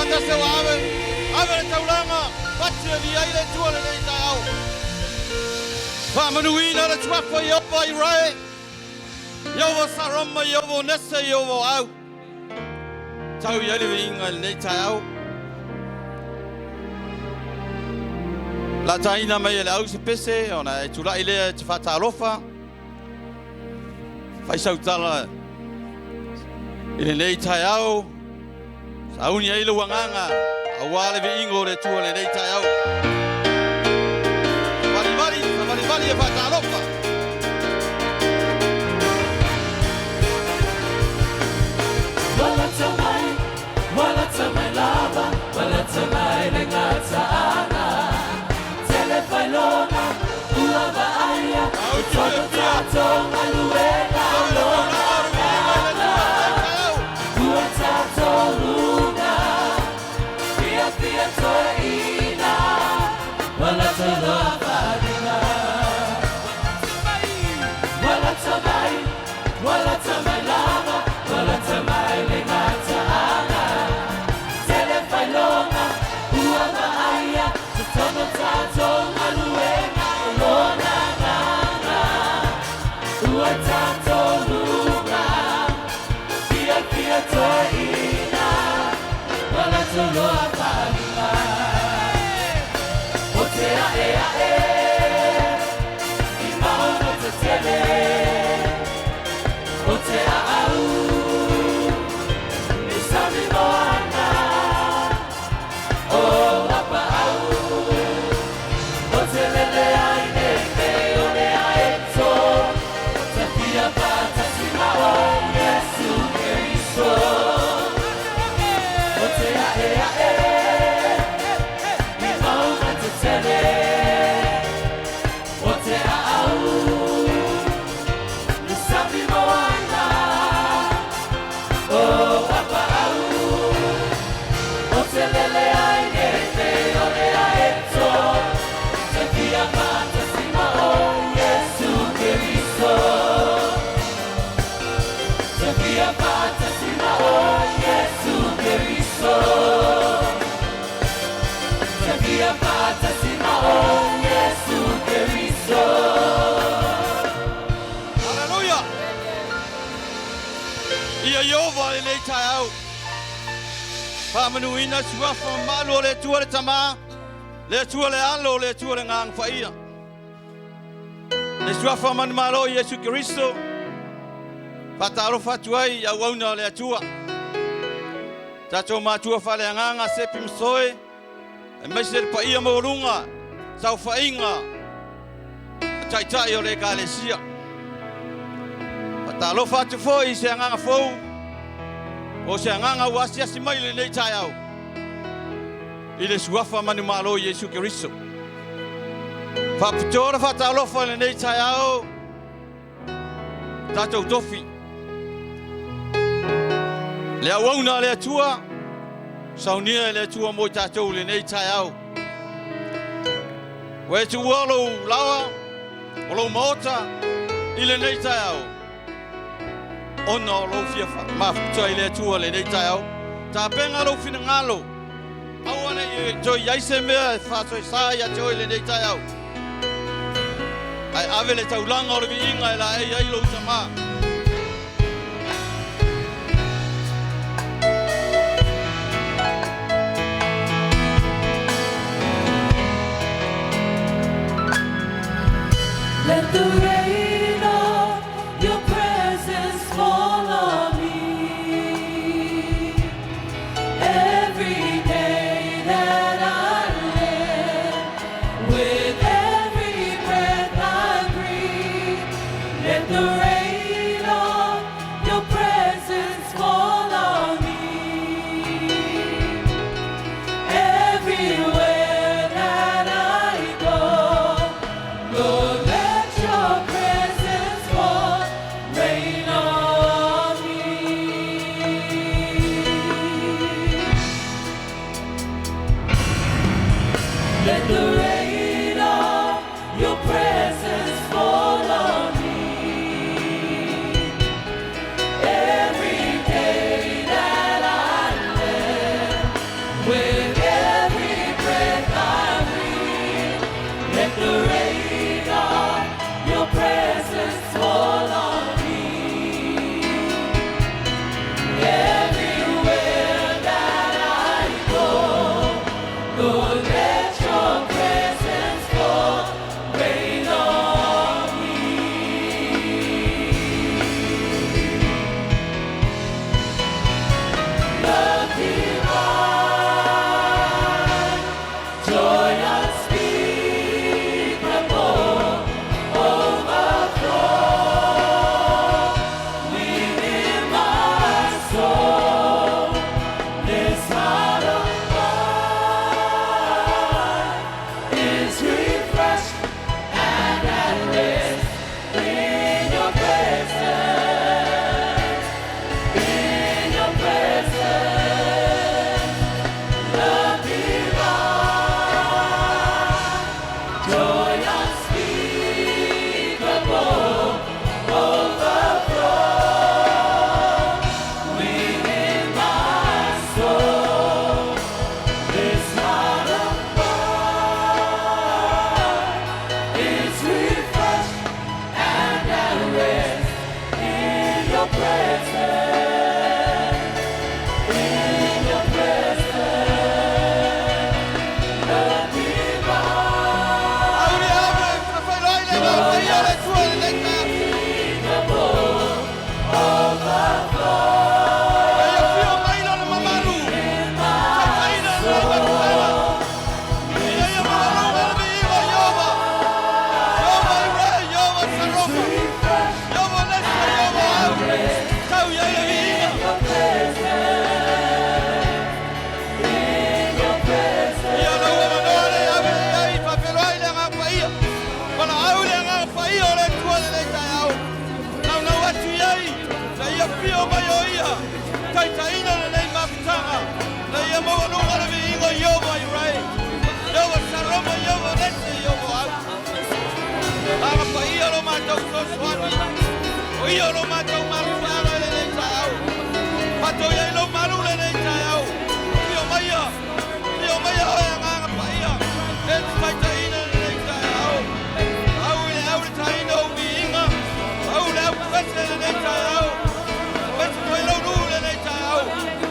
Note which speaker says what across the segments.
Speaker 1: faatasi ua ave, ave le taulaga, pati e viia ai le Atua i lenei taeao. Faamanuina le Suafa Ieova Irae, Ieova Saroma, Ieova Onese, Ieova Oau. Tau i ai le viiga i lenei taeao. Lataina mai e le au se pese ona e tulai lea e te faatalofa. Fai sau tala i lenei taeao, sauni ai lou agaga aua le viiga o le Atua i lenei taeao. Savalivali, savalivali e faatalofa.
Speaker 2: Walata mai, walata mai lava, walata mai le gataaga. Tele failona, ua vaaia,
Speaker 1: Au te
Speaker 2: tono
Speaker 1: fia.
Speaker 2: tatou galuega
Speaker 1: Tau i le
Speaker 2: lona
Speaker 1: taulaga o le viiga i le
Speaker 2: agaga.
Speaker 1: Atua i lenei taeao.
Speaker 2: Ua tatou luga, fiafia toeaina, walata loa faaaliga. Walata mai, walata mai lava, walata mai le gataaga. Tele failona, ua vaaia, totono tatou galuega o lona agaga. Ua tatou luga, fiafia toeaina, walata loa faaaliga. O te ae ae, i maunga tetele, o te aau, i sami moana, o apaau, o te lele ai nei o le aeto, te fia faatasi ma o Iesu Keriso. O te ae ae, i maunga tetele, o te aau, i sami moana, o apaau, o te lele ai nei o le aeto, te fia faatasi ma o Iesu Keriso. Te fia faatasi ma o Iesu Keriso. Te fia faatasi ma o Iesu Keriso.
Speaker 1: Haleluia! Ia Ieova i lenei taeao. Faamanuina suafa mamalu o le Atua le Tama, le Atua le Alo, le Atua le Agaga Paia. Le suafa manumalo o Iesu Keriso, faatalofa atu ai i auauna o le Atua. Tatou matua faaleagaga Sepi ma Soe, aemaise le paia maualuga, saofaiga a taitai o le Ekalesia. Faatalofa atu foi i se agaga fou, o se agaga ua asiasi mai i lenei taeao, i le suafa manumalo o Iesu Keriso. Faapitoa le faatalofa i lenei taeao, tatou tofi. Le auauna a le Atua, saunia e le Atua mo i tatou i lenei taeao. Ua e tuua lou laoa o lou maota i lenei taeao, ona o lou fia mafuta i le Atua i lenei taeao. Tapena lou finagalo, aua ne i toe i ai se mea e faasoesa ia te oe i lenei taeao. Ae ave le taulaga o le viiga e laei ai lou tama.
Speaker 2: Let the rain of your presence fall on me. Every day that I live, with every breath I breathe, let the rain of your presence fall on me. Everywhere that I go, Lord, let your presence fall, rain on me. Let the rain of your presence fall on me. Every day that I live,
Speaker 1: matou fesoasoani. O ia o lo matou mafuaaga i lenei taeao. Matou i ai lou malu i lenei taeao. Afio maia, afio maia oe Agaga Paia, e te taitaiina i lenei taeao. Pau i le au le taina o ou viiga, pau le au pese i lenei taeao. Pese foi lou nuu i lenei taeao.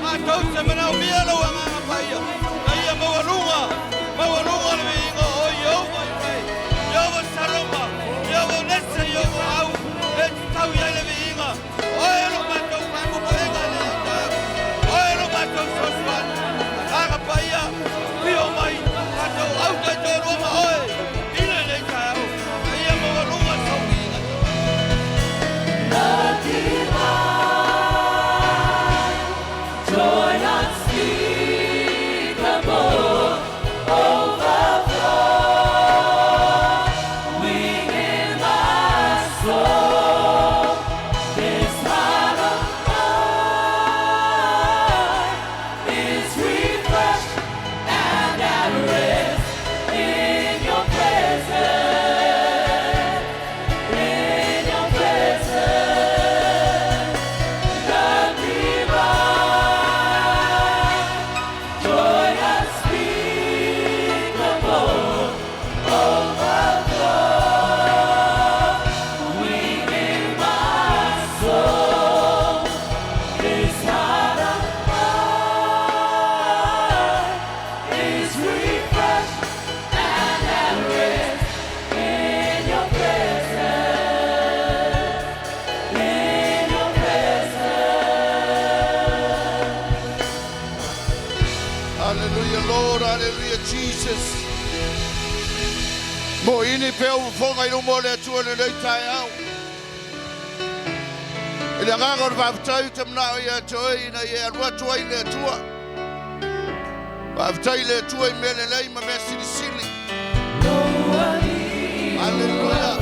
Speaker 1: Matou te manaomia lou Agaga Paia, ina ia maualuga, maualuga le viiga o oe Ieova Iurai, Ieova Saloma, Ieova Nese, Ieova Au, e tatau i ai le viiga. Oe lo matou faamoemoega i lenei taeao. Oe lo matou fesoasoani. Agaga Paia, afio mai, tatou au taitoalua ma oe i lenei taeao. Ina ia maualuga sou viiga.
Speaker 2: The divine joy unspeakable, overflowing in my soul. This heart of mine is refreshed and at rest in your presence. In your presence, the divine joy unspeakable, overflowing in my soul. This heart of mine is refreshed and at rest in your presence. In your presence.
Speaker 3: Hallelujah, Lord. Hallelujah, Jesus. Mo ini pe o fonga i luma o le Atua lenei taeao. I le agaga o le faafetai ou te manao ia te oe ina ia alu atu ai le Atua. Faafetai i le Atua i mea lelei ma mea silisili. Hallelujah.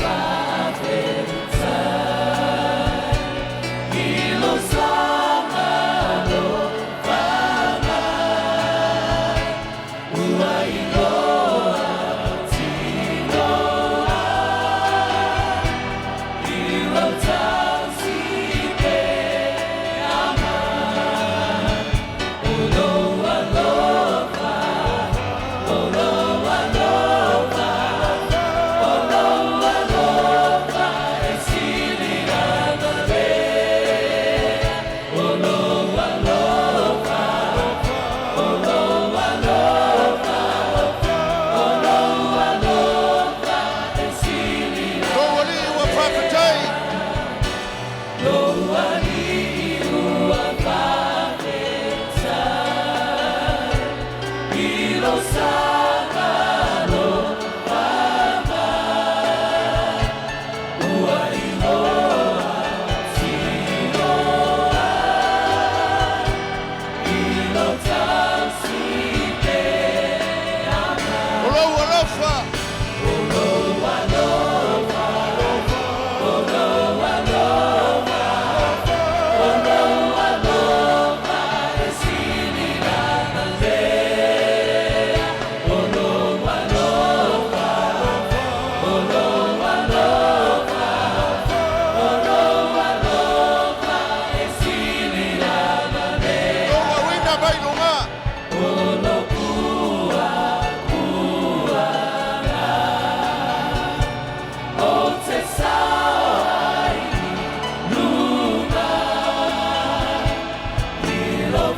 Speaker 3: Lou Alii ua faafetai.
Speaker 2: Lou Alii ua faafetai i lou saga alofa mai ua iloa tinoa i lou tausi pea
Speaker 3: O lou alofa.
Speaker 2: O lou alofa, o lou alofa, o lou alofa e sili agalelea. O lou alofa, o lou alofa, o lou alofa e sili agalelea.
Speaker 3: Lou auina mai luga.
Speaker 2: O lou puapuaga ou te sao ai luga i lou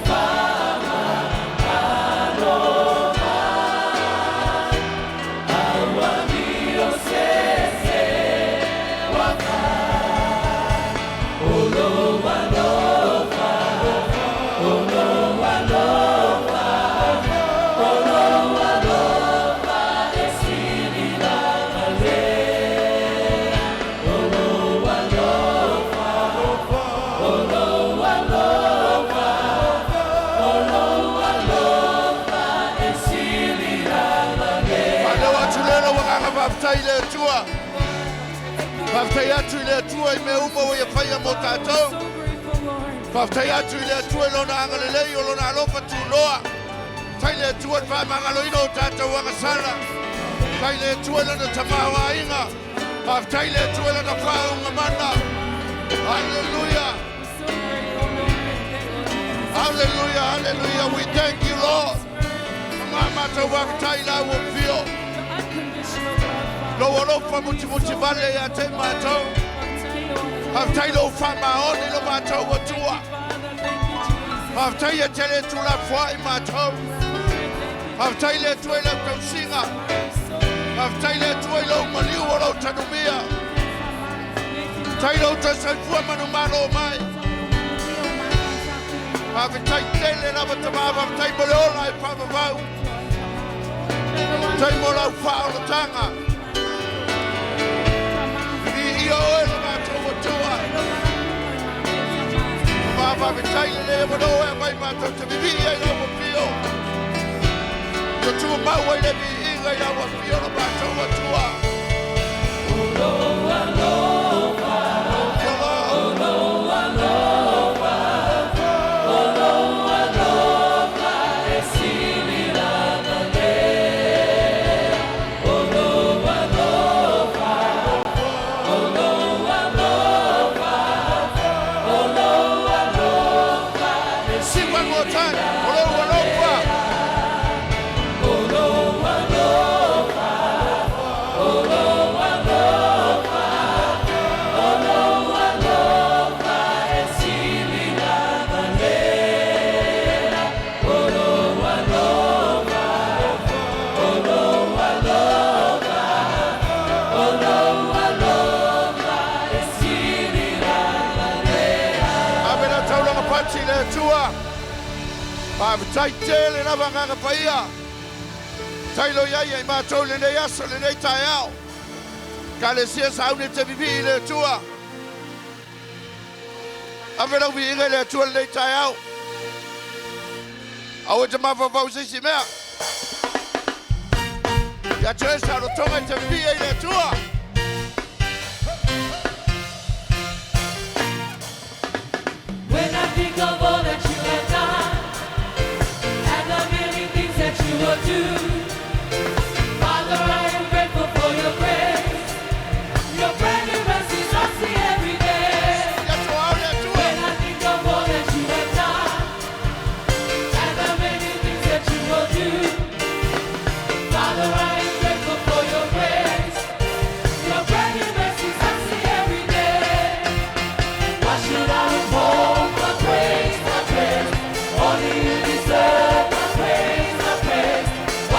Speaker 2: faamagalo mai au amio se se wafai. O lou alofa, o lou alofa, o lou alofa e sili agalelea. O lou alofa, o lou alofa, o lou alofa e sili agalelea.
Speaker 3: Faaleo atu lea lau agaga faafetai i le Atua. Faafetai atu i le Atua i mea uma ua ia faia mo tatou.
Speaker 4: So grateful, Lord.
Speaker 3: Faafetai atu i le Atua i lona agalelei o lona alofa tunoa. Tai le Atua i le faamagaloina o tatou agasala. Tai le Atua i lona tamaoaiga. Faafetai i le Atua i Lana faauuga mana. Hallelujah. Hallelujah, hallelujah. We thank you, Lord. Ma matou faafetai i lau afio. Lou alofa mutimuti vale ia te matou. Faafetai lou faamaoni lo matou Atua. Faafetai e te le tuulafoai matou. Faafetai le Atua i lau tausiga. Faafetai le Atua i lou maliu o lou tanumia. Faafetai lou toe soifua manumalo mai. Faafetai tele lava tamā, faafetai mo le ola e faavavau. Faafetai mo lau faaolataga. Viia oe le matou Atua. Ma faafetai lelei avanoa e aumai matou te vivii ai lau afio. Ua tumau ai le viiga i lau afio le matou Atua. Thank you, Lord. Sing one more time. O lou alofa.
Speaker 2: O lou alofa, o lou alofa, o lou alofa e sili agalelei. O lou alofa, o lou alofa, o lou alofa e sili agalelei.
Speaker 3: Ave la taulaga pati i le Atua. Faafetai tele lava agaga paia. Tailo iai ai matou lenei aso lenei taeao. Ekalesia sauni e te vivii i le Atua. Ave lau viiga i le Atua lenei taeao. Aua e te mafaufau se isi mea. Ia te oe saolotoga e te vivii ai le Atua.
Speaker 2: When I think of all that you have done and the many things that you will do, Father, I am grateful for your grace. Your brand new mercies I see every day.
Speaker 3: Ia toao le Atua.
Speaker 2: When I think of all that you have done and the many things that you will do, Father, I am grateful for your grace. Your brand new mercies I see every day. Why should I withhold my praise, my praise? Only you deserve my praise, my praise. Why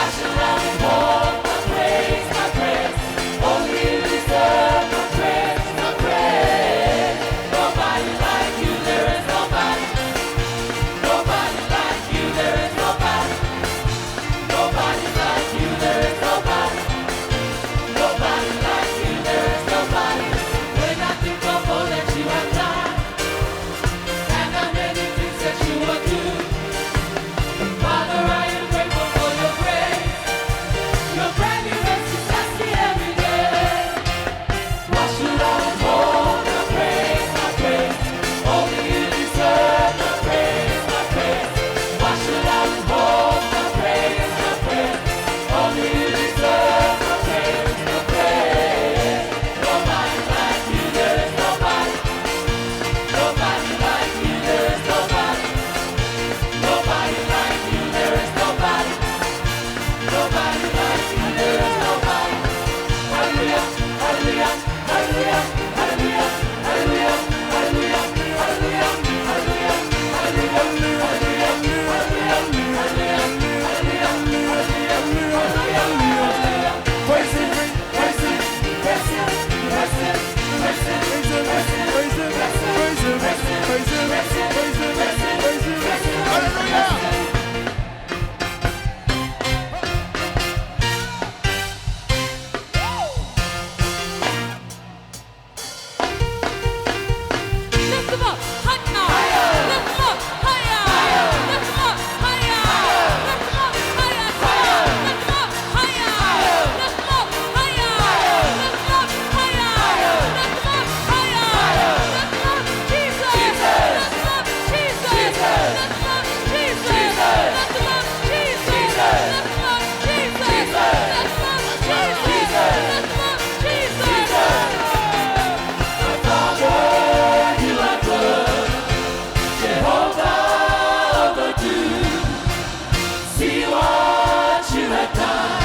Speaker 2: See what you have done.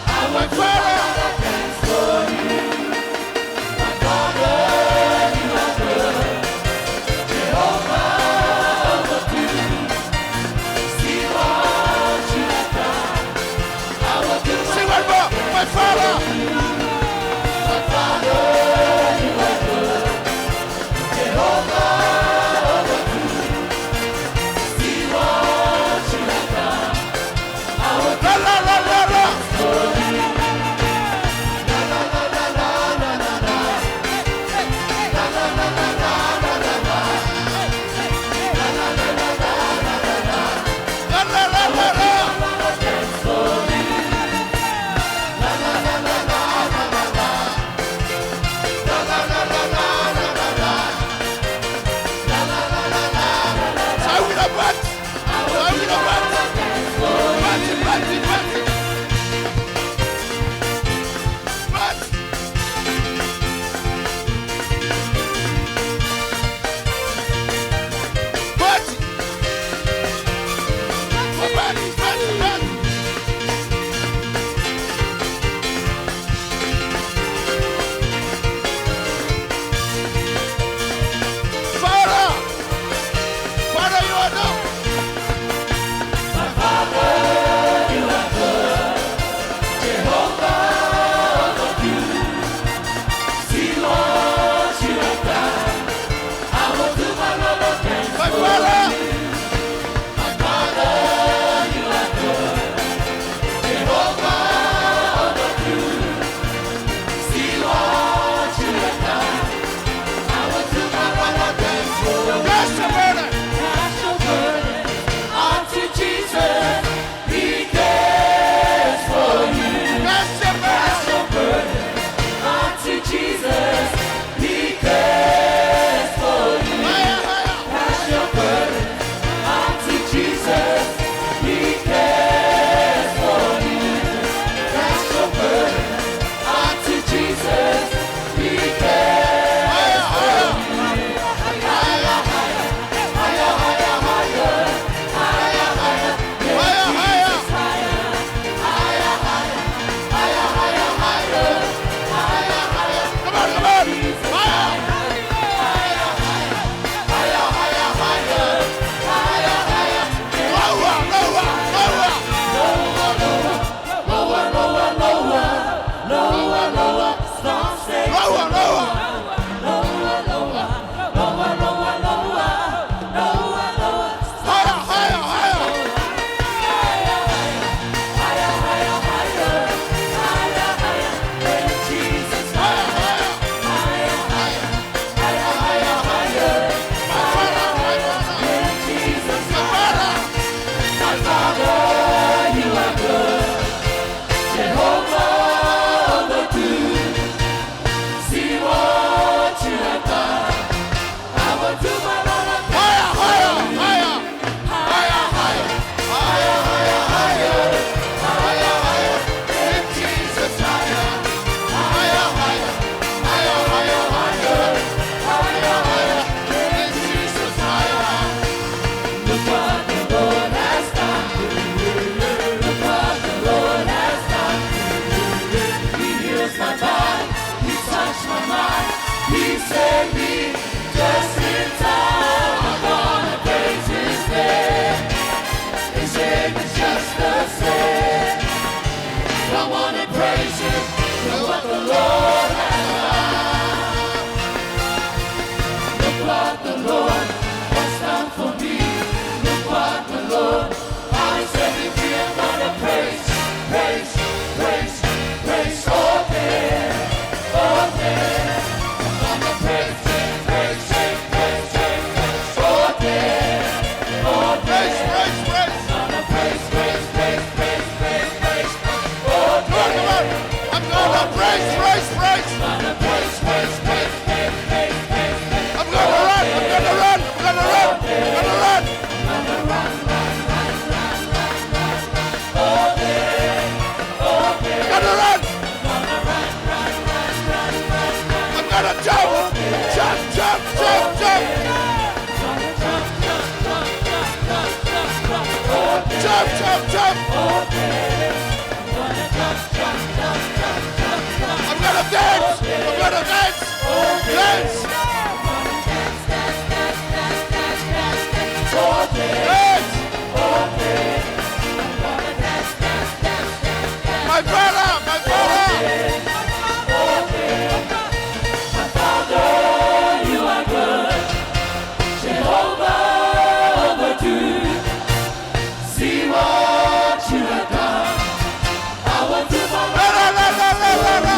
Speaker 2: I
Speaker 3: My
Speaker 2: will do
Speaker 3: Father.
Speaker 2: what I can for you. My Father, you are good. Jehovah will do. See what you have done. I will do
Speaker 3: Sing one more. My Father.
Speaker 2: My Father, you are good. Jehovah will do. See what you have done.
Speaker 3: Jump, jump, jump. I'm gonna dance. I'm gonna dance. Dance. Dance. My brother, my brother.
Speaker 2: You are good, Jehovah overdue. See what you have done. I will do my
Speaker 3: La, la, la, la, la, la, la.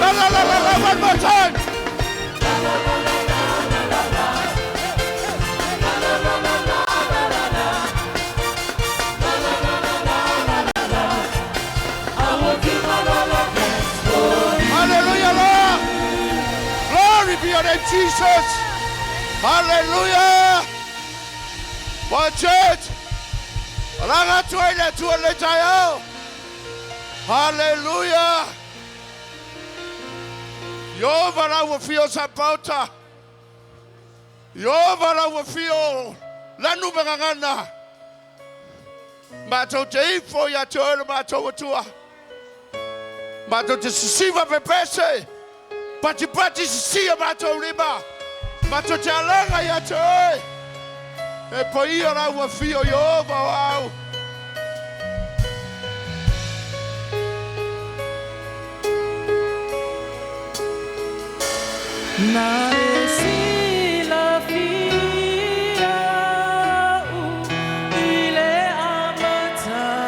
Speaker 3: La, la, la, la, la. One more time. Hallelujah, Lord. Glory be your name, Jesus. Hallelujah. One church. Ranga atu ai le Atua le taeao. Hallelujah. Iova lau afio Sapauta. Iova lau afio Lanu Magagana. Matou te ifo ia te oe le matou Atua. Matou te sisiva pepese. Pati pati sisia matou lima. Matou te alaga ia te oe. E paia lau afio Iova o au.
Speaker 2: Na e silafia u i le amataga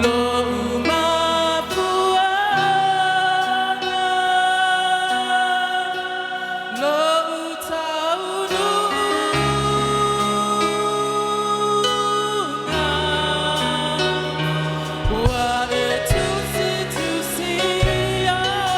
Speaker 2: Lo'u mafuaga Lo'u taunuuga Ua e tusitusi ai.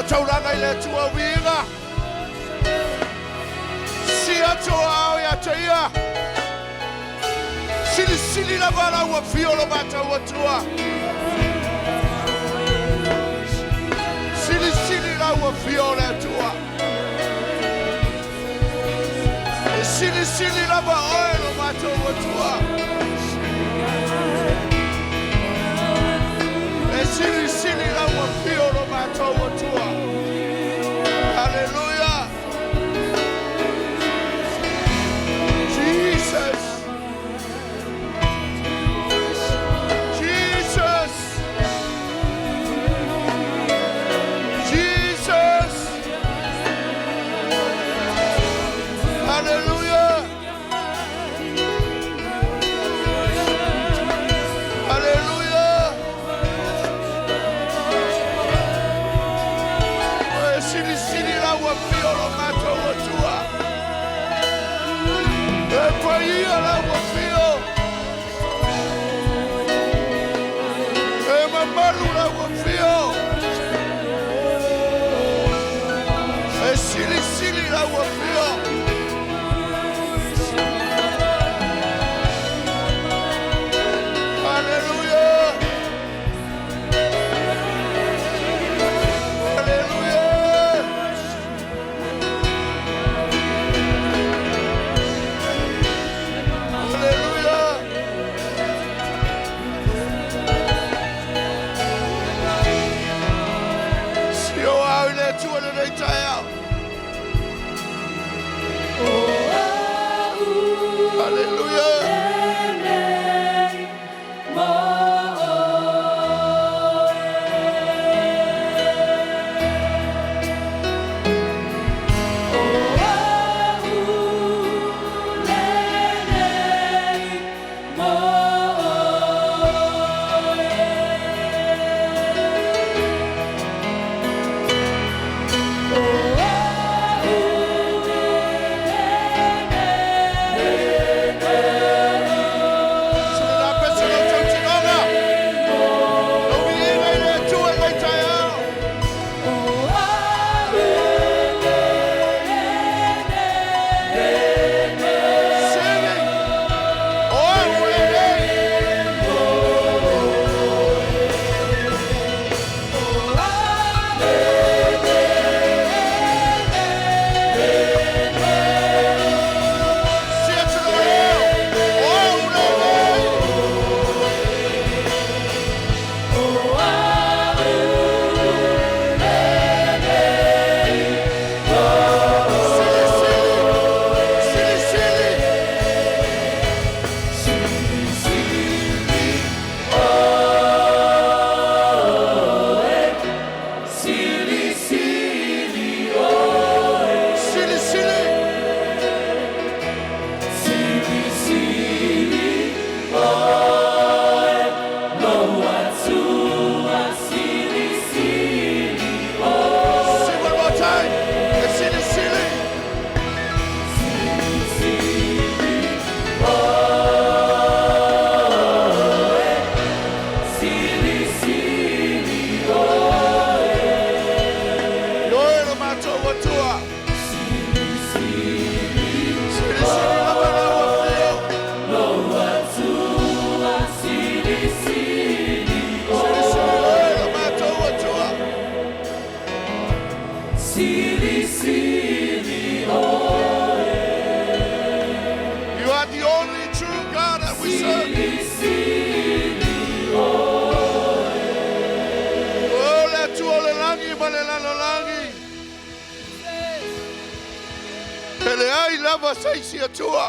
Speaker 3: lo taulaga i le Atua viiga. Si atu o ao ia te ia. Silisili lava lau afio lo matou Atua. Silisili lau afio o le Atua. E silisili lava oe lo matou Atua. E silisili lau afio lo matou Atua. Hallelujah. Jesus. Jesus. Jesus. Hallelujah. Hallelujah. E silisili lau afio lo matou Atua. E paia lau afio. E mamalu lau afio. E silisili lau afio. Hallelujah. Hallelujah. Hallelujah. Si o au i le Atua lenei taeao. Hallelujah. Sina la pese lo tautinoga. Lo viiga i le Atua i lenei taeao. Singing. O au lenei. Si atu lo leo. O au lenei. Sili sili. Sili sili. Sili sili. Sing one more time. Sili sili. Ioe lo matou Atua. Sili sili lava lau afio. Sili sili oe lo matou Atua.
Speaker 2: Sili sili
Speaker 3: You are the only true God that we serve.
Speaker 2: Sili
Speaker 3: O le Atua o le lagi ma le lalolagi. E leai lava se isi Atua.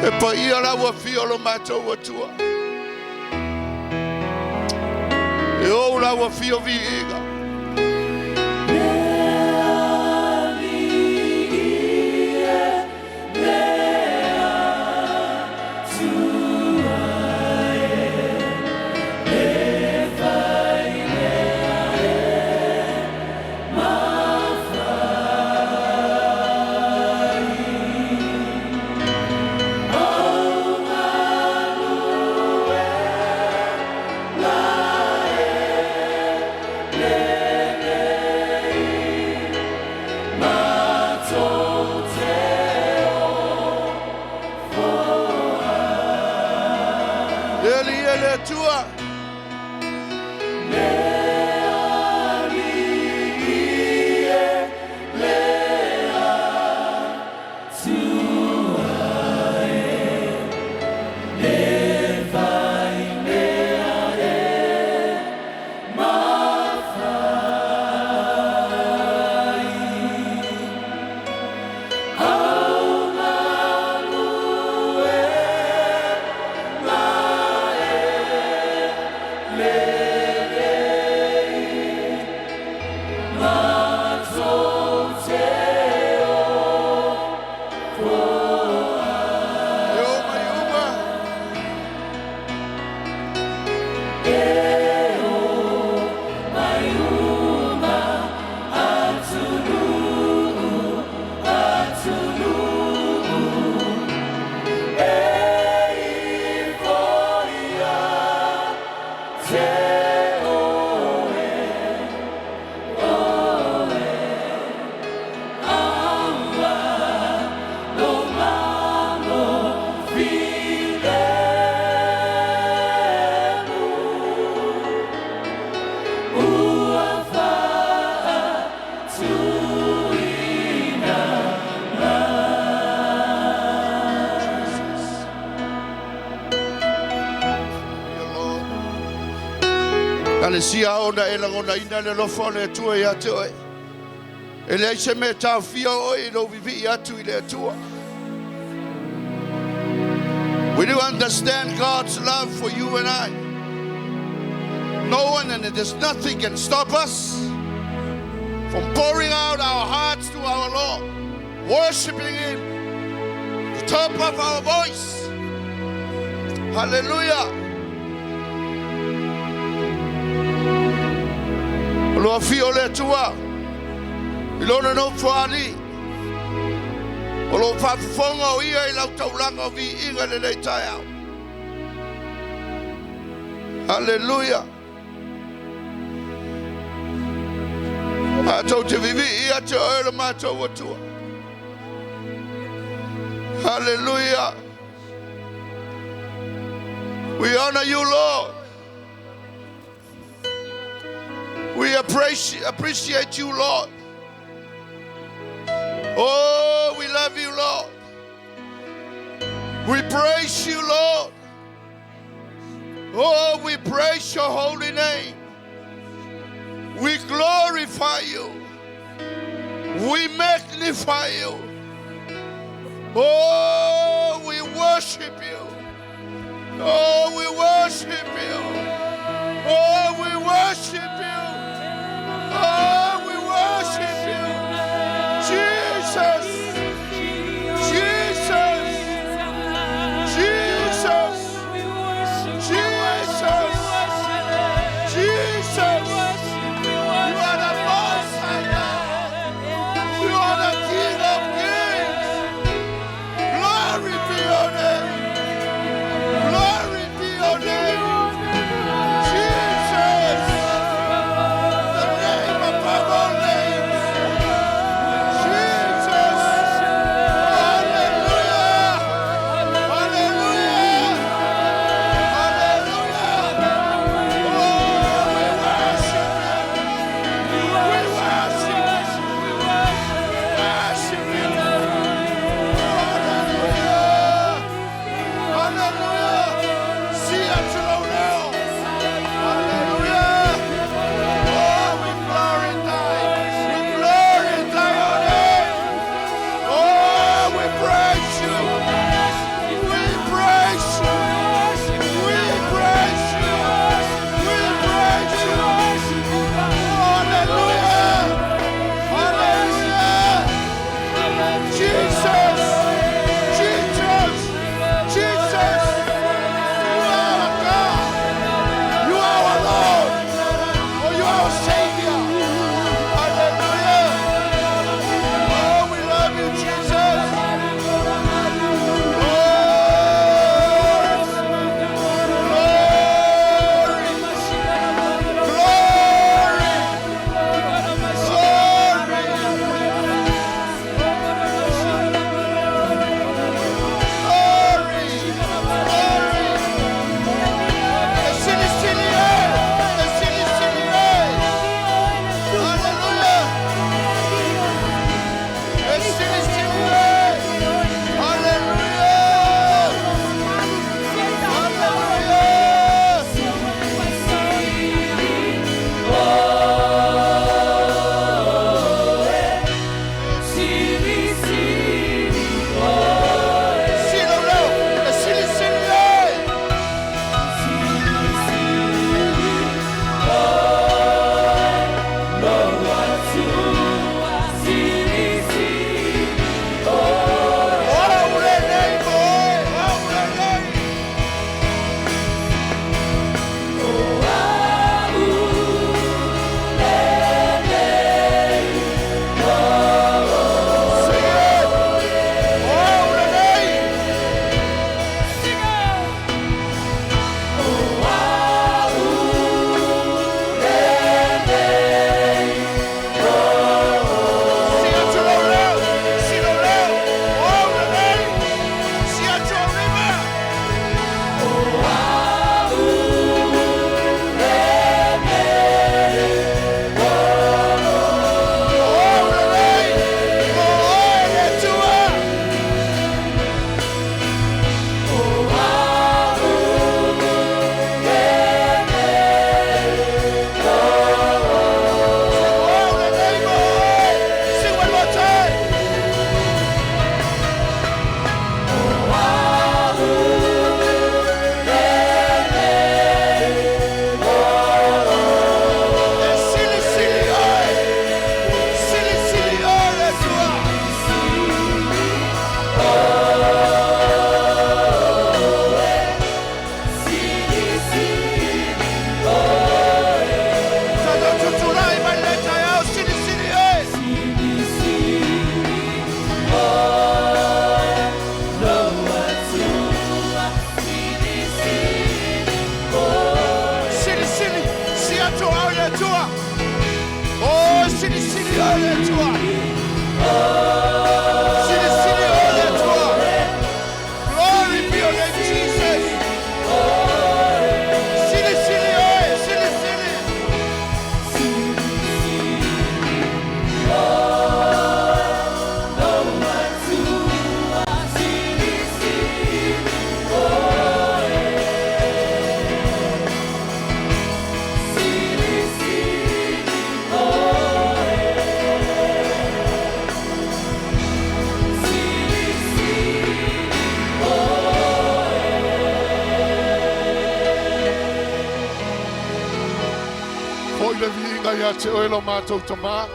Speaker 3: E paia lau afio lo matou Atua. E ou lau afio viiga. Le Alii e le Atua. E o mai uma. Your Lord. Kalesia ona e lagonaina le alofa o le Atua ia te oe. E leai se mea e taofia oe i lou vivii atu i le Atua. We do understand God's love for you and I. No one and there's nothing can stop us from pouring out our hearts to our Lord, worshiping Him, the top of our voice. Hallelujah. O lo o afio le Atua i lona nofoalii. O lo o faafofoga o ia i lau taulaga o viiga lenei taeao. Hallelujah. Matou te vivii ia te oe le matou Atua. Hallelujah. We honor you, Lord. We appreciate you, Lord. Oh, we love you, Lord. We praise you, Lord. Oh, we praise your holy name. We glorify you. We magnify you. Oh, we worship you. Oh, we worship you. Oh, we worship you. Oh, we worship you. Jesus. Jesus. Jesus. Jesus. Jesus. You are the Most High God. You are the King of Kings. Glory be your name. Glory be your name. Silisili oe le Atua. Silisili oe le Atua. Glory be your name, Jesus. Silisili oe, silisili. Fo'i le viiga ia te oe lo matou Tamā,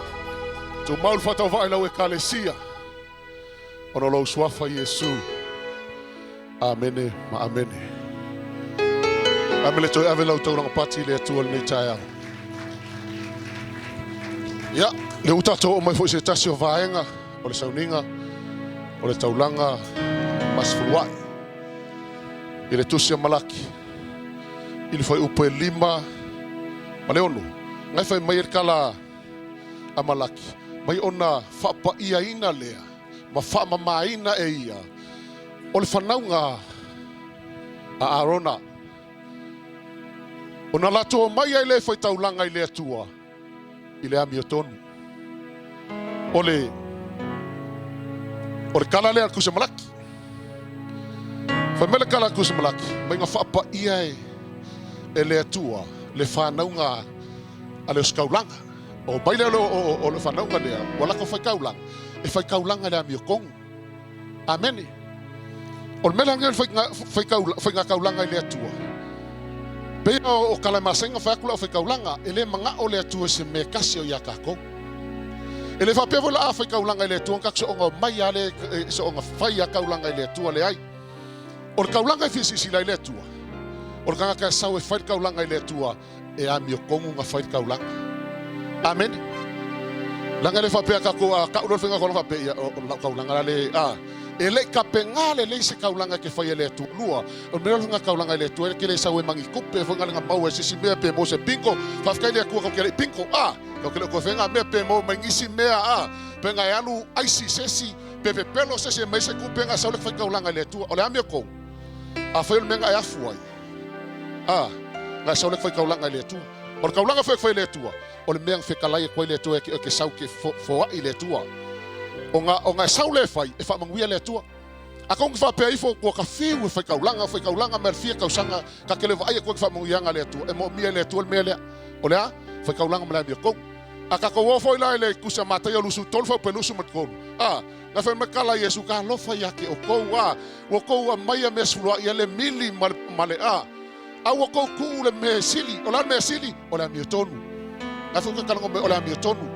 Speaker 3: tumau le faatauvaa i lau Ekalesia, ona o lou Suafa Iesu. Amene ma amene. Amene toe ave lau taulaga pati i le Atua i lenei taeao. Ia, lea ua tatou oo mai foi i se tasi o vaega o le sauniga o le taulaga masefuluai. I le tusi a Malaki, i le fuaiupu e 56, na e fai mai ai le tala a Malaki, mai ona faapaiaina lea ma faamamaina e ia o le fanauga a Arona. Ona latou omai ai lea e faitaulaga i le Atua i le amiotonu. O le o le tala lea a le Tusi a Malaki. Fai mai le tala a le Tusi a Malaki, mai na faapaia e e le Atua le fanauga a le ositaulaga. O mai lea o le fanauga lea, ua latou faitaulaga, e faitaulaga i le amiotonu. Amene. O le mea la lenei o le faigataulaga i le Atua, pei o tala e masani ona fai atu le aufai-taulaga, e le manao le Atua i se mea e tasi o ia tatou. E le faapea foi la a faitaulaga i le Atua ona tatou soona omai lava lea e soona fai lava taulaga i le Atua, leai. O le taulaga e fia silasila ai le Atua, o le tagata e sau e fai le taulaga i le Atua, e amiotonu ona fai le taulaga. Amene. Leaga e le faapea tatou a tau loa le faiga taulaga faapea ia o lau taulaga la le a e le i tapena lelei se taulaga e te fai e le Atua. Lua, o le mea o le faiga taulaga i le Atua e te le sau e magi tupe foi na maua e se isi mea pe maua se bingo. Faafetai i le Atua tatou te le i bingo a tatou te le o toe faiga mea pe maua mai nisi mea a pe na e alu aisi se isi pe pepelo se isi e mai se tupe na sau le fai taulaga i le Atua. O le amiotonu afai o le mea na e afu ai a na e sau le fai taulaga i le Atua. O le taulaga foi e fai e le Atua, o le mea na fetalai atu ai le Atua e te sau ke foai i le Atua. O na e sau le fai, e faamanuia le Atua. A kou faapea ifo, ua ka fiu e fai taulaga, fai taulaga ma le fia tausaga, ka te le vaai atu ai i faamanuiaga a le Atua, e moomia e le Atua le mea lea. O le a? Fai taulaga ma le amiotonu. A tatou o foi la i le Tusi a Mataio 23 fuaiupu 23, a, na fai mai tala a Iesu, ka alofa ia te outou, a, ua tou aumaia mea sefuluai ia le mili ma le, ma le, a, a ua tou tuu le mea e sili. O le a le mea e sili? O le amiotonu. Na foi ka mai o le amiotonu.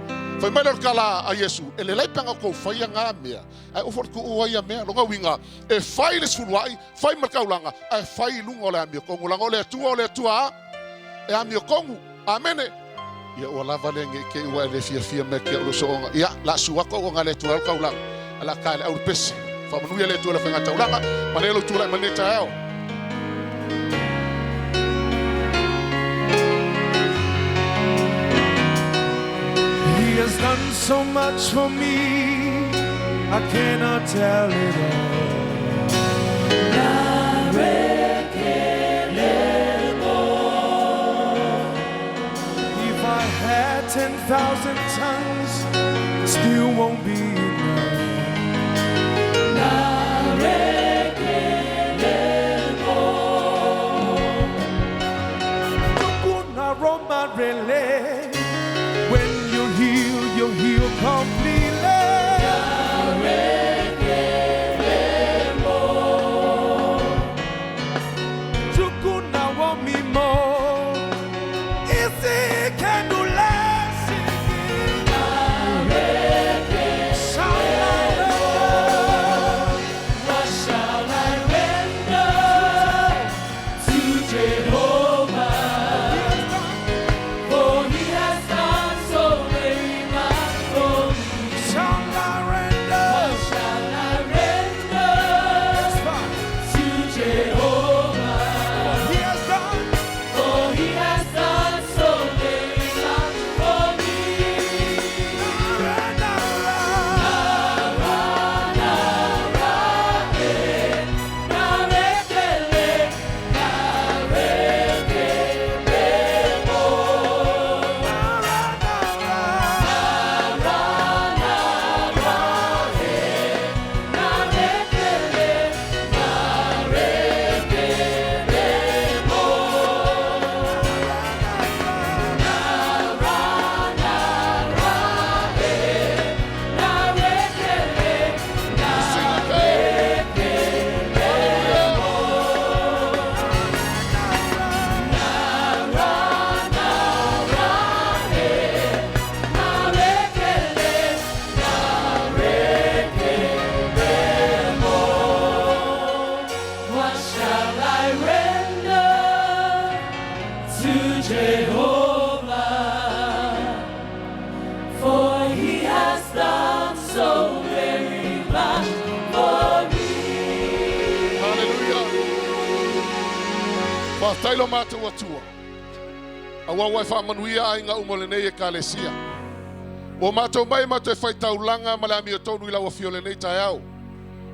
Speaker 3: Fai mai lea o le tala a Iesu, e lelei pe ana tou faia ngā mea, ae aua foi le tuu ai ia mea. Lona uiga, e fai le sefuluai, fai ma le taulaga, ae fai i luga o le amiotonu. Leaga o le Atua, o le Atua a, e amiotonu. Amene. Ia ua lava lea nei te i ua e le fiafia mea ke au le soonga. Ia, la su atu au o le Atua e le taulaga. A la ka le au le pese. Faamanuia le Atua i le faiga taulaga. Ma le lou tulai mai lenei taeao.
Speaker 2: He has done so much for me, I cannot tell it all. If I had 10,000 tongues, it still won't be enough. When you heal, you heal completely. Chukwu na womimo. Isi kendulesi. Shall I render?
Speaker 4: What shall I render to Jehovah? For he has done so very much for me.
Speaker 2: Shall I render?
Speaker 4: What shall I render to Jehovah?
Speaker 2: He has done.
Speaker 4: For he has done so very much for me.
Speaker 2: Jehovah, for he has done so very much for me.
Speaker 3: Hallelujah. Faafetai lo matou Atua. Aua ua e faamanuia aiga uma o lenei Ekalesia. Ua matou mai matou e fai taulaga ma le amiotonu i lau afio i lenei taeao.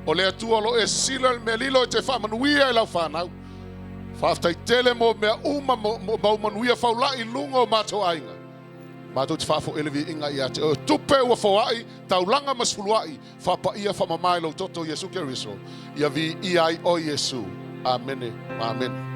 Speaker 3: O le Atua o lo o e sila le mea lilo e te faamanuia i lau fanau. Faafetai tele mo mea uma ma ou manuia faulai i luga o matou aiga. Matou te faafoe le viiga ia te oe. O tupe ua foai, taulaga ma sefuluai, faapaia faamama i lou toto Iesu Keriso, ia viia ai oe Iesu. Amene ma amene.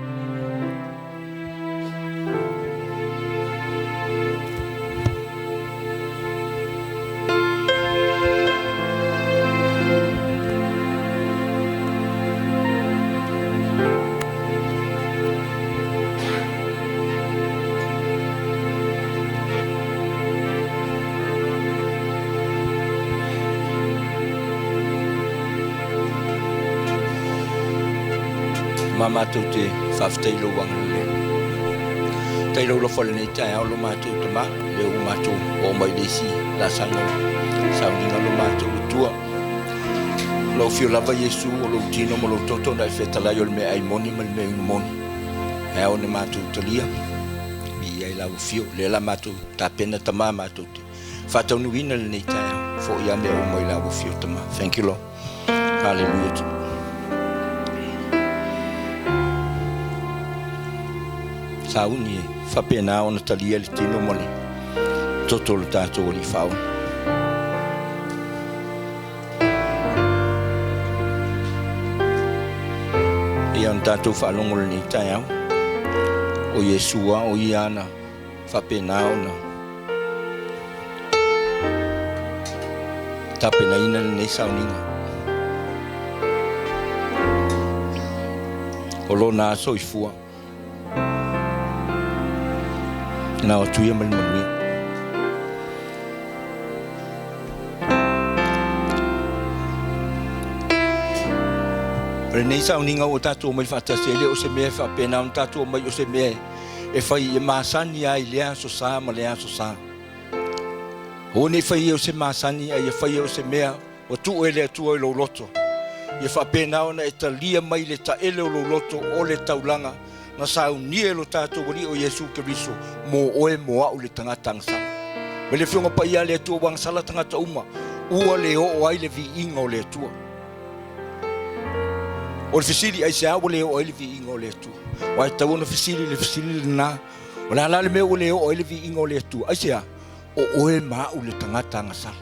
Speaker 5: Ma matou te faafetai i lou agalelei. Tai lou lofa lenei taeao lo matou tama, lea ua matou oo mai le isi laasaga o le sauniga lo matou Atua. Lou afio lava Iesu o lou tino ma lou toto na e fetalai o le meaai moni ma le mea inu moni. E ao ona matou talia, viia ai lau afio. Lea la matou tapena tama matou te faataunuuina lenei taeao, foi a mea uma i lau afio tama. Thank you Lord. Hallelujah. Sauni e faapena ona talia le tino ma le toto o le tatou Alii Faaola. Ia ona tatou faalogo lenei taeao, o Iesu a o ia ana faapena ona tapenaina lenei sauniga. O lona soifua. Na o atu ia ma le manuia. O lenei sauniga ua tatou omai faatasi ai, le o se mea e faapena ona tatou omai o se mea e fai e masani ai lea aso sa ma lea aso sa. Aua ne i fai ia o se masani, a ia fai ia o se mea ua tuu e le Atua i lou loto. Ia faapena ona e talia mai le taele o lou loto o le taulaga na saunia e lo tatou Alii o Iesu Keriso mo oe mo a'u le tagata agasala. Mai le Afioga Paia a le Atua ua agasala tagata uma, ua le oo ai le viiga o le Atua. O le fesili, aisea ua le oo ai le viiga o le Atua? Aua e tatau ona fesili le fesili lena, o le a la le mea ua le oo ai le viiga o le Atua? Aisea? O oe ma a'u le tagata agasala.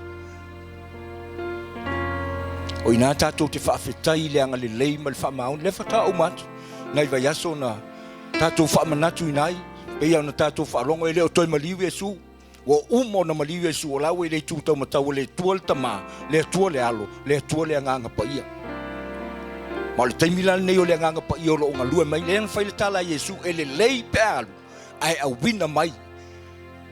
Speaker 5: O i ina tatou te faafetai i le agalelei ma le faamaoni. Lea faatoa uma atu nai vaiaso na tatou faamanatuina ai, pei ona tatou faalogo e le o toe maliu Iesu. Ua uma ona maliu Iesu, o la ua i le itu taumatau o le Atua le Tama, le Atua le Alo, le Atua le Agaga Paia. Ma o le taimi la lenei o le Agaga Paia o lo o galue mai, lea na fai le tala a Iesu, e lelei pe a alu, ae auina mai.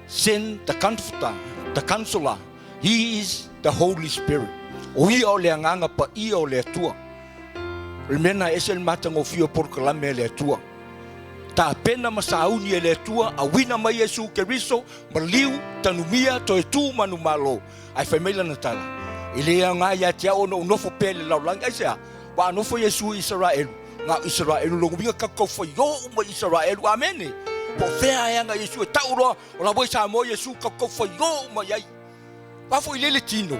Speaker 5: Send the comforter, the counselor, he is the Holy Spirit. O ia o le Agaga Paia o le Atua. O le mea lena e ese le matagofie o polokalame a le Atua. Tapena ma sauni e le Atua, auina mai Iesu Keriso, maliu, tanumia, toe tu manumalo. Ae fai mai lana tala, e le aoga ia te au ona ou nofo pea i le lalolagi. Aisea? Ua a nofo Iesu i Isaraelu, na o Isaraelu lona uiga tatou taufai o uma i Isaraelu. Amene. Po o fea a e aga Iesu e tau loa, o la ua i Samoa Iesu, tatou taufai o uma i ai. Ua foi lele tino.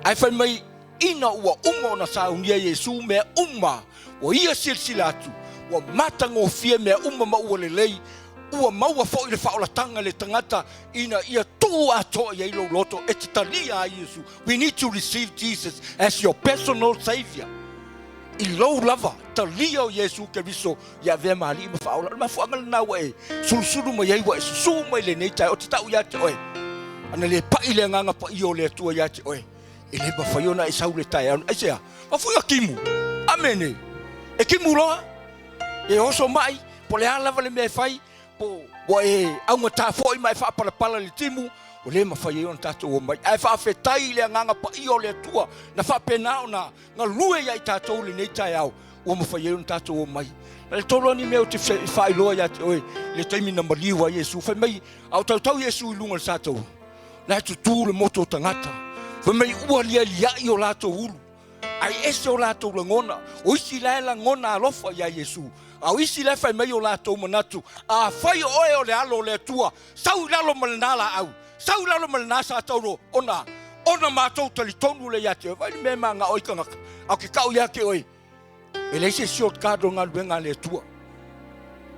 Speaker 5: Ae fai mai, ina ua uma ona saunia Iesu mea uma, ua ia silasila atu, ua matagofie mea uma ma ua lelei, ua maua foi le faaolataga i le tagata ina ia tuu atoa i ai lou loto e te talia ai Iesu. We need to receive Jesus as your personal saviour. I lou lava talia o Iesu Keriso ia avea ma Alii ma Faaola. O le mafuaaga lena ua e sulusulu mai ai, ua e susu mai lenei taeao. Ou te tau ia te oe, ana le pai le Agaga Paia o le Atua ia te oe, e le mafai ona e sau le taeao. Aisea? Mafuiga kimu. Amene. E kimu loa, e oso mai, po o le a lava le mea e fai, po ua e augata foi ma e faapalapala i le timu, ua le mafai ai ona tatou omai. Ae faafetai i le Agaga Paia o le Atua na faapena ona galue ia i tatou i lenei taeao. ua mafai ai ona tatou omai. Na o le tolu lava ni mea ou te faailoa ia te oe i le taimi na maliu ai Iesu. Fai mai, a o tautau Iesu i luga o le sataua, la e tutū le moto o tagata. Fai mai ua lialiai o latou ulu, ae ese o latou lagona. O isi la e lagona alofa ia Iesu, a o isi la e fai mai o latou manatu, Afai o oe o le Alo o le Atua, sau i lalo ma lena laau, sau i lalo ma lena satauro, ona, ona matou talitonu lea ia te oe. Vaai le mea e manao ai tagata, a ou te tau ia te oe, E leai se shortcut o galuega a le Atua.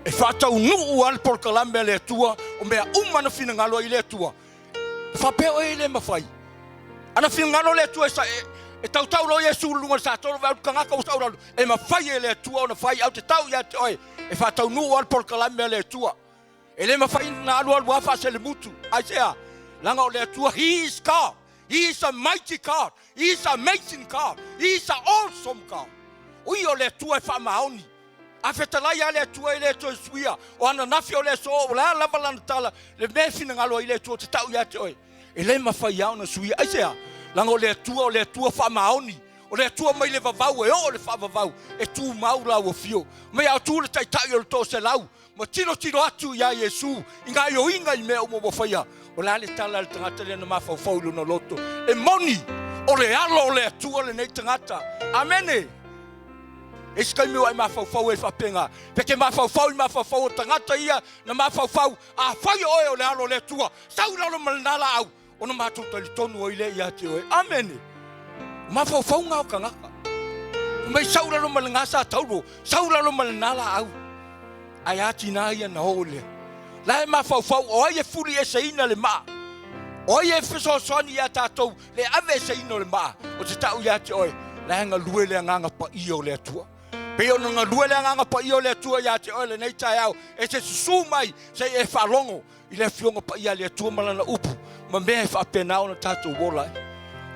Speaker 5: E faataunuu lava le polokalame a le Atua, o mea uma na finagalo ai le Atua. E faapea oe e le mafai. A na finagalo le Atua e, e, e tautau loa Iesu i luga o le satolo, vaai atu tagata ua sau lalo, e mafai e le Atua ona fai, ae ou te tau ia te oe, e faataunuu lava le polokalame a le Atua. E le mafai ona alualu lava faaselemutu. Aisea? Leaga o le Atua, He is God. He is a mighty God. He is amazing God. He is a awesome God. O ia o le Atua e faamaoni. A fetalai lava le Atua e le toe suia. O ananafi o le aso, o le a lava lana tala, le mea e finagalo ai le Atua ou te tau ia te oe. E le mafai lava ona suia. Aisea? Leaga o le Atua o le Atua faamaoni. O le Atua mai le vavau e oo i le faavavau, e tumau la ua fio. Mai a tu le taitai o le toaselau, ma tilotilo atu iā Iesu i gaoioiga i mea uma ua faia, o le a le tala a le tagata lea na mafaufau i lona loto? E moni, o le Alo o le Atua lenei tagata. Amene! E isi taimi ua e mafaufau ai faapena, pe te mafaufau i mafaufau o tagata ia na mafaufau, afai o oe o le Alo o le Atua, sau i lalo ma lena laau, ona matou talitonu ai lea ia te oe. Amene! O mafaufauga o tagata. Fai mai sau lalo ma lena sa taulo, sau lalo ma lena laau. Ae a tina ia na o lea. La e mafaufau o ai e fuli eseina le maa. O ai e fesoasoani ia tatou le ave eseina o le maa. O te tau ia te oe, la e galue le agaga paia o le Atua. Pei ona galue le agaga paia o le Atua ia te oe lenei taeao, e te susu mai se i e faalogo i le Afioga Paia a le Atua ma Lana upu ma mea e faapena ona tatou ola ai.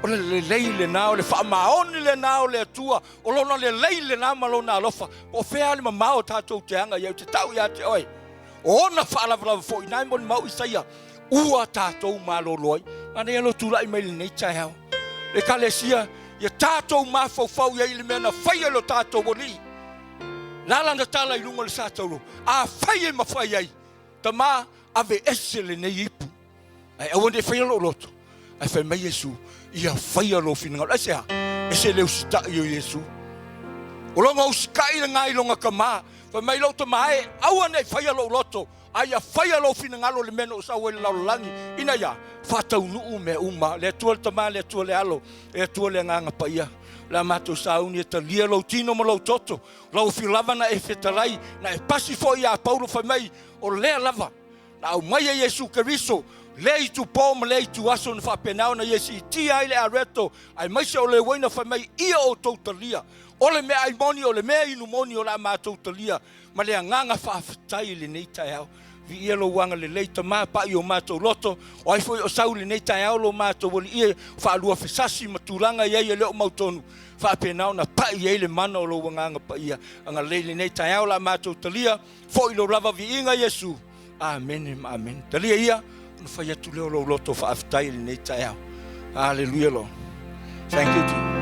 Speaker 5: O le lelei lena, o le faamaoni lena o le Atua, o Lona lelei lena ma Lona alofa. Po o fea le mamao o tatou te aga i ai, ou te tau ia te oe, o ona faalavelave foi na e molimau Isaia, ua tatou malolo ai. Manaia lou tulai mai lenei taeao. Le Ekalesia, ia tatou mafaufau i ai i le mea na faia e lo tatou Alii. La lana tala i luga o le satauro, afai e mafai ai, Tama, ave ese lenei ipu, ae aua ne i faia lou loto. Ae fai mai Iesu, ia faia lou finagalo. Aisea? Ese le usitai o Iesu. O lona usitai lena i lona tama. Fai mai lou tama e, aua ne i faia lou loto, a ia faia lou finagalo i le mea na ou sau ai i le lalolagi, ina ia faataunuu mea uma. Le Atua le Tama, le Atua le Alo, le Atua le Agaga Paia. O le a matou sauni e talia lou tino ma lou toto, Lau afio lava na e fetalai, na e pasi foi iā Paulo fai mai, o lea lava na aumaia Iesu Keriso, lea itupo ma lea ituaso na faapena ona ia siitia ai le areto, aemaise o le uaina fai mai, ia outou talia, o le meaai moni, o le mea inu moni o le a matou talia, ma le agaga faafetai i lenei taeao. Viia lou agalelei, Tama, pai o matou loto, o ai foi o sau i lenei taeao lo matou alii e faaluafesasi ma tulaga i ai e le o mautonu, faapena ona pai ai le mana o lou Agaga Paia. Agalelei i lenei taeao la matou talia, foi lou lava viiga Iesu. Amene ma amene. Talia ia, ona fai atu lea o lou loto faafetai i lenei taeao. Hallelujah Lord. Thank you Jesus.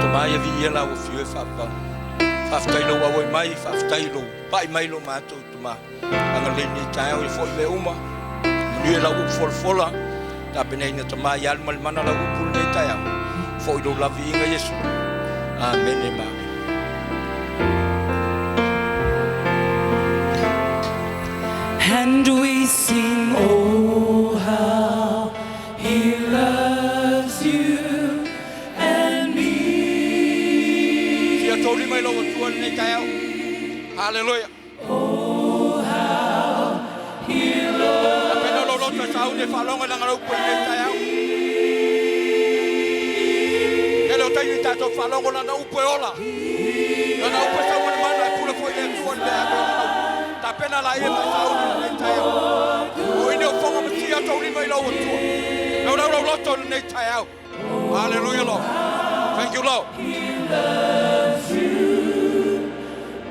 Speaker 5: Tama ia viia la ua fio e faapau. Faafetai lou auai mai, faafetai lou pai mai lo matou tama. Agalelei nei taeao ia foi mea uma. Manuia lau upu folafola. Tapenaina tama ia alu ma le mana lau upu lenei taeao. Foi lou laviiga Iesu. Amene ma amene.
Speaker 2: And we sing, oh, how he loves you and me.
Speaker 5: Sia taulima i lou Atua lenei taeao. Haleluia.
Speaker 2: Oh, how he loves
Speaker 5: Tapena lou loto e sauni e faalogo i lana upu i lenei taeao. Tele o taimi tatou faalogo lana upu e ola. Lana upu e sau ma le mana e pule foi le Atua i le mea ave o lana upu. Tapena laia ma e sauni i lenei taeao. O ine o foga ma sia taulima i lou Atua. Laulau lou loto i lenei taeao. Hallelujah, Lord. Thank you, Lord.
Speaker 2: He loves you.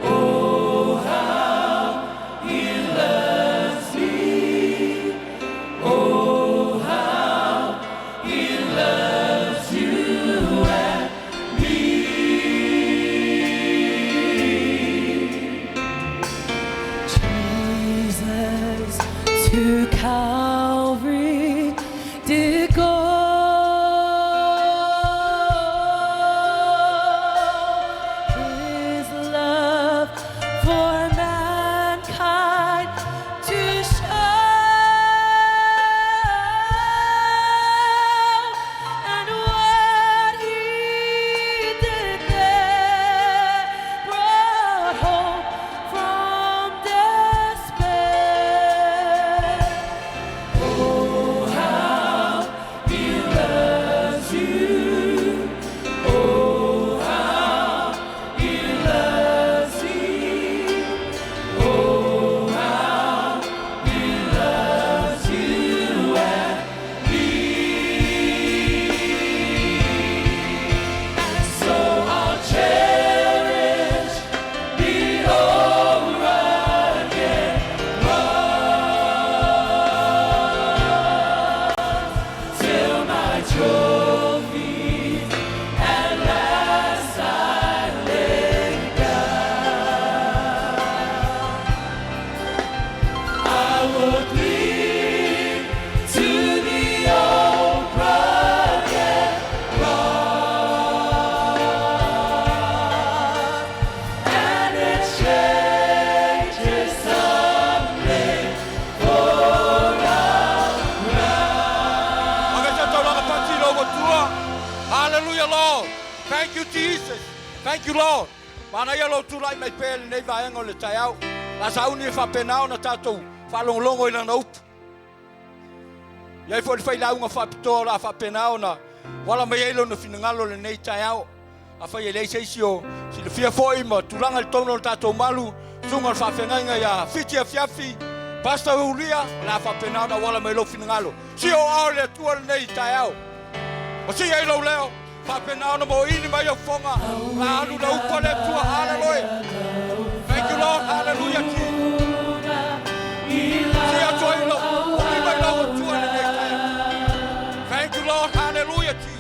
Speaker 2: Oh, how he loves me. Oh, how he loves you and me. Jesus to Calvary did go. His love for mankind to show, and what he did there brought hope from despair. Oh, how he loves you. Oh, how he loves me. Oh, how he loves you and me. And so I'll cherish the old rugged cross till my trophies at last I lay down. I will cling to the old rugged cross, and it changes something for
Speaker 5: Hallelujah, Lord. Thank you, Jesus. Thank you, Lord. Mana ia lo tūlai mai pē le nei vaenga o le taeao. La sauni e whapenao na tātou whalongolongo i lana upu. Ia i fo le whailauga whapitoa la whapenao na wala mai ai lona finagalo le nei taeao. A whai e lei seisi o silafia foi ma tulaga le tono o le tātou malu, sunga o le whaafeagaiga ia Fiti afiafi, Pastor Ulia, o le a faapena ona auala mai lou finagalo. Si o ao le Atua lenei taeao. Ma si ai lou leo, faapena ona moini mai au foga, la alu la upa le Atua. Hallelujah. Thank you, Lord. Hallelujah, Jesus. Si atu ai lou, uli mai lau Atua lenei taeao. Thank you, Lord. Hallelujah, Jesus.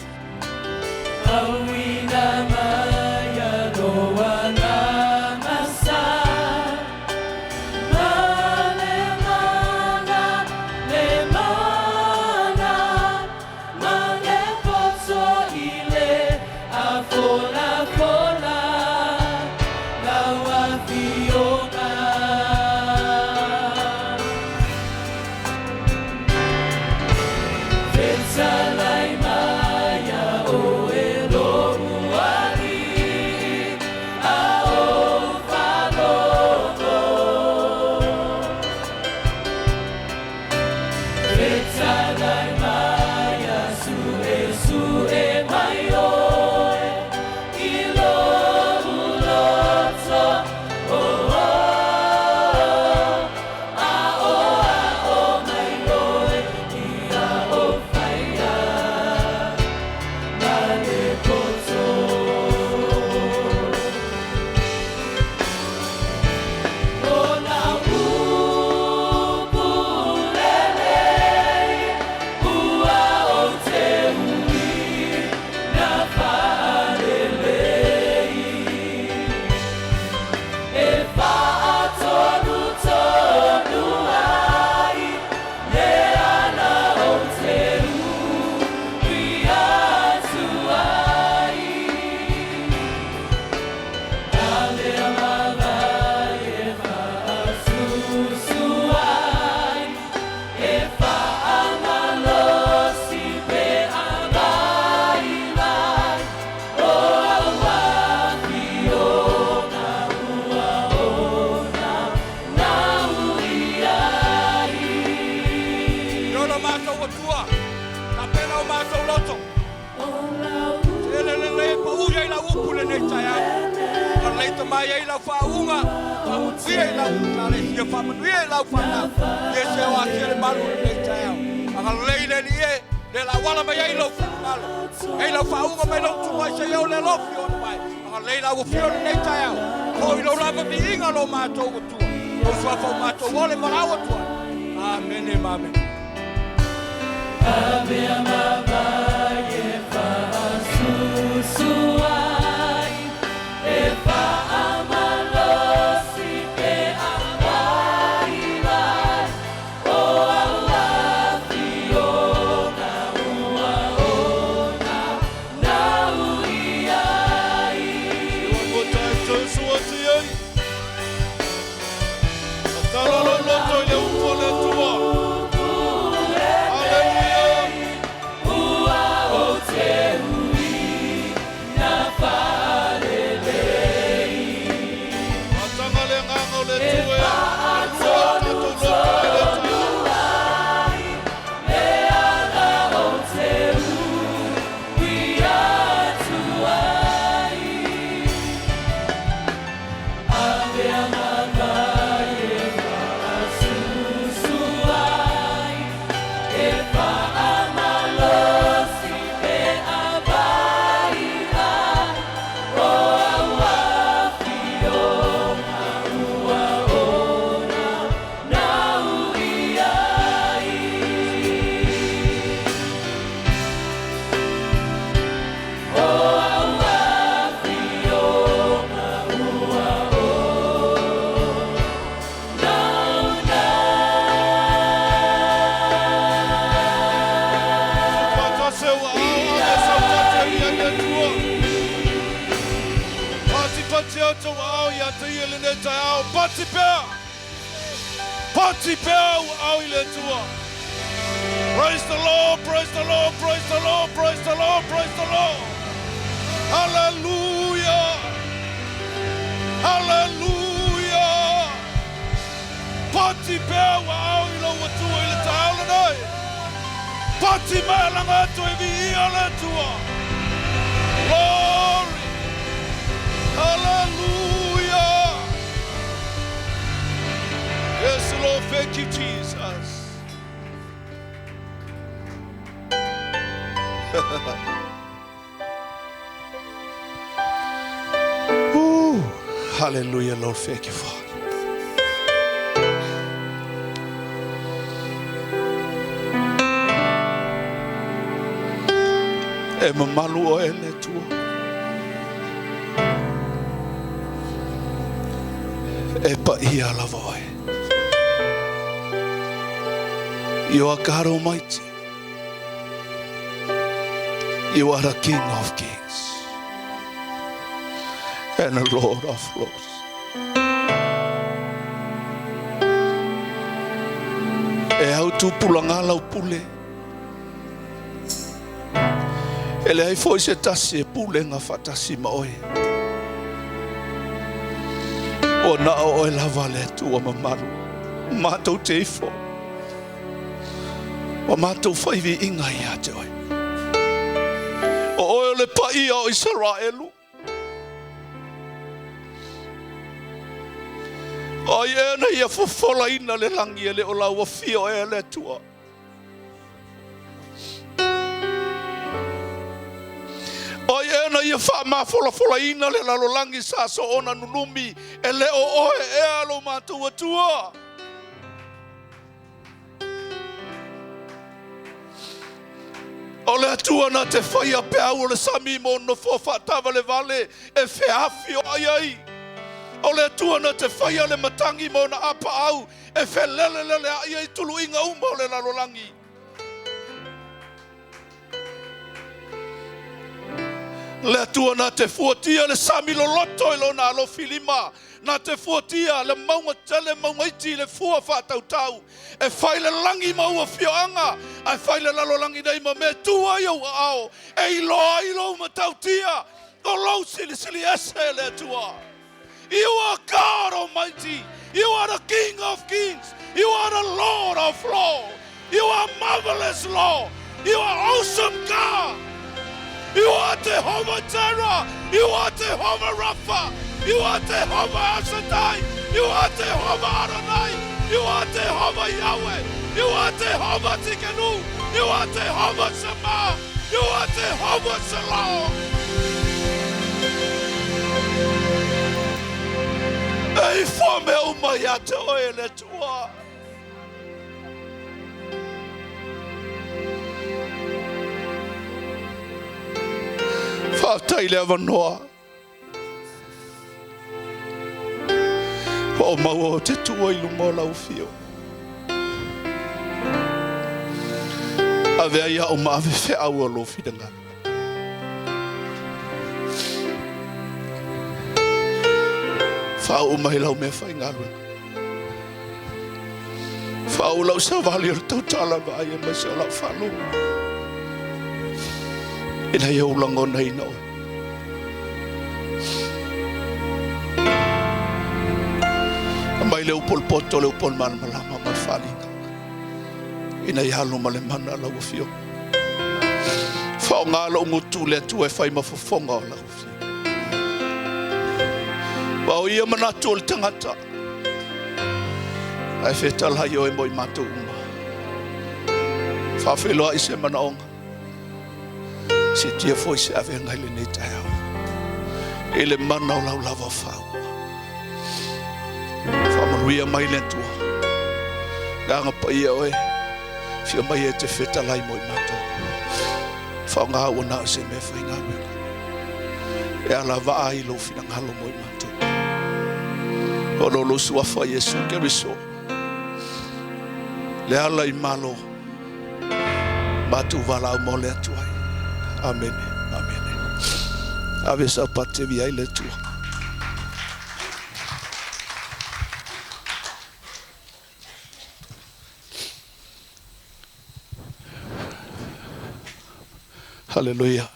Speaker 5: Lolo matou atua, tapena o matou loto. Ele le pa uia i lau upu le nei taeao. A lei ta mai ai lau whaunga, whamutia i lau tale sia whamanuia i lau whanau. Ye se o asia le malu le nei taeao. Anga lei le li e, Lea la auala mai ai lou finagalo. Ei lau faauuga mai lou tumai seia oo le alofi o ona mai. Agalelei la ua fio lenei taeao. Foi lou lava viiga lo matou Atua. Lou suafa o matou ole valaau atu ai. Amene ma amene.
Speaker 3: Praise the Lord, praise the Lord, praise the Lord, praise the Lord, praise the Lord. Hallelujah. Hallelujah. Pati pea ua ao i lou Atua i le taeao lenei. Pati mai laga atu e viia le Atua. Glory. Hallelujah. Yes, Lord, thank you, Jesus. Ooh, hallelujah, Lord, thank you, Father. E mamalu oe le Atua. E paia lava oe. You are God Almighty. You are the King of Kings and the Lord of Lords. E au tupulaga lau pule. E leai foi se tasi e pulega faatasi ma oe. Ua na o oe lava le Atua mamalu. Matou te ifo. Ua matou fai viiga ia te oe. O oe o le paia o Isaraelu. O ai ea na ia fofolaina le lagi e le o lau afio ea le Atua. O ai ea na ia faamafolafolaina le lalolagi sa soona nunumi e le o oe ea lo matou Atua. O le Atua na te faia peau o le sami mo nofoa faatavalevale e feafioai ai. O le Atua na te faia le matagi mo na apaau e feleleleleai ai tuluiga uma o le lalolagi. Le Atua na te fuatia le sami loloto i lona alofi lima, na te fuatia le mauga tele mauga iti i le fua faatautau, e fai le lagi ma ou afioaga, ae fai le lalolagi nei ma mea e tu ai ou aao, e iloa ai lou matautia, o lou silisili ese le Atua. You are God Almighty. You are the King of Kings. You are the Lord of Lords. You are marvelous, Lord. You are awesome, God. You are Jehovah Jireh. You are Jehovah Rapha. You are Jehovah El Shaddai. You are Jehovah Adonai. You are Jehovah Yahweh. You are Jehovah Tsidkenu. You are Jehovah Shammah. You are Jehovah Shalom. E ifo mea uma ia te oe e le Atua. Faafetai le avanoa. Ua ou maua ou te tuua i luma o lau afio. Ave ai au ma ave feau o lou finagalo. Faauu mai lau mea faigaluega. Faauu lau savali o le tautala vaai aemaise o lau faalogo. Ina ia ou lagonaina oe. Aumai le upu o le poto, le upu o le malamalama ma le faaaliga ina ia alu ma le mana lau Afioga. Faaaoga lou gutu le Atua e fai ma fofoga o lau Afioga. Aua o ia manatu o le tagata, ae fetalai oe mo i matou uma. Faafeiloai se manaoga. Siitia foi se avega i lenei taeao i le mana o lau lava faaua. Faamanuia mai le Atua. Agaga Paia oe, fia mai e te fetalai mo i matou. Faaaoga ua na o se mea faigaluega. E alavaa ai lou finagalo mo i matou. O lo lou suafa Iesu Keriso. Le ala i malo. Matou valaau mo le Atua ai. Amene. Amene. Ave sau pate via i le Atua. Haleluia.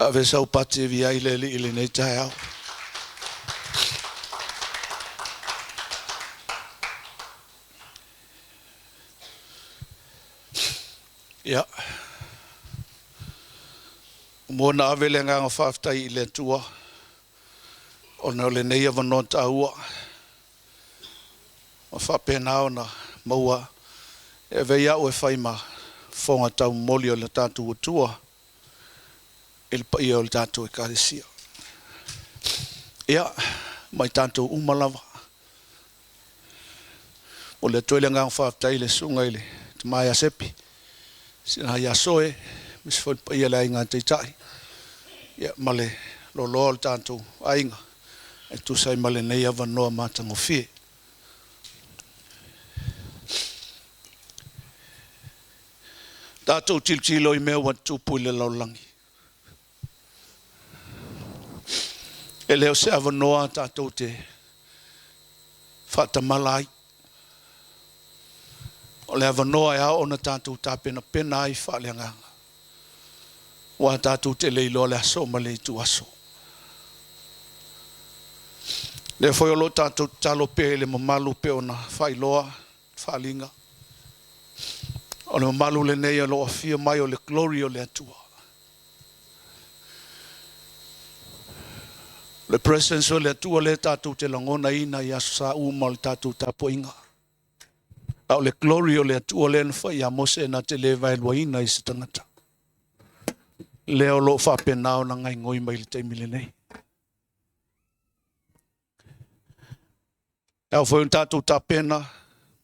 Speaker 3: Ave sau pati e via i le Alii i lenei taeao. Ia. Ua mua ona ave le agaga faafetai i le Atua ona o lenei avanoa taua ua faapena ona maua e ave ai au e fai ma fofoga taumomoli o le tatou Atua i le paia o le tatou Ekalesia. Ia, ma i tatou uma lava. Momoli atu ai le agaga faafetai i le Susuga i le Tama ia Sepi, Sina ia Soe, aemaise foi le paia o le Aiga Taitai, ia ma le loaloa o le tatou aiga e tusa ai ma lenei avanoa matagofie. Tatou tilotilo i mea ua tutupu i le lalolagi. E le o se avanoa tatou te faatamala ai. O le avanoa e ao ona tatou tapenapena ai faaleagaga, aua tatou te le iloa le aso ma le ituaso. Lea foi o lo o tatou tatalo pea i le mamalu pei ona faailoa le faaaliga. O le mamalu lenei o lo o afio mai o le glory o le Atua. O le presence o le Atua lea tatou te lagonaina i aso sa uma o le tatou tapuaiga. A o le glory o le Atua lea na fai ia Mose na te le vaeluaina i se tagata. Lea o lo o faapena ona gaigoi mai i le taimi lenei. E ao foi ona tatou tapena ma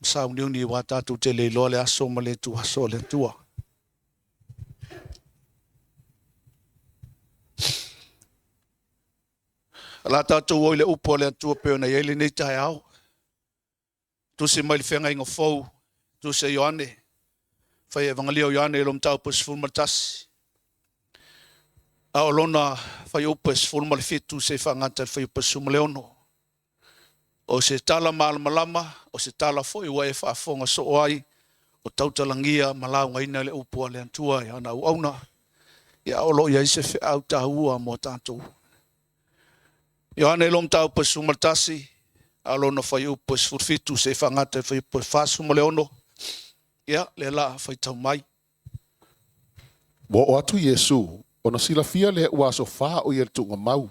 Speaker 3: sauniuni aua tatou te le iloa le aso ma le ituaso o le Atua. O le a tatou o i le upu a le Atua pei ona i ai lenei taeao. Tusi mai le Feagaiga Fou, Tusi a Ioane, fai Evagalii o Ioane i lo mataupu e 11. A o lona fuaiupu e 17 seia faagata i le fuaiupu e 16. O se tala malamalama, o se tala foi ua e faafofoga soo ai, o tautalagia ma laugaina le upu a le Atua i ana auauna, ia o lo o i ai se feau taua mo tatou. Ioane i lo mataupu e 11, a o lona fuaiupu e 17 seia faagata i le fuaiupu e 46, ia, lea la a faitau mai.
Speaker 6: Ua oo atu Iesu, ona silafia lea ua aso fa o ia i le tuugamau.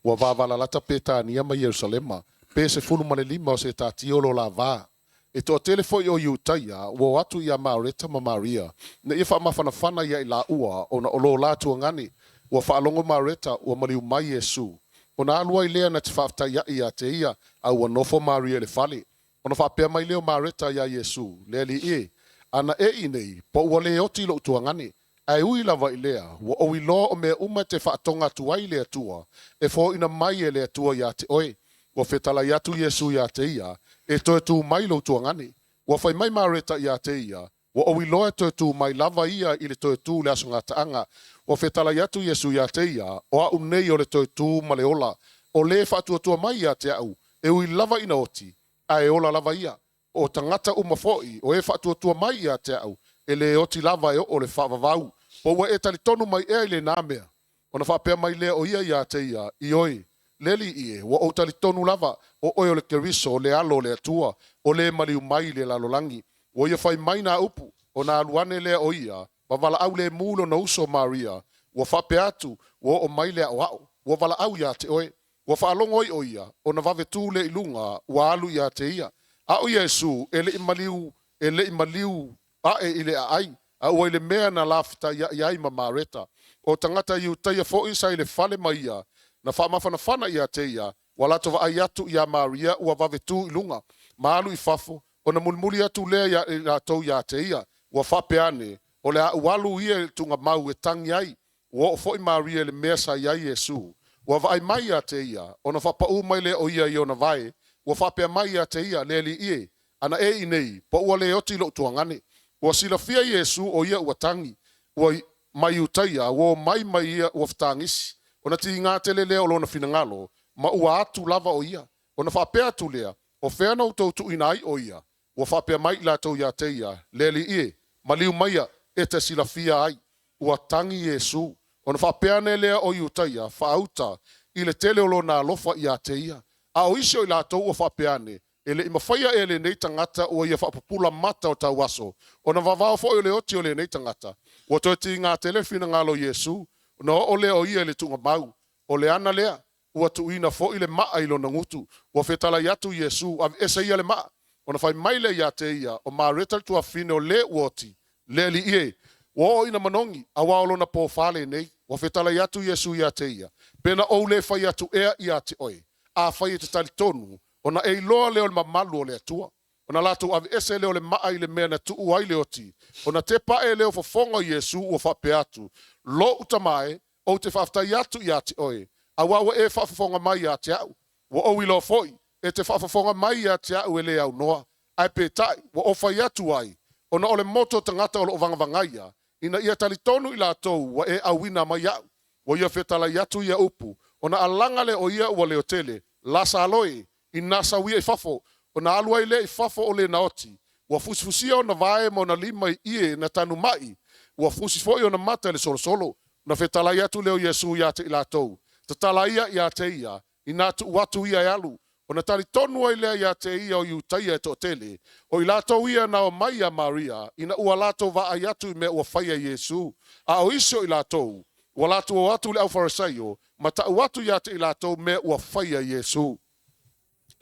Speaker 6: Ua vavalalata Petania ma Ierusalema, pe 15 o se etatio lo la va. E toatele foi o Iutaia ua o atu iā Mareta ma Maria, ina ia faamafanafana iā i laua ona o lo la tuagane. Ua faalogo Mareta ua maliu mai Iesu, ona alu ai lea na te faafetaiaʻi iā te ia, a ua nofo Maria i le fale. Ona faapea mai lea o Mareta iā Iesu, Le Alii e, ana e i inei, po ua le oti loʻu tuagane. Ae ui lava i lea, ua ou iloa o mea uma e te faatoga atu ai i le Atua, e foaina mai e le Atua iā te oe. Ua fetalai atu Iesu iā te ia, E toe tū mai lou tuagane. Ua fai mai Mareta iā te ia, Ua ou iloa e toe tū mai lava ia i le toe tū i le aso gataaga. Ua fetalai atu Iesu iā te ia, O aʻu nei o le toe tū ma le ola. O le e faatuatua mai iā te aʻu, e ui lava ina oti, ae ola lava ia. O tagata uma foi o e faatuatua mai ia te aʻu, e lē oti lava e oo le faavavau. Po ua e talitonu mai ea i lenā mea? Ona faapea mai lea o ia iā te ia, Ioe, le Alii e, ua ou talitonu lava, o oe o le Keriso, le Alo o le Atua, o le maliu mai i le lalolagi. Ua ia fai mai nā upu, ona alu ane lea o ia, ma valaau lemu lona uso Maria, ua faapea atu, Ua oo mai le aʻoaʻo, ua valaau iā te oe. Ua faalogo ai ʻo ia, ona vave tū lea i luga, ua alu iā te ia. A ʻo Iesū, e le i maliu, e le i maliu aʻe i le aʻai, a ua i le mea na lafetaiaʻi ai ma Mareta. O tagata Iutaia foi sa i le fale ma ia, na faamafanafana iā te ia, ua latou vaai atu iā Maria ua vave tū i luga, ma alu i fafo, ona mulimuli atu lea iā i latou iā te ia, ua faapea ane, O le a ou alu ia i le tuugamau e tagi ai. Ua oo foi Maria i le mea sa i ai Iesu. Ua vaai mai ia te ia, ona faapaū mai lea o ia i ona vae, ua faapea mai ia te ia, Le Alii e, ana e i inei, po ua le oti loʻu tuagane. Ua silafia Iesu o ia ua tagi, ua mai Iutaia, ua omai mai ia ua fetagisi, ona tiga tele lea o lona finagalo, ma ua atu lava o ia. Ona faapea atu lea, O fea na outou tuuina ai o ia? Ua faapea mai i latou ia te ia, Le Alii e, maliu maia, e te silafia ai. Ua tagi Iesu. Ona faapea ane lea o Iutaia, faauta i le tele o lona alofa ia te ia. A o isi o i latou ua faapea ane, E le i mafaia ea lenei tagata ua ia faapupula mata o tauaso, ona vavao foi o le oti o lenei tagata. Ua toe tiga tele le finagalo o Iesu, ona oo lea o ia i le tuugamau. O le ana lea, ua tuuina foi le maa i lona gutu. Ua fetalai atu Iesu, Aveese ia le maa. Ona fai mai lea ia te ia, O Mareta le tuafafine o le ua oti, le Alii e, ua oo ina manogi, auā o lona pō fa lenei. Ua fetalai atu Iesu ia te ia, Pe na ou le fai atu ea ia te oe, afai e te talitonu, ona e iloa lea o le mamalu o le Atua. Ona latou aveese lea o le maa i le mea na tuu ai le oti, ona tepa ae lea o fofoga o Iesu ua faapea atu, Loʻu Tama e, ou te faafetai atu ia te oe, auā ua e faafofoga mai ia te aʻu. Ua ou iloa foi, e te faafofoga mai ia te aʻu e le aunoa, ae peitai, ua ou fai atu ai, ona o le motu o tagata o lo o vagavagaia, ina ia talitonu i latou ua e auina mai iaʻu. Ua ia fetalai atu ia upu, ona alaga lea o ia ua leotele, Lasalo e, inā sau ia i fafo, ona alu ai lea i fafo o lena oti. Ua fusifusia ona vae ma ona lima i ie na tanumaʻi, ua fusi foi ona mata i le solosolo. Ona fetalai atu lea o Iesu ia te i latou, Tatala ia ia te ia, inā tuu atu ia e alu. Ona talitonu ai lea ia te ia o Iutaia e toatele, o i latou ia na omai iā Maria, ina ua latou vaai atu i mea ua faia e Iesu. A o isi o i latou, ua latou o atu i le aufarisaio, ma tau atu ia te i latou mea ua faia e Iesu.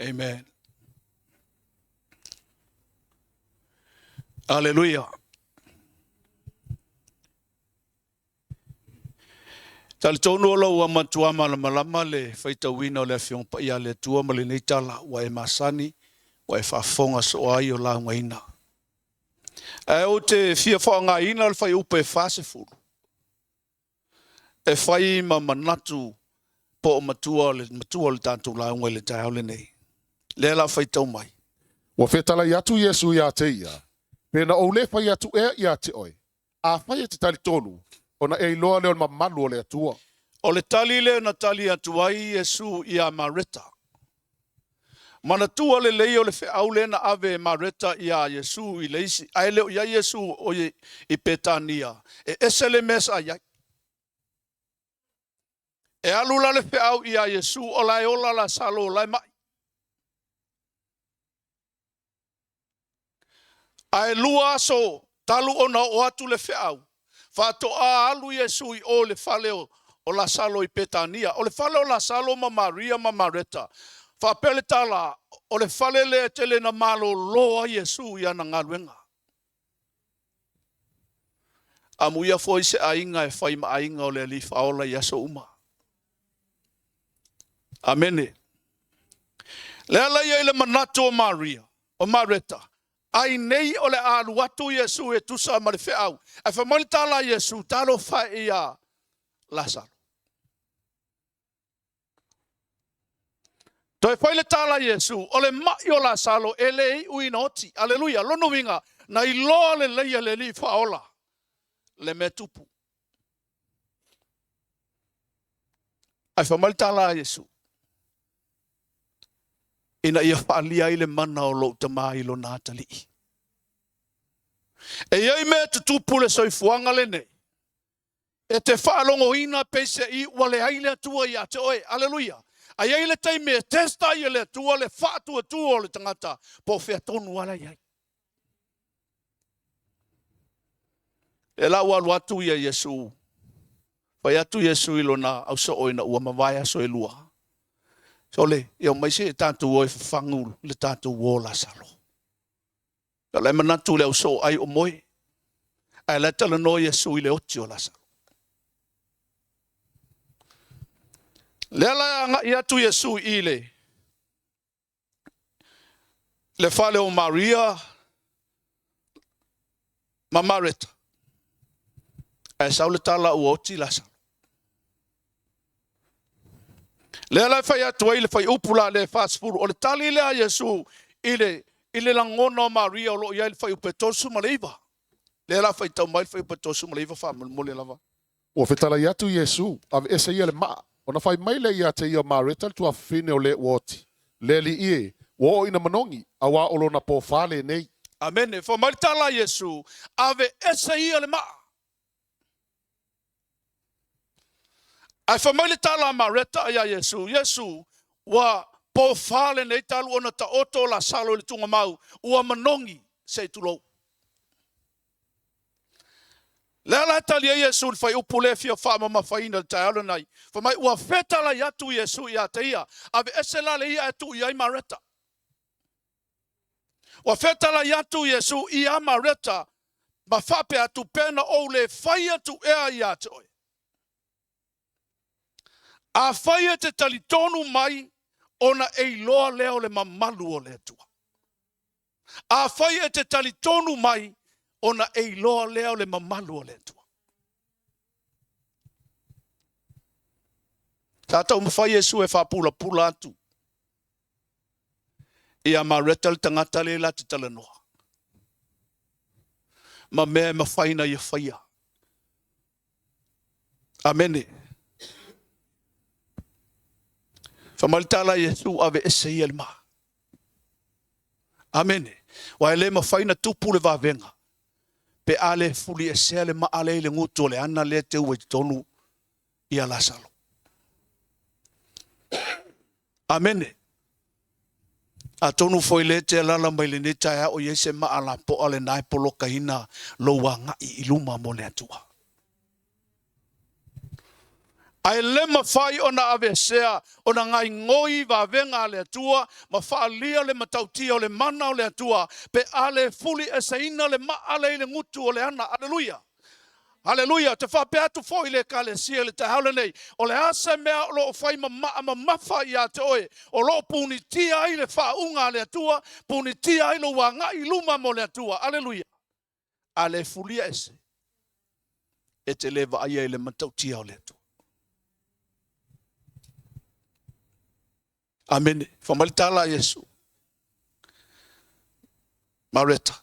Speaker 3: Amen. Aleluia. Talitonu o lo ua matua malamalama le faitauina o le Afioga Paia a le Atua ma lenei tala ua e masani, ua e faafofoga soo ai o laugaina. Ae ou te fia faaaogaina le fuaiupu e 40 e fai ma manatu Po o matua o le matua o le tatou lauga i le taeao lenei. Lea la faitau mai.
Speaker 6: Ua fetalai atu Iesu iā te ia, Pe na ou le fai atu ea iā te oe, afai e te talitonu, ona e iloa lea o le mamalu o le Atua.
Speaker 3: O le tali lea na tali atu ai Iesu iā Mareta. Manatua lelei o le feau lea na ave e Mareta iā Iesu i le isi, ae le o i ai Iesu o i Petania, e ese le mea sa i ai. E alu la le feau iā Iesu o la e ola Lasalo o la e maʻi. Ae lua aso talu ona oo atu le feau, faatoa alu Iesu i o i le fale o Lasalo i Petania. O le fale o Lasalo ma Maria ma Mareta, faapea le tala, o le fale lea e tele ina malolo ai Iesu i ana galuega. Amuia foi se aiga e fai ma aiga o le Alii Faaola i aso uma. Amene. Le ala ia i le manatu o Maria, o Mareta, ai nei o le a alu atu Iesu e tusa ma le feau. Ae fai mai le tala a Iesu, talofa e ia Lasalo. Toe fai le tala a Iesu, o le mai o Lasalo e le iu ina oti. Aleluia. Lona uiga, na iloa lelei e le Alii Faaola le mea tupu. Ae fai mai le tala a Iesu, ina ia faaalia ai le mana o lou Tama i lona atalii. E i ai mea tutupu le soifuaga lenei, e te faalogoina peiseai ua leai le Atua ia te oe. Aleluia. A i ai le taimi e testa ai e le Atua le faatuatua o le tagata, po o fea tonu lava la i ai. Lea la ua alu atu ia Iesu, fai atu Iesu i lona ausoo ina ua mavae aso e lua. Sole, ia omai se i tatou o e fafagu le tatou uo Lasalo. O la e manatu le ausoo ai o moe, ae la e talanoa Iesu i le oti o Lasalo. Lea la e agai atu Iesu i le le fale o Maria ma Mareta. Ae sau le tala ua oti Lasalo. Lea la e fai atu ai le fuaiupu la le 40, o le tali lea a Iesu i le, i le lagona o Maria o lo o i ai le fuaiupu e 39. Lea la faitau mai le fuaiupu e 39 faamolemole lava.
Speaker 6: Ua fetalai atu Iesu, Aveese ia le maa. Ona fai mai lea ia te ia o Mareta le tuafafine o le ua oti, Le Alii e, ua oo ina manogi, auā o lona pō fā lenei.
Speaker 3: Amene. Fai mai le tala a Iesu, Aveese ia le maa. Ae fai mai le tala a Mareta iā Iesu, Iesu, ua pō fā lenei talu ona taoto o Lasalo i le tuugamau, ua manogi, se i tulou. Lea la e tali ai Iesu i le fuaiupu lea e fia faamamafaina i le taeao lenei. Fai mai, ua fetalai atu Iesu ia te ia, aveese la le ia ae tuu i ai Mareta. Ua fetalai atu Iesu ia Mareta ma faapea atu, pe na ou le fai atu ea ia te oe. Afai e te talitonu mai, ona e iloa lea o le mamalu o le Atua. Afai e te talitonu mai, ona e iloa lea o le mamalu o le Atua. Sa taumafai Iesu e faapulapula atu ia Mareta le tagata lea la te talanoa ma mea e mafai ona ia faia. Amene. Fai mai le tala a Iesu, aveese ia le maa. Amene. Aua e le mafai ona tupu le vavega pe a le fuliesea le maa lea i le gutu o le ana lea e teu ai totonu ia Lasalo. Amene. Atonu foi lea e te alaala mai lenei taeao i ai se maa lapoa lena e polokaina lou agai i luma mo le Atua. Ae le mafai ona aveesea ona gaigoi vavega a le Atua ma faaalia le matautia o le mana o le Atua pe a le fulieseina le maa lea i le gutu o le ana. Aleluia! Aleluia! Te faapea atu foi le Ekalesia i le taeao lenei, o le a se mea o lo o fai ma maa mamafa ia te oe, o lo o punitia ai le faauuga a le Atua, punitia ai lou agai i luma mo le Atua. Aleluia! A le fulia ese, e te le vaaia i le matautia o le Atua. Amene. Fai mai le tala a Iesu. Mareta,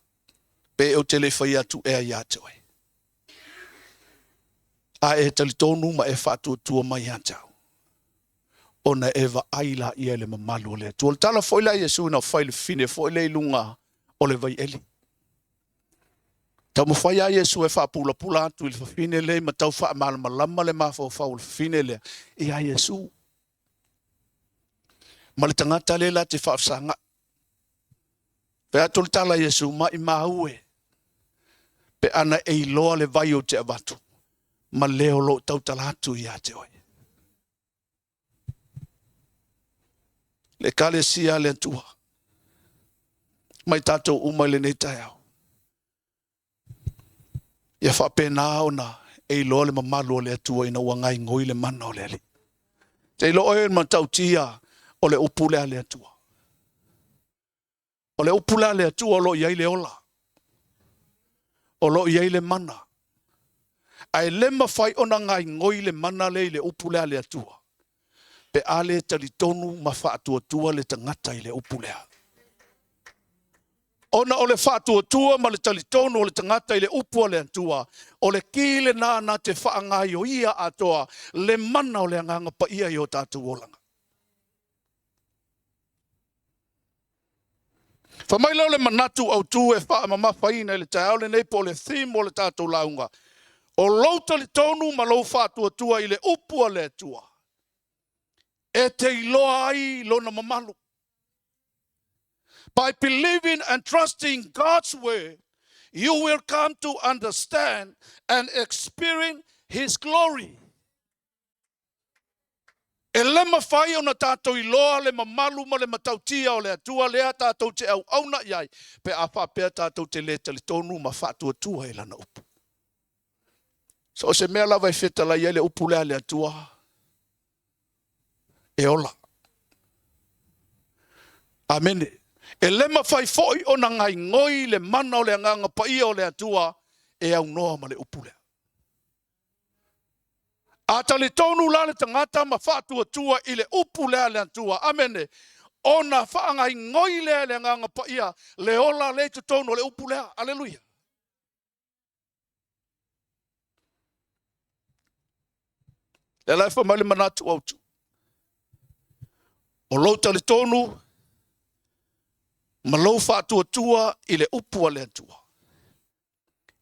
Speaker 3: pe ou te le i fai atu ea ia te oe. A e talitonu ma e faatuatua mai ia te au, ona e vaai laia i le mamalu o le Atua. O le tala foi lea a Iesu ina ua fai le fafine foi lea i luga o le vaieli. Taumafai lava Iesu e faapulapula atu i le fafine lea ma tau faamalamalama le mafaufau o le fafine lea ia Iesu. Ma le tagata lea la te faafesagai. Fai atu le tala a Iesu, maimau e, pe ana e iloa le vai ou te avatu, ma le o lo o tautala atu ia te oe. Le Ekalesia a le Atua, mai tatou uma i lenei taeao. Ia faapena ona e iloa le mamalu o le Atua ina ua gaigoi le mana o le Alii. Te iloa oe matautia o le upu lea a le Atua. O le upu lea a le Atua o lo o i ai le ola. O lo o i ai le mana. Ae le mafai ona gaigoi le mana lea i le upu lea a le Atua pe a le talitonu ma faatuatua le tagata i le upu lea. Ona o le faatuatua ma le talitonu o le tagata i le upu a le Atua, o le ki lena na te faagaioia atoa le mana o le Agaga Paia i o tatou olaga. Fai mai lea o le manatu autu e faamamafaina i le taeao lenei po o le theme o le tatou lauga, o lou talitonu ma lou faatuatua i le upu a le Atua e te iloa ai lona mamalu. By believing and trusting God's word, you will come to understand and experience His glory. E le mafai ona tatou iloa le mamalu ma le matautia o le Atua lea tatou te auauna i ai pe a faapea tatou te le talitonu ma faatuatua i Lana upu. So o se mea lava e fetalai ai le upu lea a le Atua, e ola. Amene. E le mafai foi ona gaigoi le mana o le Agaga Paia o le Atua e aunoa ma le upu lea. A talitonu la le tagata ma faatuatua i le upu lea a le Atua, amene, ona faagaigoi lea e le Agaga Paia le ola lea i totonu o le upu lea. Aleluia. Lea la e fai mai le manatu autu. O lou talitonu ma lou faatuatua i le upu a le Atua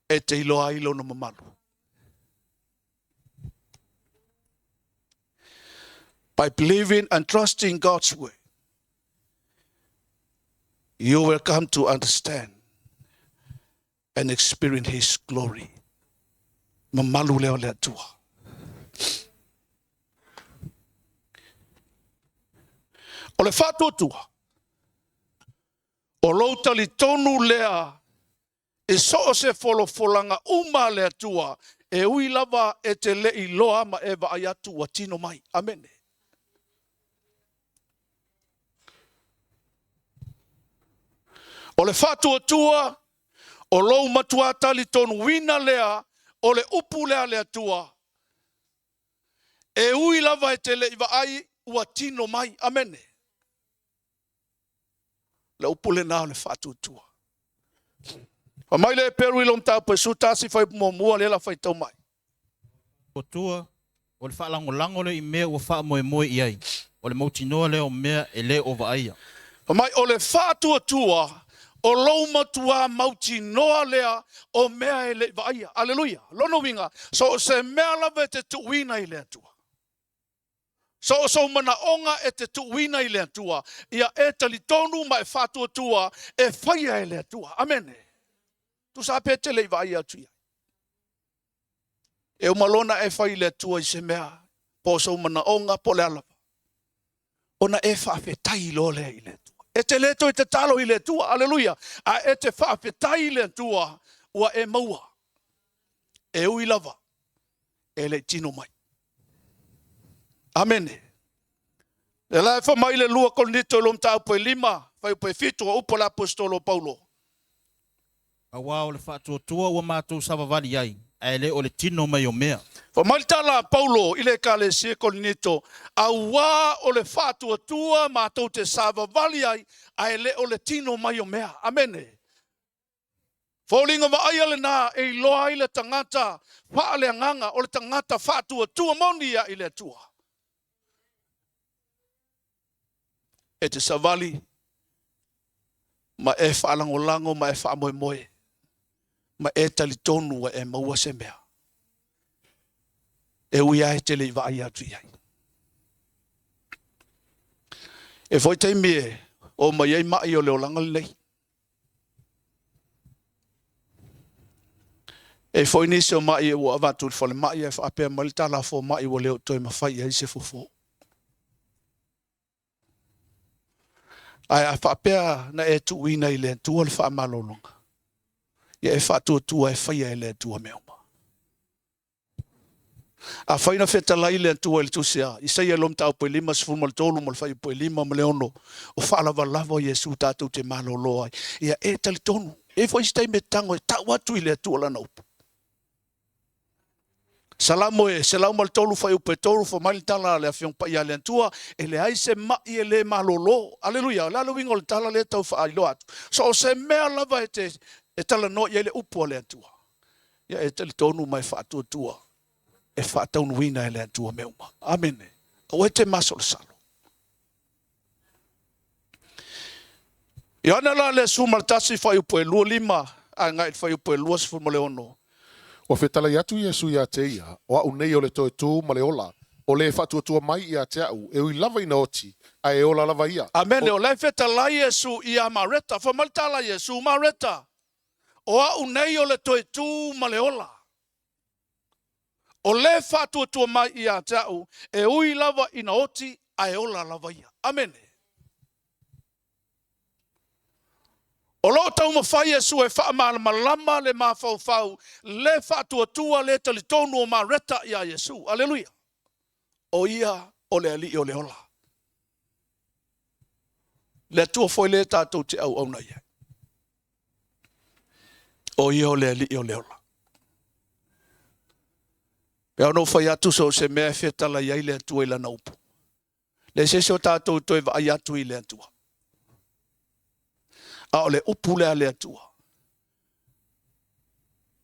Speaker 3: e te iloa ai lona mamalu. By believing and trusting God's word, you will come to understand and experience His glory. Mamalu lea o le Atua. O le faatuatua, o lou talitonu lea i so o se folafolaga uma a le Atua, e ui lava e te le iloa ma e vaai atu ua tino mai. Amene. O le faatuatua, o lou matua talitonuina lea o le upu lea a le Atua, e ui lava e te le i vaai ua tino mai. Amene. Le upu lena o le faatuatua. Fai mai le Eperu i lo mataupu e 11 fuaiupu muamua lea la faitau mai.
Speaker 1: Tua, o le faalagolago lea i mea ua faamoemoe i ai, o le mautinoa lea o mea e le o vaaia.
Speaker 3: Fai mai o le faatuatua o lou matua mautinoa lea o mea e le i vaaia. Aleluia. Lona uiga, so o se mea lava e te tuuina i le Atua. So o sou manaoga e te tuuina i le Atua, ia e talitonu ma e faatuatua e faia e le Atua. Amene. Tusa pe te le i vaaia atu i ai. E uma loa ona e fai i le Atua i se mea, po o sou manaoga po o le a lava, ona e faafetai loa lea i le Atua. E te le toe tatalo i le Atua, aleluia, a e te faafetai i le Atua ua e maua. E ui lava e le i tino mai. Amene. Le la e fai mai le 2 Korinito i lo mataupu e 5, fuaiupu e 7, o upu a le aposetolo o Paulo.
Speaker 1: Aua o le faatuatua ua matou savavali ai, ae le o le tino mai o mea.
Speaker 3: Fai mai le tala a Paulo i le Ekalesia i Korinito, Auā o le faatuatua matou te savavali ai, ae le o le tino mai o mea. Amene. Foliga vaaia lena e iloa ai le tagata faaleagaga, o le tagata faatuatua moni ia i le Atua. E te savali ma e faalagolago ma e faamoemoe ma e talitonu ua e maua se mea. E ui lava e te le i vaai atu i ai. E foi taimi e oo mai ai mai o le olaga lenei. E i ai foi nisi o mai ua avatu i le falemai ae faapea mai le tala a fomai ua le o toe mafai i ai se fofo. Ae a faapea na e tuuina i le Atua le faamalologa, ia e faatuatua e faia e le Atua mea uma. Afai na fetalai le Atua i le tusi a Isaia i le mataupu e 53 ma le fuaiupu e 5 ma le 6, o faalavalava o Iesu tatou te malolo ai, ia e talitonu, e i ai foi isi taimi e tago e tau atu i le Atua lana upu. Salamo e 103 fuaiupu e 3, fai mai le tala a le Afioga Paia a le Atua, e leai se mai e le malolo. Aleluia! O le a le uiga o le tala lea e tau faailoa atu? So o se mea lava e te e talanoa i ai le upu a le Atua, ia e talitonu ma e faatuatua e faataunuuina e le Atua mea uma. Amene. Aua e te masalosalo. Ioane la le 11 fuaiupu e 25 agai i le fuaiupu e 26.
Speaker 6: Ua fetalai atu Iesu ia te ia, O a'u nei o le toe tu ma le ola, o le e faatuatua mai ia te a'u, e ui lava ina oti, ae e ola lava ia.
Speaker 3: Amene. O la e fetalai Iesu ia Mareta. Fai mai le tala a Iesu, Mareta, o a'u nei o le toe tu ma le ola. O le faatuatua mai ia te a'u, e ui lava ina oti, ae ola lava ia. Amene. O lo o taumafai Iesu e faamalamalama le mafaufau le faatuatua le talitonu o Mareta ia Iesu. Aleluia! O ia o le Alii o le ola. Le Atua foi lea tatou te auauna i ai. O ia o le Alii o le ola. Pe ona ou fai atu so o se mea e fetalai ai le Atua i lana upu. Leai se isi o tatou toe vaai atu i le Atua. A o le upu lea a le Atua,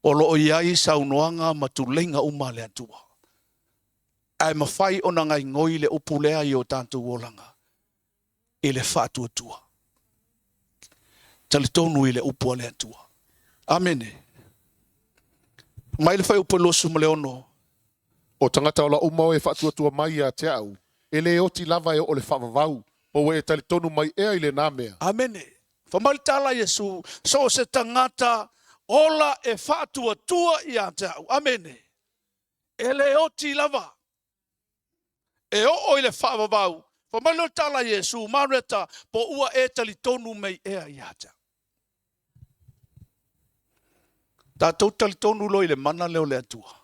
Speaker 3: o lo o i ai saunoaga ma tuleiga uma a le Atua. Ae mafai ona gaigoi le upu lea i o tatou olaga i le faatuatua. Talitonu i le upu a le Atua. Amene. Mai le fuaiupu e 26.
Speaker 6: O tagata ola uma o e faatuatua mai ia te a'u, e lē oti lava e oo le faavavau, po ua e talitonu mai ea i lenā mea.
Speaker 3: Amene. Fai mai le tala a Iesu, So o se tagata ola e faatuatua ia te a'u. Amene. E le oti lava. E oo i le faavavau. Fai mai loa le tala a Iesu, Mareta, po ua e talitonu mai ea ia te a'u. Tatou talitonu loa i le mana lea o le Atua,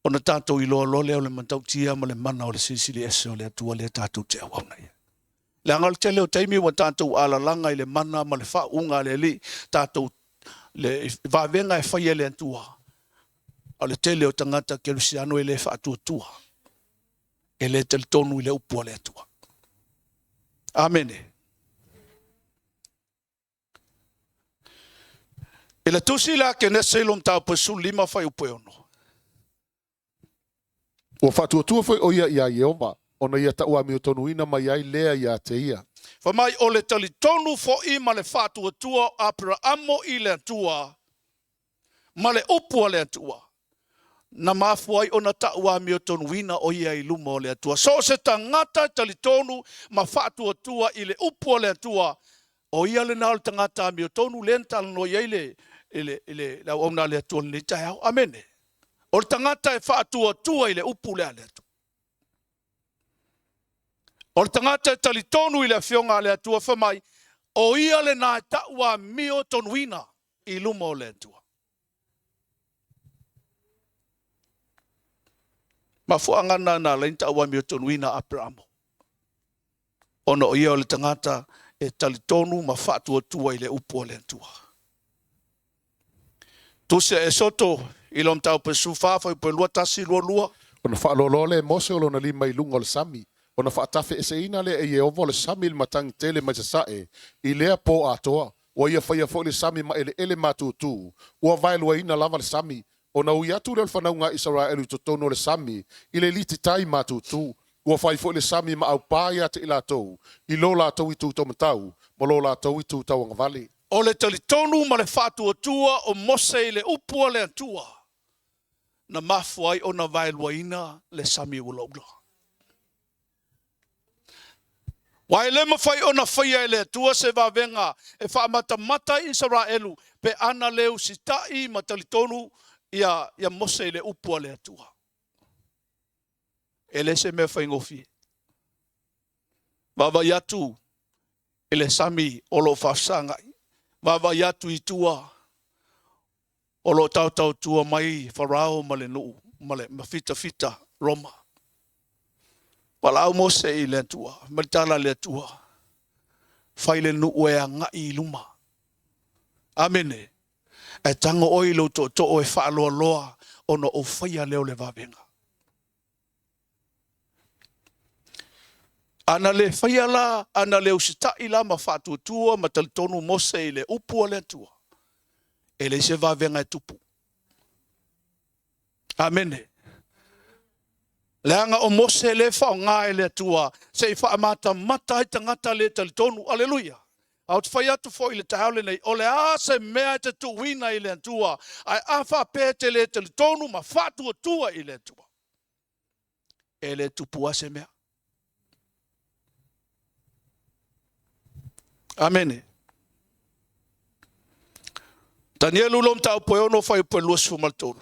Speaker 3: ona tatou iloa loa lea o le matautia ma le mana o le Silisili Ese o le Atua lea tatou te auauna i ai. Leaga o le tele o taimi ua tatou alalaga i le mana ma le faauuga a le Alii, tatou le vavega e fai e le Atua, a o le tele o tagata kerisiano e le faatuatua, e le talitonu i le upu a le Atua. Amene. I le tusi lea a Kenese i lo mataupu e 15 fuaiupu e 6.
Speaker 6: Ua faatuatua foi ʻo ia iā Ieova, ona ia taʻuamiotonuina mai ai lea iā te ia.
Speaker 3: Fai mai, o le talitonu foʻi ma le faatuatua o Aperaamo i le Atua, ma le upu a le Atua, na mafua ai ona taʻuamiotonuina ʻo ia i luma o le Atua. So o se tagata e talitonu ma faatuatua i le upu a le Atua, ʻo ia lena o le tagata amiotonu lea na talanoa i ai le, le, le, le auauna a le Atua i lenei taeao. Amene. O le tagata e faatuatua i le upu lea a le Atua. O le tagata e talitonu i le Afioga a le Atua, fai mai, o ia lena e taʻuamiotonuina i luma o le Atua. Mafuaaga na na ala ai ona taʻuamiotonuina a Aperamo, ona o ia o le tagata e talitonu ma faatuatua i le upu a le Atua. Tusi a Esoto I lo mataupu e 14 fuaiupu e 21, 22.
Speaker 6: Ona faaloaloa lea e Mose o lona lima i luga o le sami, ona faatafeeseina lea e Ieova o le sami i le matagi tele mai sasae i lea po atoa. Ua ia faia foi le sami ma eleele matutu, ua vaeluaina lava le sami. Ona ui atu lea o le fanauga a Isaraelu i totonu o le sami i le liti tai matutu. Ua fai foi le sami ma aupā ia te i latou i lo latou itu taumatau ma lo latou itu tauagavale.
Speaker 3: O le talitonu ma le faatuatua o Mose i le upu a le Atua na mafua ai ona vaeluaina le sami ulaula. Aua e le mafai ona faia e le Atua se vavega e faamatamata ai Isaraelu pe ana le usitai ma talitonu ia, ia Mose i le upu a le Atua. E le se mea faigofie. Vaavaai atu i le sami o lo o faafesagai. Vaavaai atu i tua o lo o taotaotua mai Farao ma le nuu ma le mafitafita Roma. Valaau Mose i le Atua, ma le tala a le Atua, fai le nuu e agai i luma. Amene. Ae tago oe i lou tootoo e faaloaloa ona ou faia lea o le vavega. Ana le faia la, ana le usitai la ma faatuatua ma talitonu Mose i le upu a le Atua, e leai se vavega e tupu. Amene. Leaga o Mose lea e faaaoga e le Atua se i faamatamata ai tagata le talitonu. Aleluia. A ou te fai atu foi i le taeao lenei, o le a se mea e te tuuina i le Atua, ae a faapea e te le talitonu ma faatuatua i le Atua, e le tupu lava se mea. Amene. Tanielu lo mataupu e 6 fuaiupu e 23.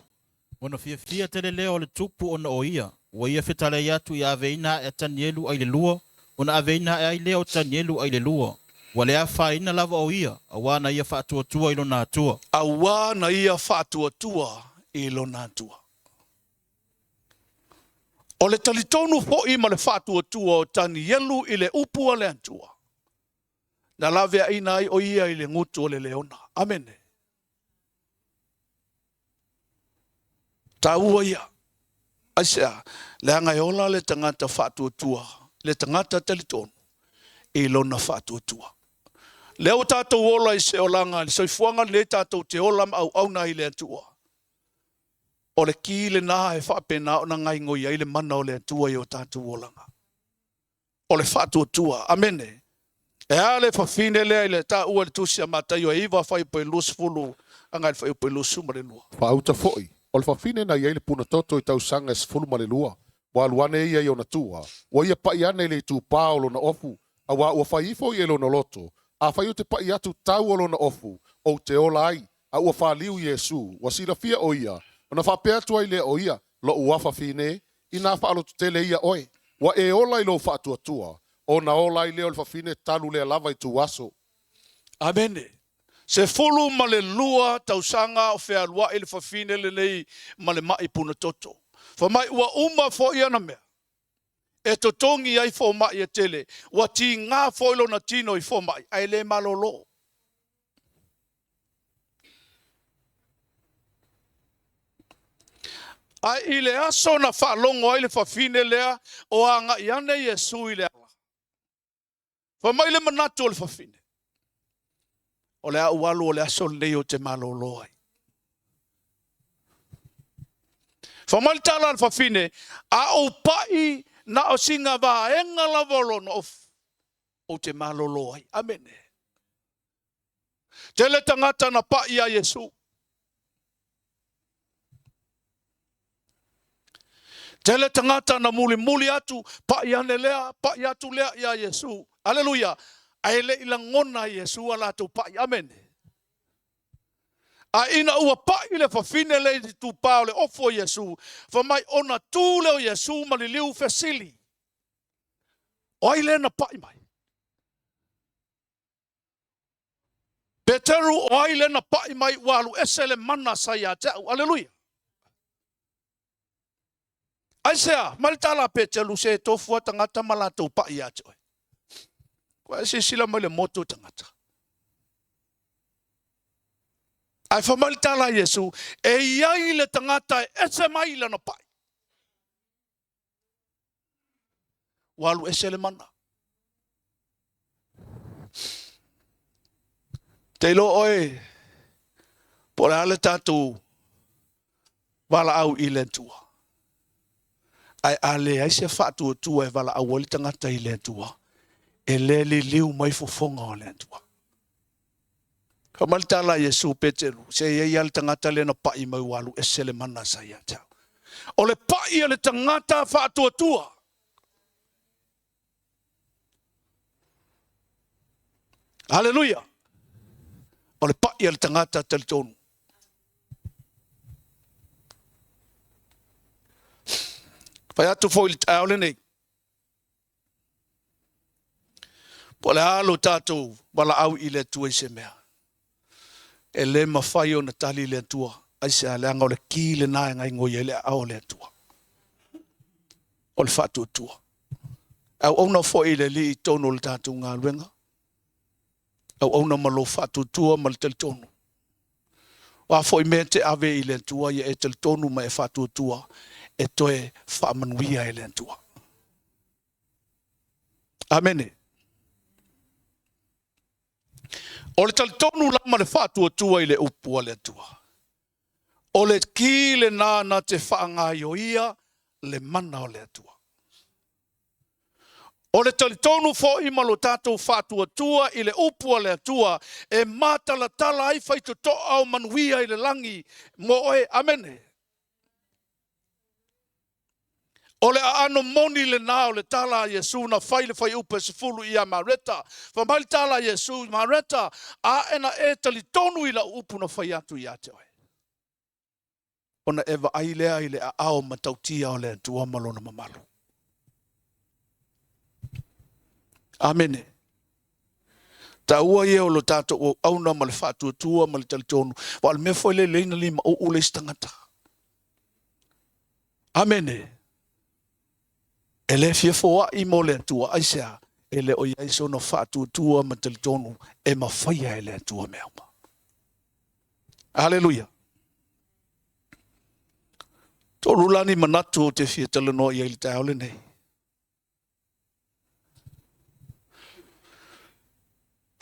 Speaker 7: Ona fiafia tele lea o le tupu ona o ia, ua ia fetalai atu ia aveina ae a Tanielu ai le lua, ona aveina ae ai lea o Tanielu ai le lua. Ua le afaina lava o ia, auā na ia faatuatua i lona Atua.
Speaker 3: Auā na ia faatuatua i lona Atua. O le talitonu foi ma le faatuatua o Tanielu i le upu a le Atua, na laveaina ai o ia i le gutu o le leona. Amene. Taua ia. Aisea? Leaga e ola le tagata faatuatua, le tagata talitonu i lona faatuatua. Lea ua tatou ola i se olaga, le soifuaga lenei tatou te ola ma auauna ai i le Atua. O le ki lena e faapena ona gaigoi ai le mana o le Atua i o tatou olaga. O le faatuatua. Amene. E a le fafine lea i le taua i le Tusi a Mataio e 9 fuaiupu e 20 agai i le fuaiupu e 22.
Speaker 6: Faauta foi, o le fafine na i ai le punatoto i tausaga e 12, ua alu ane ia i ona tua, ua ia paʻi ane i le itupā o lona ofu, auā ua fai ifo ia i lona loto, Afai ou te paʻi atu tau o lona ofu, ou te ola ai, a ua faliu Iesū, ua silafia ʻo ia, ona faapea atu ai lea o ia, Loʻu afafine, inā faalototele ia ʻoe, ua e ola i lou faatuatua, ona ola ai lea o le fafine talu lea lava ituaso.
Speaker 3: Amene. 12 tausaga o fealuai le fafine lenei ma le maʻi punatoto. Fai mai ua uma foi ana mea e totogi ai fomai e tele, ua tiga foi lona tino i fomai, ae le malolo. Ae i le aso na faalogo ai le fafine lea o agai ane Iesu i le ala, fai mai le manatu o le fafine, O le a ou alu o le aso lenei ou te malolo ai. Fai mai le tala a le fafine, a ou pai na o sina vaega lava o lona ofu, ou te malolo ai. Amene. Tele tagata na pai iā Iesu. Tele tagata na mulimuli atu, pai ane lea, pai atu lea iā Iesu. Aleluia! Ae le i lagona e Iesu a latou pai. Amene. A ina ua pai le fafine lea i le tupā o le ofu o Iesu, fai mai ona tu lea o Iesu ma liliu fesili, O ai lea na pai mai? Peteru, o ai lea na pai mai ua alu ese le mana sa ia te au? Aleluia! Aisea? Mai le tala a Peteru, se tofu a tagata ma latou pai ia te oe. Ua e silasila mai le motu o tagata. Ae fai mai le tala a Iesu, e i ai le tagata e ese mai i lana pai. Ua alu ese le mana. Te iloa oe po o le a le tatou valaau i le Atua. Ae a leai se faatuatua e valaau ai le tagata i le Atua, e le liliu mai fofoga o le Atua. Fai mai le tala a Iesu Peteru, se i ai lava le tagata lea na pai mai ua alu ese le mana sa ia te au. O le pai a le tagata faatuatua. Haleluia! O le pai a le tagata talitonu. Fai atu foi i le taeao lenei, po o le a lo tatou valaau i le Atua i se mea, e le mafai ona tali le Atua, aisea, leaga o le ki lena e gaigoi ai le aao o le Atua, o le faatuatua. Auauna foi i le Alii i totonu o le tatou galuega, auauna ma lou faatuatua ma le talitonu. O a foi mea e te ave i le Atua, ia e talitonu ma e faatuatua e toe faamanuia e le Atua. Amene. O le talitonu la ma le faatuatua i le upu a le Atua. O le ki lena na te faagaioia le mana o le Atua. O le talitonu foi ma lo tatou faatuatua i le upu a le Atua e matalatala ai faitotoa o manuia i le lagi mo oe. Amene. O le aano moni lena o le tala a Iesu na fai i le fuaiupu e 10 ia Mareta. Fai mai le tala a Iesu, Mareta, a e na e talitonu i lau upu na fai atu ia te oe, ona e vaai lea i le aao matautia o le Atua ma lona mamalu. Amene. Taua ia o lo tatou auauna ma le faatuatua ma le talitonu. Aua o le mea foi lea e lelei ona limauu le isi tagata. Amene. E le fia foai mo le Atua, aisea? E le o i ai sona faatuatua ma talitonu e mafaia e le Atua mea uma. Aleluia. Tolu la ni manatu ou te fia talanoa i ai i le taeao lenei.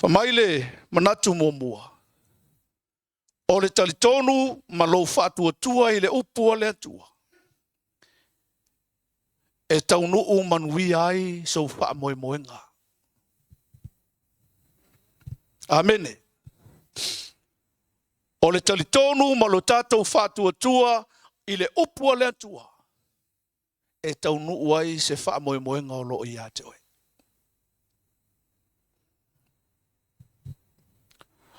Speaker 3: Fai mai le manatu muamua, O le talitonu ma lou faatuatua i le upu a le Atua, e taunuu manuia ai sou faamoemoega. Amene. O le talitonu ma lo tatou faatuatua i le upu a le Atua, e taunuu ai se faamoemoega o lo o ia te oe.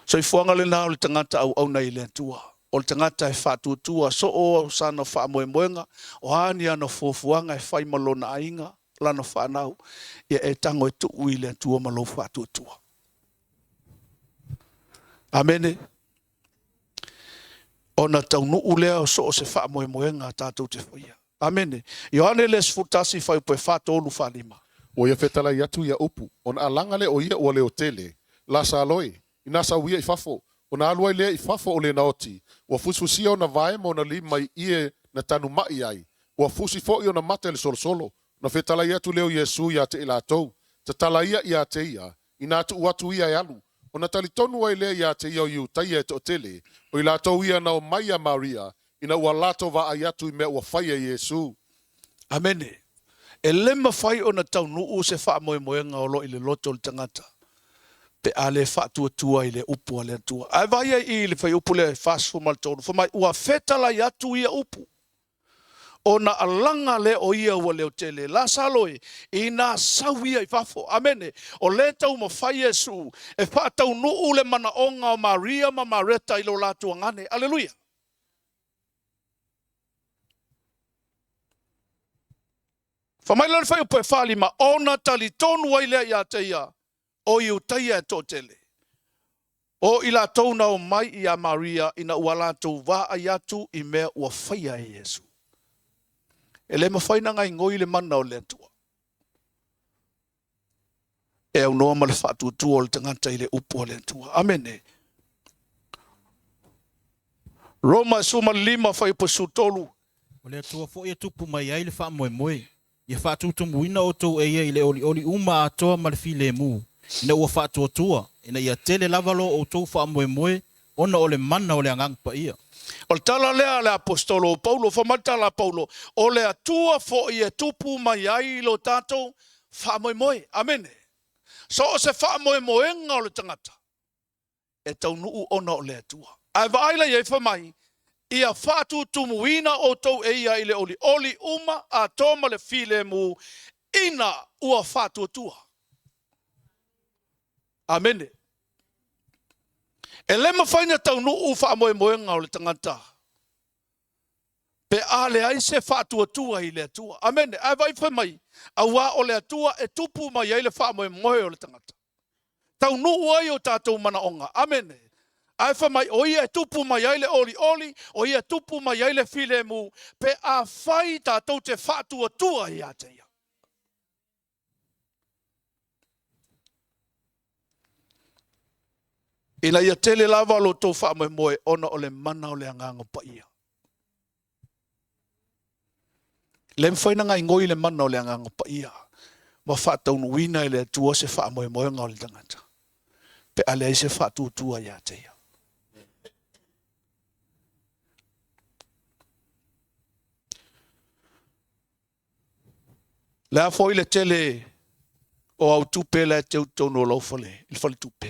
Speaker 3: Soifuaga lena o le tagata auauna i le Atua. O le tagata e faatuatua soo sana faamoemoega, o a ni ana fuafuaga e fai ma lona aiga, lana fanau, ia e tago e tuu i le Atua ma lou faatuatua. Amene. Ona taunuu lea o so o se faamoemoega tatou te faia. Amene. Ioane le 11 fuaiupu e 4, 3, 4, 5.
Speaker 6: Ua ia fetalai atu ia upu, ona alaga lea o ia ua leotele, Lasalo e, ina sau ia i fafo, ona alu ai lea i fafo o lena oti, ua fusifusia ona vae ma ona lima i ie na tanuma'i ai, ua fusi fo'i ona mata i le solosolo. Ona fetalai atu lea o Iesu ia te i latou, Tatala ia ia te ia, ina tuu atu ia e alu. Ona talitonu ai lea ia te ia o Iutaia e toatele, o i latou ia na omai ia Maria, ina ua latou vaai atu i mea ua faia e Iesu.
Speaker 3: Amene. E le mafai ona taunuu se faamoemoega o lo o i le loto o le tagata pe a le faatuatua i le upu a le Atua. Ae vaai ai i i le fuaiupu lea e 43, fai mai, Ua fetalai atu ia upu, ona alaga lea o ia ua leotele. Lasalo e, ina sau ia i fafo. Amene. O lea e taumafai Iesu e faataunuu le manaoga o Maria ma Mareta i lo latou agane. Aleluia. Fai mai la le fuaiupu e 45, ona talitonu ai lea ia te ia o Iutaia e toatele, o i latou na omai ia Maria ina ua latou vaai atu i mea ua faia e Iesu. E le mafai ona gaigoi le mana o le Atua e aunoa ma le faatuatua o le tagata i le upu a le Atua. Amene. Roma 15 fuaiupu 13.
Speaker 7: O le Atua foi e tupu mai ai le faamoemoe, ia faatutumuina outou e ia i le olioli uma atoa ma le filemu, ina ua faatuatua, ina ia tele lava lo outou faamoemoe ona o le mana o le Agaga Paia.
Speaker 3: O le tala lea a le Aposetolo o Paulo, fai mai le tala a Paulo, O le Atua foi e tupu mai ai lo tatou faamoemoe. Amene. So o se faamoemoega o le tagata, e taunuu ona o le Atua. Ae vaai la i ai fai mai, ia faatutumuina outou e ia i le olioli uma atoa ma le filemu ina ua faatuatua. Amene. E le mafai ona taunuu faamoemoega o le tagata pe a leai se faatuatua i le Atua. Amene. Ae vaai fai mai, auā o le Atua e tupu mai ai le faamoemoe o le tagata. Taunuu ai o tatou manaoga. Amene. Ae fai mai, o ia e tupu mai ai le olioli, o ia e tupu mai ai le filemu, pe afai tatou te faatuatua ia te ia. Ina ia tele lava lo outou faamoemoe ona o le mana o le Agaga Paia. Le mafai ona gaigoi le mana o le Agaga Paia ma faataunuuina e le Atua se faamoemoega o le tagata pe a leai se faatuatua ia te ia. Le a foi le tele o au tupe la e teu totonu o lau fale, i le faletupe,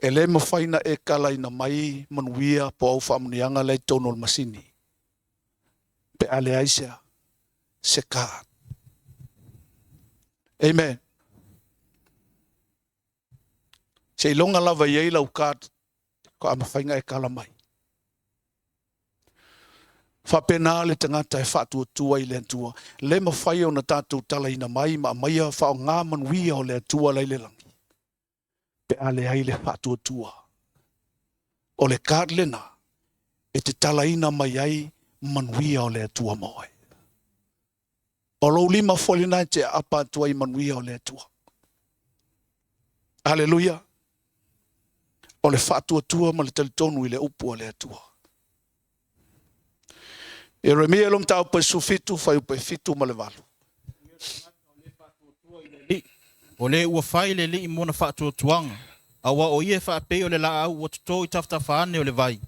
Speaker 3: e le mafai na e kalaina mai manuia po au faamanuiaga la i totonu o le masini pe a leai se card. Amen. Seiloga lava i ai lau card ko a mafai na e kala mai. Faapena le tagata e faatuatua i le Atua, le mafai ona tatou talaina mai ma aumaia faaaoga manuia o le Atua la i le lagi, pe a leai le faatuatua. O le card lena e te talaina mai ai manuia o le Atua ma oe. O lou lima foi lena e te aapa atu ai manuia o le Atua. Aleluia. O le faatuatua ma le talitonu i le upu a le Atua. Ieremia lo mataupu e 17, fuaiupu e 7 ma le 8.
Speaker 7: O le ua fai le Alii mona faatuatuaga, auā o ia e faapei o le laau ua totō i tafatafa ane o le vai,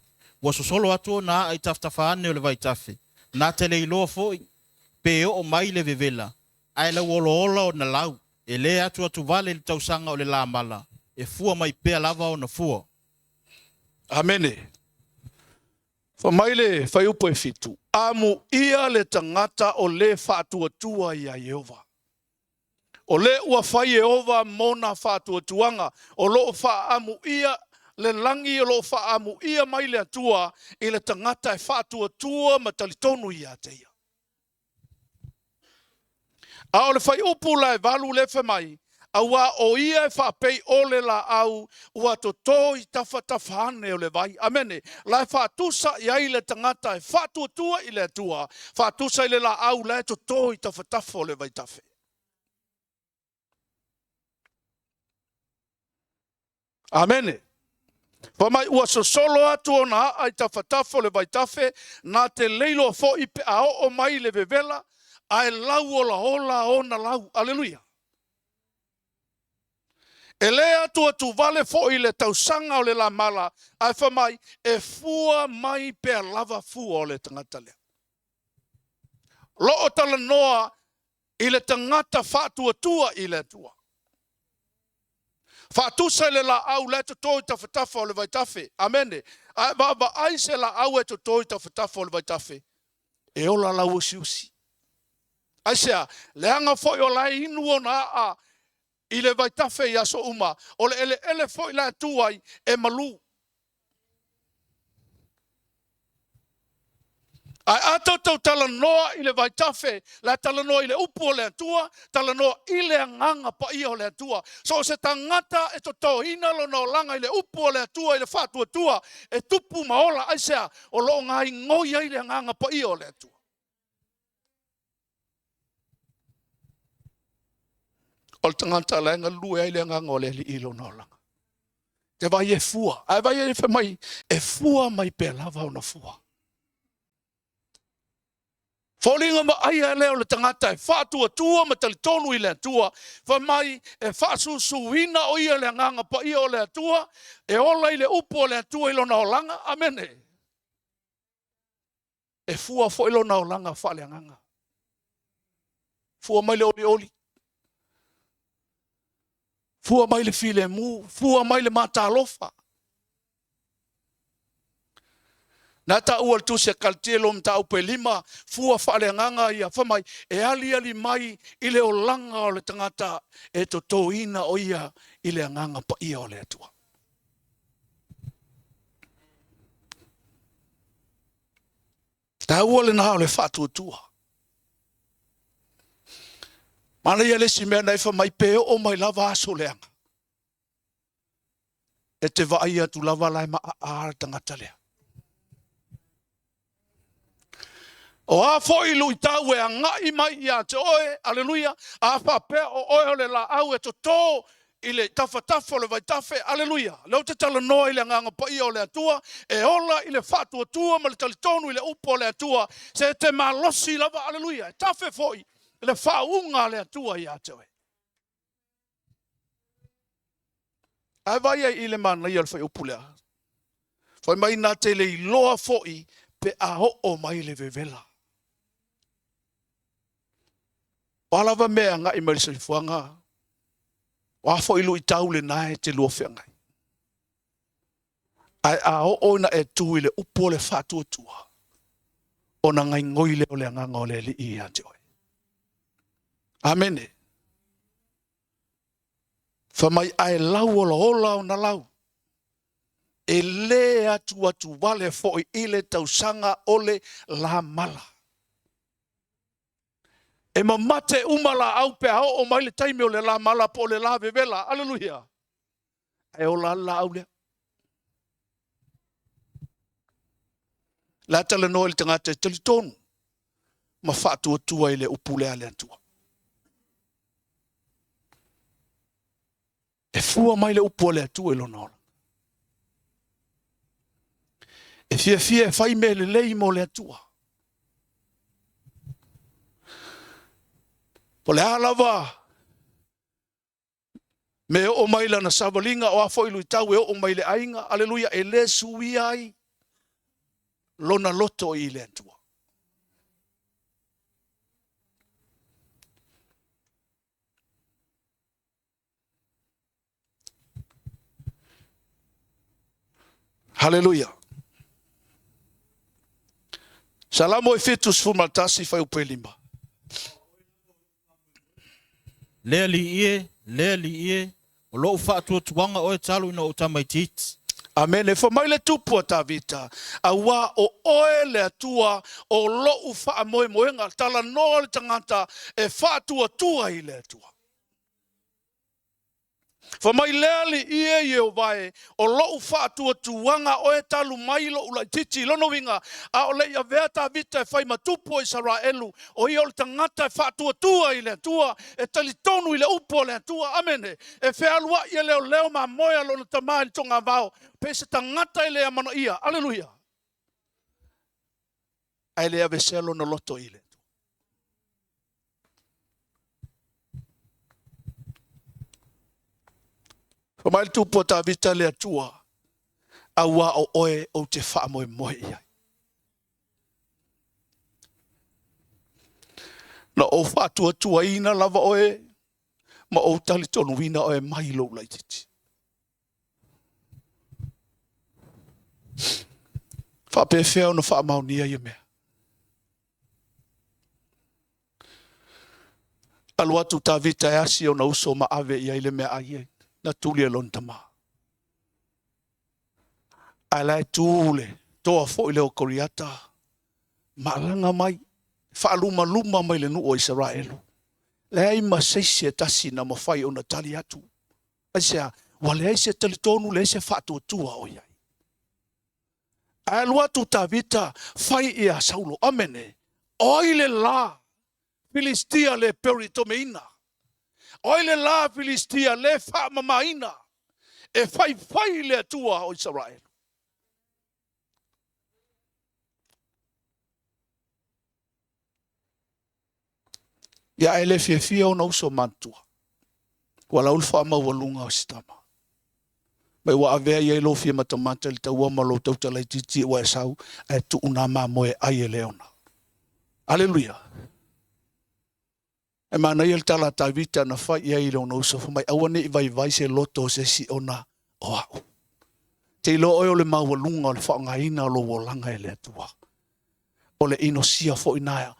Speaker 7: ua sosolo atu ona aa i tafatafa ane o le vaitafe, na te le iloa foi pe oo mai le vevela, ae lauolaola ona lau, e le atuatuvale i le tausaga o le lamala, e fua mai pea lava ona fua.
Speaker 3: Amene. Fai mai le fuaiupu e 7, Amuia le tagata o le faatuatua iā Ieova. O le ua fai Ieova mona faatuatuaga, o lo o faaamuia le lagi, o lo o faaamuia mai le Atua i le tagata e faatuatua ma talitonu ia te ia. A o le fuaiupu la e 8 le fai mai, auā o ia e faapei o le laau ua totō i tafatafa ane o le vai. Amene. La e faatusa i ai le tagata e faatuatua i le Atua, faatusa i le laau la e totō i tafatafa o le vaitafe. Amene. Fai mai ua sosolo atu ona aa i tafatafa o le vaitafe, na te leiloa foi pe a oo mai le vevela, ae lauolaola ona lau. Aleluia. E le atuatuvale foi le tausaga o le lamala, ae fai mai, e fua mai pea lava fua o le tagata lea. Lo o talanoa i le tagata faatuatua i le Atua. Faatusa i le laau la e totō i tafatafa o le vaitafe. Amene. Ae vaavaai se laau e totō i tafatafa o le vaitafe, e ola lauusiusi. Aisea? Leaga foi o la e inu ona aa i le vaitafe i aso uma, o le eleele foi la e tu ai e malu. Ae a tatou talanoa i le vaitafe, la e talanoa i le upu o le Atua, talanoa i le Agaga Paia o le Atua. So o se tagata e totoina lona olaga i le upu o le Atua i le faatuatua, e tupu ma ola. Aisea? O lo o gaigoi ai le Agaga Paia o le Atua. O le tagata la e galue ai le Agaga o le Alii i lona olaga. Te vai e fua. Ae vai e fai mai, e fua mai pea lava ona fua. Foliga vaaia lea o le tagata e faatuatua ma talitonu i le Atua, fai mai e faasusuina o ia le agaga paia o le Atua, e ola i le upu o le Atua i lona olaga. Amene. E fua foi lona olaga faaleagaga. Fua mai le olioli, fua mai le filemu, fua mai le matalofa. Na taua le tusi a Kalatia i lo mataupu e 5, fua faaleagaga ia, fai mai, e aliali mai i le olaga o le tagata e totoina o ia i le agaga paia o le Atua. Taua lena o le faatuatua. Manaia le isi mea na e fai mai pe oo mai lava aso leaga. E te vaai atu lava la e maaa le tagata lea. O a foi luitau e agai mai ia te oe, aleluia, a faapea o oe o le laau e toto i le tafatafa o le vaitafe, aleluia. Lea ou te talanoa i le agaga paia o le Atua, e ola i le faatuatua ma le talitonu i le upu o le Atua, se te malosi lava, aleluia, e tafe foi le faauuga a le Atua ia te oe. Ae vaai ai i le manaia o le fuaiupu lea. Fai mai na te le iloa foi pe a oo mai le vevela. O a lava mea e agai mai le soifuaga, o a foi luitau lena e te lua feagai. Ae a oo ina e tu i le upu o le faatuatua, ona gaigoi lea o le agaga o le Alii ia te oe. Amene. Fai mai ae lau olaola ona lau, e le atuatuwale foi i le tausaga o le lamala. E mamate uma laau pe a oo mai le taimi o le lamala po o le la vevela. Aleluia. Ae ola le laau lea. La talanoa i le tagata e talitonu ma faatuatua i le upu lea a le Atua. E fua mai le upu a le Atua i lona ola. E fiafia e fai mea lelei mo le Atua. Po le a lava me oo mai lana savaliga o a foi luitau e oo mai le aiga, aleluia, e le suia ai lona loto i le Atua. Haleluia. Salamo e 71 fuaiupu e 5.
Speaker 7: Le Alii e, le Alii e, o lou faatuatuaga oe talu ina ou tamaitiiti.
Speaker 3: Amene. Fai mai le tupu a Tavita, auā o oe le Atua o lou faamoemoega. Talanoa le tagata e faatuatua i le Atua. Fai mai le Alii e Ieova e, o lou faatuatuaga oe talu mai lou laitiiti. Lona uiga, a o le i avea Tavita e fai ma tupu o Isaraelu, o ia o le tagata e faatuatua i le Atua, e talitonu i le upu o le Atua. Amene. E fealuai e leoleo mamoe a lona tamā i le togavao, pe se tagata e le amanaia. Aleluia. Ae le avesea lona loto i le Atua. Fai mai le tupu a Tavita le Atua, auā o oe ou te faamoemoe i ai. Na ou faatuatuaina lava oe ma ou talitonuina oe mai lou laitiiti. Faapefea ona faamaonia ia mea? Alu atu Tavita e asi ona uso ma ave i ai le meaai e na tuli e lona tamā. Ae la e tu le toa foi lea o Koliata, malaga mai, faalumaluma mai le nuu o Isaraelu. Leai ma se isi e tasi na mafai ona tali atu. Aisea? Ua leai se talitonu, leai se faatuatua o i ai. Ae alu atu Tavita, fai ia Saulo, amene, o ai le la Filistia le peritomeina? O ai le la Filistia le faamamaina? E faifai i le Atua o Isaraelu. Ia ae le fiafia ona uso matutua. Ua lau le faamaualuga o si tama. Mai ua avea i ai lou fia matamata i le taua ma lou tauta laitiiti ua e sau ae tuu nā mamoe e ai e le ona. Aleluia! E manaia le tala a Tavita na fai i ai i lona uso, fai mai, Aua ne i vaivai se loto o se isi ona o a'u. Te iloa oe o le maualuga o le faaaogaina o lou olaga e le Atua. O le inosia foi na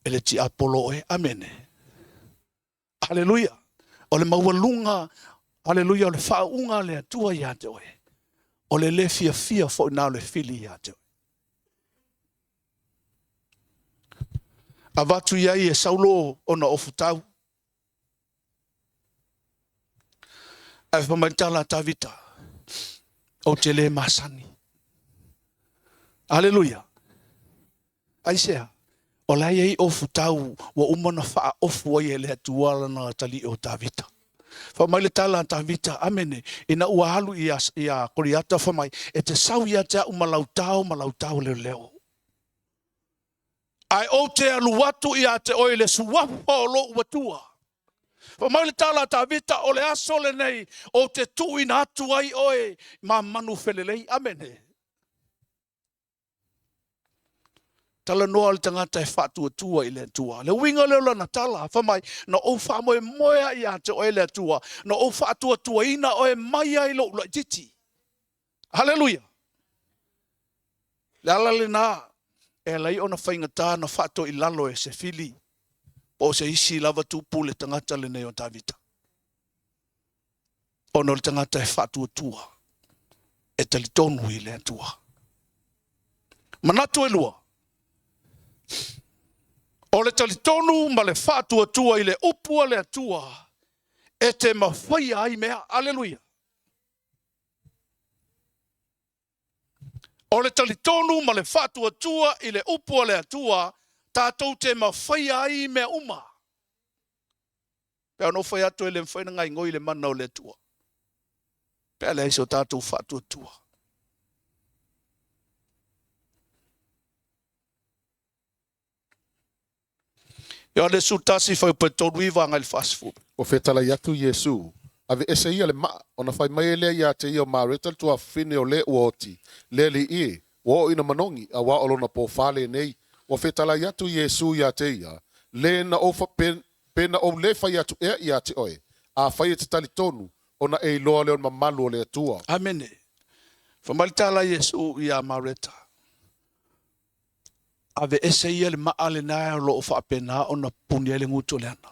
Speaker 3: e le tiapolo oe. Amene. Aleluia. O le maualuga, aleluia, o le faauuga a le Atua ia te oe. O le le fiafia foi na o le fili ia te oe. Avatu i ai e Saulo ona ofutau. Ae fai mai le tala a Tavita, Ou te le masani. Aleluia! Aisea? O la e i ai ofutau ua uma ona faaofu ai e le Atua lana atalii o Tavita. Fai mai le tala a Tavita, Amene, ina ua alu ia Koliata, fai mai, e te sau ia te au ma lau tao ma lau tao leoleo. Ae ou te alu atu ia te oe i le suafa o lou Atua. Fai mai le tala a Tavita, o le aso lenei ou te tuuina atu ai oe ma manu felelei. Amene. Talanoa le tagata e faatuatua i le Atua. Le uiga lea o lana tala, fai mai, na ou faamoemoe lava ia te oe le Atua, na ou faatuatuaina oe mai ai lou laitiiti. Haleluia! Le ala lena e ala ai ona faigata ona faatoilalo e se fili po o se isi lava tupu le tagata lenei o Tavita. Ona o le tagata e faatuatua, e talitonu i le Atua. Manatu e lua, o le talitonu ma le faatuatua i le upu a le Atua e te mafaia ai mea. Aleluia! O le talitonu ma le faatuatua i le upu a le Atua tatou te mafaia ai mea uma. Pe a ona ou fai atu e le mafai ona gaigoi le mana o le Atua pe a leai so tatou faatuatua. Ioane 11 fuaiupu e 39 agai le 40.
Speaker 6: Ua fetalai atu Iesu, Aveese ia le maa, ona fai mai ai lea ia te ia o Mareta le tuafafine o le ua oti, Le Alii e, ua oo ina manogi, auā o lona pō fā lenei. Ua fetalai atu Iesu ia te ia, Le na ou, pe, pe na ou le fai atu ea ia te oe, afai e te talitonu, ona e iloa lea o le mamalu o le Atua.
Speaker 3: Amene. Fai mai le tala a Iesu ia Mareta, Aveese ia le maa lena o lo o faapena ona pupuni ai le gutu o le ana.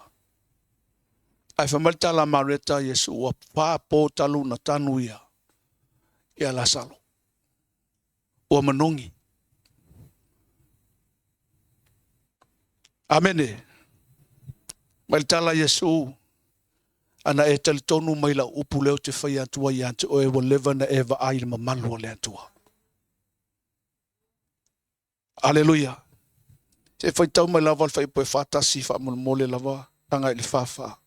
Speaker 3: Ae fai mai le tala a Mareta, Iesu, ua fa po talu ona tanu ia ia Lasalo. Ua manogi. Amene. Mai le tala a Iesu, Ana e talitonu mai lau upu lea ou te faia atu ai ia te oe, ua leva ona e vaai i le mamalu o le Atua. Aleluia! Se i faitau mai lava le fuaiupu e 41 faamolemole lava agai i le 44.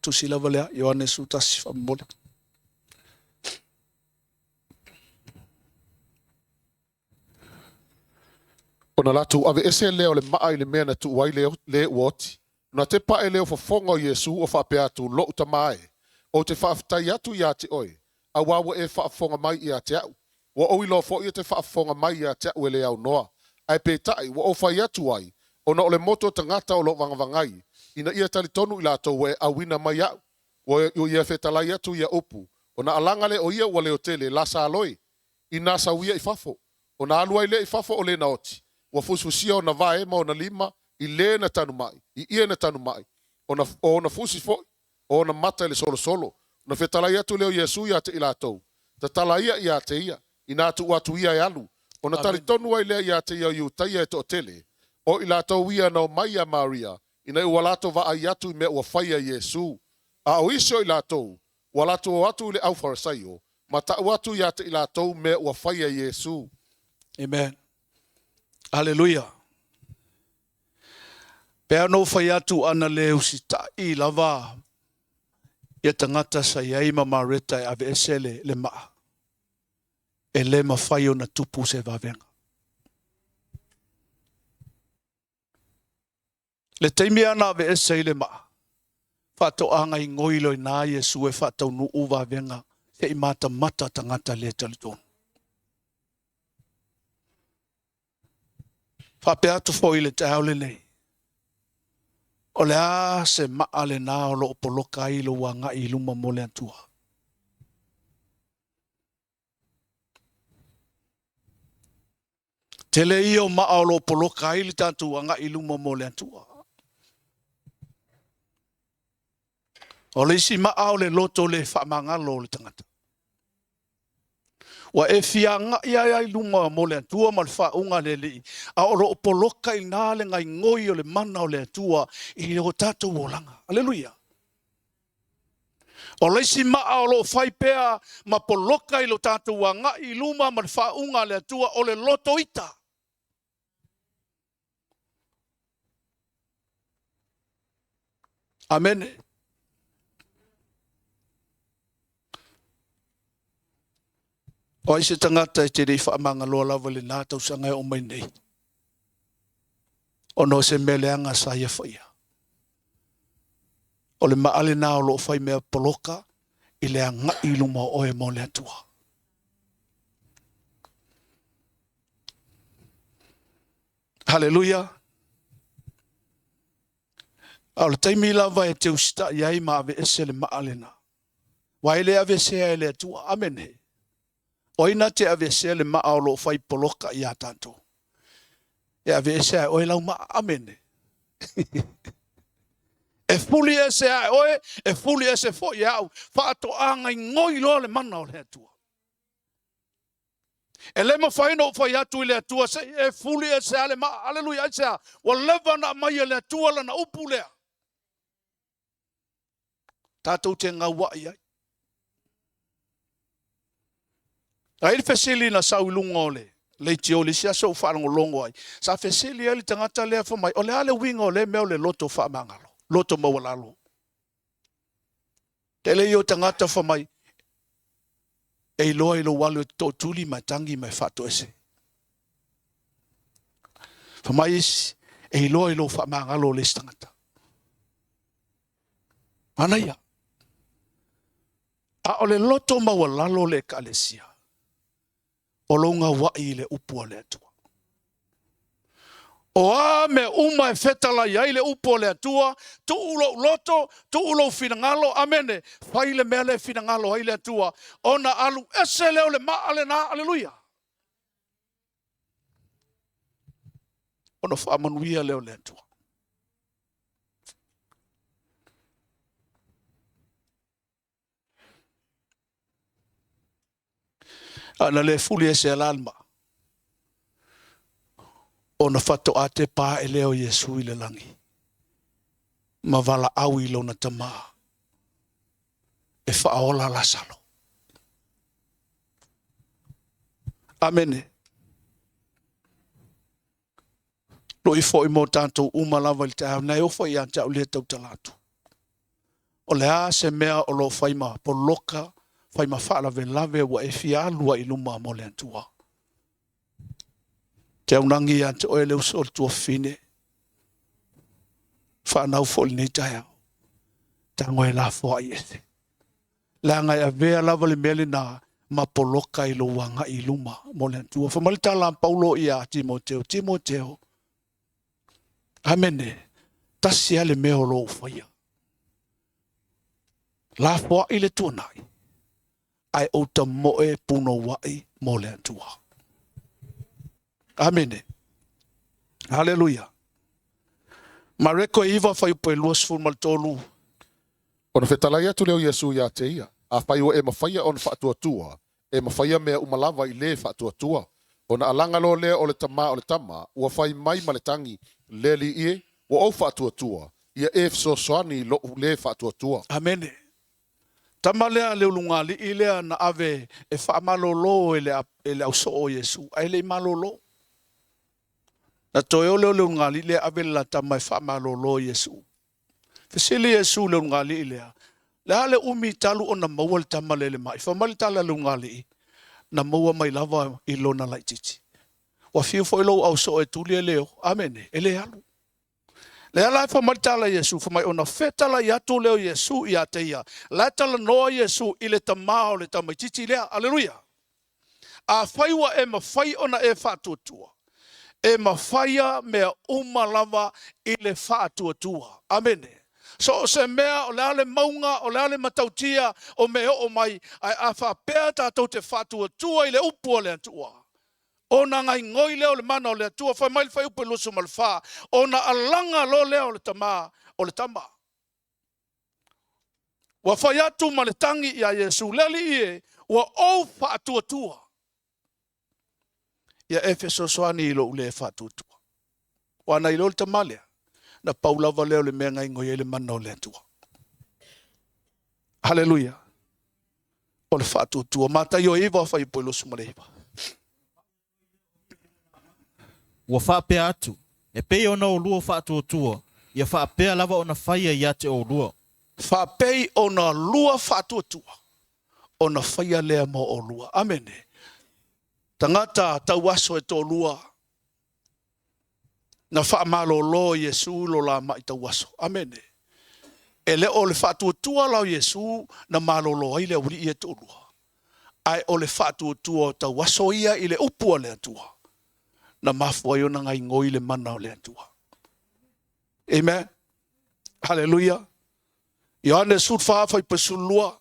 Speaker 3: Tusi lava lea, Ioane 11 faamolemole.
Speaker 6: Ona latou aveese lea o le maa i le mea na tuu ai le ua oti. Ona tepa ae lea o fofoga o Iesu o faapea atu, Lo'u Tama e, ou te faafetai atu ia te oe, auā ua e faafofoga mai ia te a'u. Ua ou iloa foi e te faafofoga mai ia te a'u e le aunoa. Ae peitai, ua ou fai atu ai, ona o le motu o tagata o lo o vagavagai, ina ia talitonu i latou ua e auina mai a'u. Ua ia fetalai atu ia upu, ona alaga lea o ia ua leotele, Lasalo e, inā sau ia i fafo. Ona alu ai lea i fafo o le na oti, ua fusifusia ona vae ma ona lima i le na tanuma'i, i ie na tanuma'i, ona, o ona fusi foi, o ona mata i le solosolo. Ona fetalai atu lea o Iesu ia te i latou, Tatala ia ia te ia, inā tuu atu ia e alu. Ona
Speaker 3: Amene.
Speaker 6: talitonu ai lea ia te ia o Iutaia e toatele, o i latou ia na omai ia Maria, ina ua latou vaai atu i mea ua faia e Iesu. A o isi o i latou, ua latou o atu i le au Farisaio, ma ta'u atu ia te i latou mea ua faia e Iesu.
Speaker 3: Amen. Aleluia.
Speaker 8: Pei ona ou fai atu ana le usitai lava ia tagata sa i ai ma Mareta e aveese le, le maa, e le mafai ona tupu se vavega. Le taimi ana aveese ai le maa, faatoa gaigoi loa ina Iesu e faataunuu vavega se i matamata tagata le talitonu. Faapea atu foi i le taeao lenei, o le a se maa lena o lo o poloka ai lou agai i luma mo le Atua? Tele ia o maa o lo o poloka ai le tatou agai i luma mo le Atua. O le isi maa o le loto le faamagalo o le tagata. Ua e fia agai ai i luma mo le Atua ma le faauga a le Alii, a o lo o poloka i ina le gaigoi o le mana o le Atua i o tatou olaga. Aleluia! O le isi maa o lo o fai pea ma poloka i lo tatou agai i luma ma le faauga a le Atua, o le loto ita. Amene. O ai se tagata e te le i faamagaloa lava i lena tausaga e oo mai nei, ona o se mea leaga sa ia faia. O le maa lena o lo o fai mea poloka i le agai i luma o oe mo le Atua. Haleluia! A o le taimi lava e te usitai ai ma aveese le maa lena, aua e le aveesea e le Atua. Amene. O ai na te aveesea le maa o lo o fai poloka iā tatou? E aveese a e oe lau maa. Amene. E fuli ese a e oe, e fuli ese foi e au. Faatoa gaigoi loa le mana o le Atua. E le mafai ona ou fai atu i le Atua se i e fuli ese a le maa. Aleluia. Aisea? Ua leva ona aumai e le Atua lana upu lea. Tatou te gauai ai. A i le fesili na sau i luga o le leitio i le isi aso ou faalogologo ai, sa fesili ai le tagata lea fai mai, o le a le uiga o lea mea o le loto faamagalo, loto maualalo? Tele ia o tagata fai mai, e iloa i lou alu e tootuli ma e tagi ma e faatoese. Fai mai isi, e iloa i lou faamagalo o le isi tagata. Manaia. A o le loto maualalo o le Ekalesia, o lou gauai i le upu a le Atua. O a mea uma e fetalai ai le upu a le Atua, tuu lou loto, tuu lou finagalo, amene, fai le mea lea e finagalo ai le Atua, ona alu ese lea o le maa lena, aleluia. Ona faamanuia lea o le Atua. A na le fuli ese la le maa, ona faatoa tepa ae lea o Iesu i le lagi ma valaau i lona Tama e faaola Lasalo. Amene. Loi foi mo tatou uma lava i le taeao nei, e oo foi ia te au lea tautala atu. O le a se mea o lo o fai ma poloka, fai ma faalavelave ua e fia alu ai i luma mo le Atua? Te aunagi ia te oe le uso o le tuafafine, fanau foi lenei taeao, tago e lafoai ese. Leaga e avea lava le mea lena ma poloka i lou agai i luma mo le Atua. Fai mai le tala a Paulo ia Timoteo, Timoteo, amene, tasi lava le mea o lo o faia. Lafoai le tuanai, ae ou tamoe punouai mo le Atua. Amene. Haleluia. Mareko e 9 fuaiupu e 23.
Speaker 6: Ona fetalai atu lea o Iesu ia te ia, Afai ua e mafaia ona faatuatua, e mafaia mea uma lava i le faatuatua. Ona alaga loa lea o le tama o le tama, ua fai mai ma le tagi, Le Alii e, ua ou faatuatua, ia e fesoasoani i loʻu le faatuatua.
Speaker 8: Amene. Tama lea le ulugalii lea na ave e faamalolo e le, e le ausoo o Iesu, ae le i malolo. Na toe o lea o le ulugalii lea ave le la tama e faamalolo i Iesu. Fesili Iesu i le ulugalii lea, Le a le umi talu ona maua le tama lea i le mai? Fai mai le tala a le ulugalii, Na maua mai lava i lona laitiiti. Ua fiu foi lou ausoo e tuli e le o. Amene. E le alu. Lea la e fai mai le tala a Iesu, fai mai ona fetalai atu lea o Iesu ia te ia. La e talanoa Iesu i le tama o le tamaitiiti lea. Aleluia! Afai ua e mafai ona e faatuatua, e mafaia mea uma lava i le faatuatua. Amene. So o se mea, o le a le mauga, o le a le matautia o mea e oo mai, ae a faapea tatou te faatuatua i le upu a le Atua, ona gaigoi lea o le mana o le Atua. Fai mai le fuaiupu e 24, ona alaga loa lea o le tama o le tama. Ua fai atu ma le tagi ia Iesu, Le Alii e, ua ou faatuatua. Ia e fesoasoani i lou le faatuatua. Ua na iloa le tama lea, na pau lava lea o le mea gaigoi ai le mana o le Atua. Haleluia. O le faatuatua. Mataio 9, fuaiupu e 29.
Speaker 7: Ua faapea atu, E pei ona oulua faatuatua, ia faapea lava ona faia ia te oulua.
Speaker 8: Faapei ona lua faatuatua, ona faia lea mo oulua. Amene. Tagata tauaso e toalua, na faamalolo Iesu lo la mai tauaso. Amene. E le o le faatuatua la o Iesu na malolo ai le aualii e toalua, ae o le faatuatua o tauaso ia i le upu a le Atua, na mafua ai ona gaigoi le mana o le Atua. Amen. Haleluia. Ioane 14, fuaiupu e 12.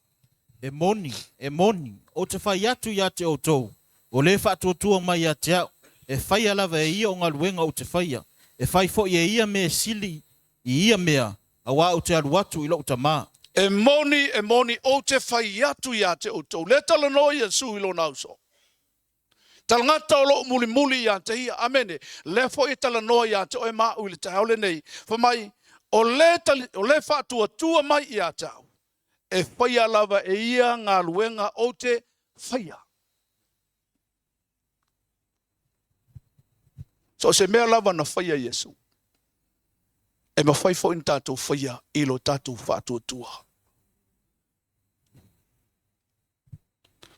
Speaker 7: E moni, e moni, ou te fai atu ia te outou, o le faatuatua mai ia te au, e faia lava e ia o galuega ou te faia, e fai foi e ia mea e sili i ia mea, auā ou te alu atu i lou Tamā.
Speaker 8: E moni, e moni, ou te fai atu ia te outou. Lea talanoa Iesu i lona ausoo. Tagata o loo mulimuli ia te ia. Amene. Lea foi e talanoa ia te oe ma au i le taeao lenei. Fai mai, o le, tali, o le faatuatua mai ia te au, e faia lava e ia galuega ou te faia. So o se mea lava na faia Iesu, e mafai foi ona tatou faia i lo tatou faatuatua.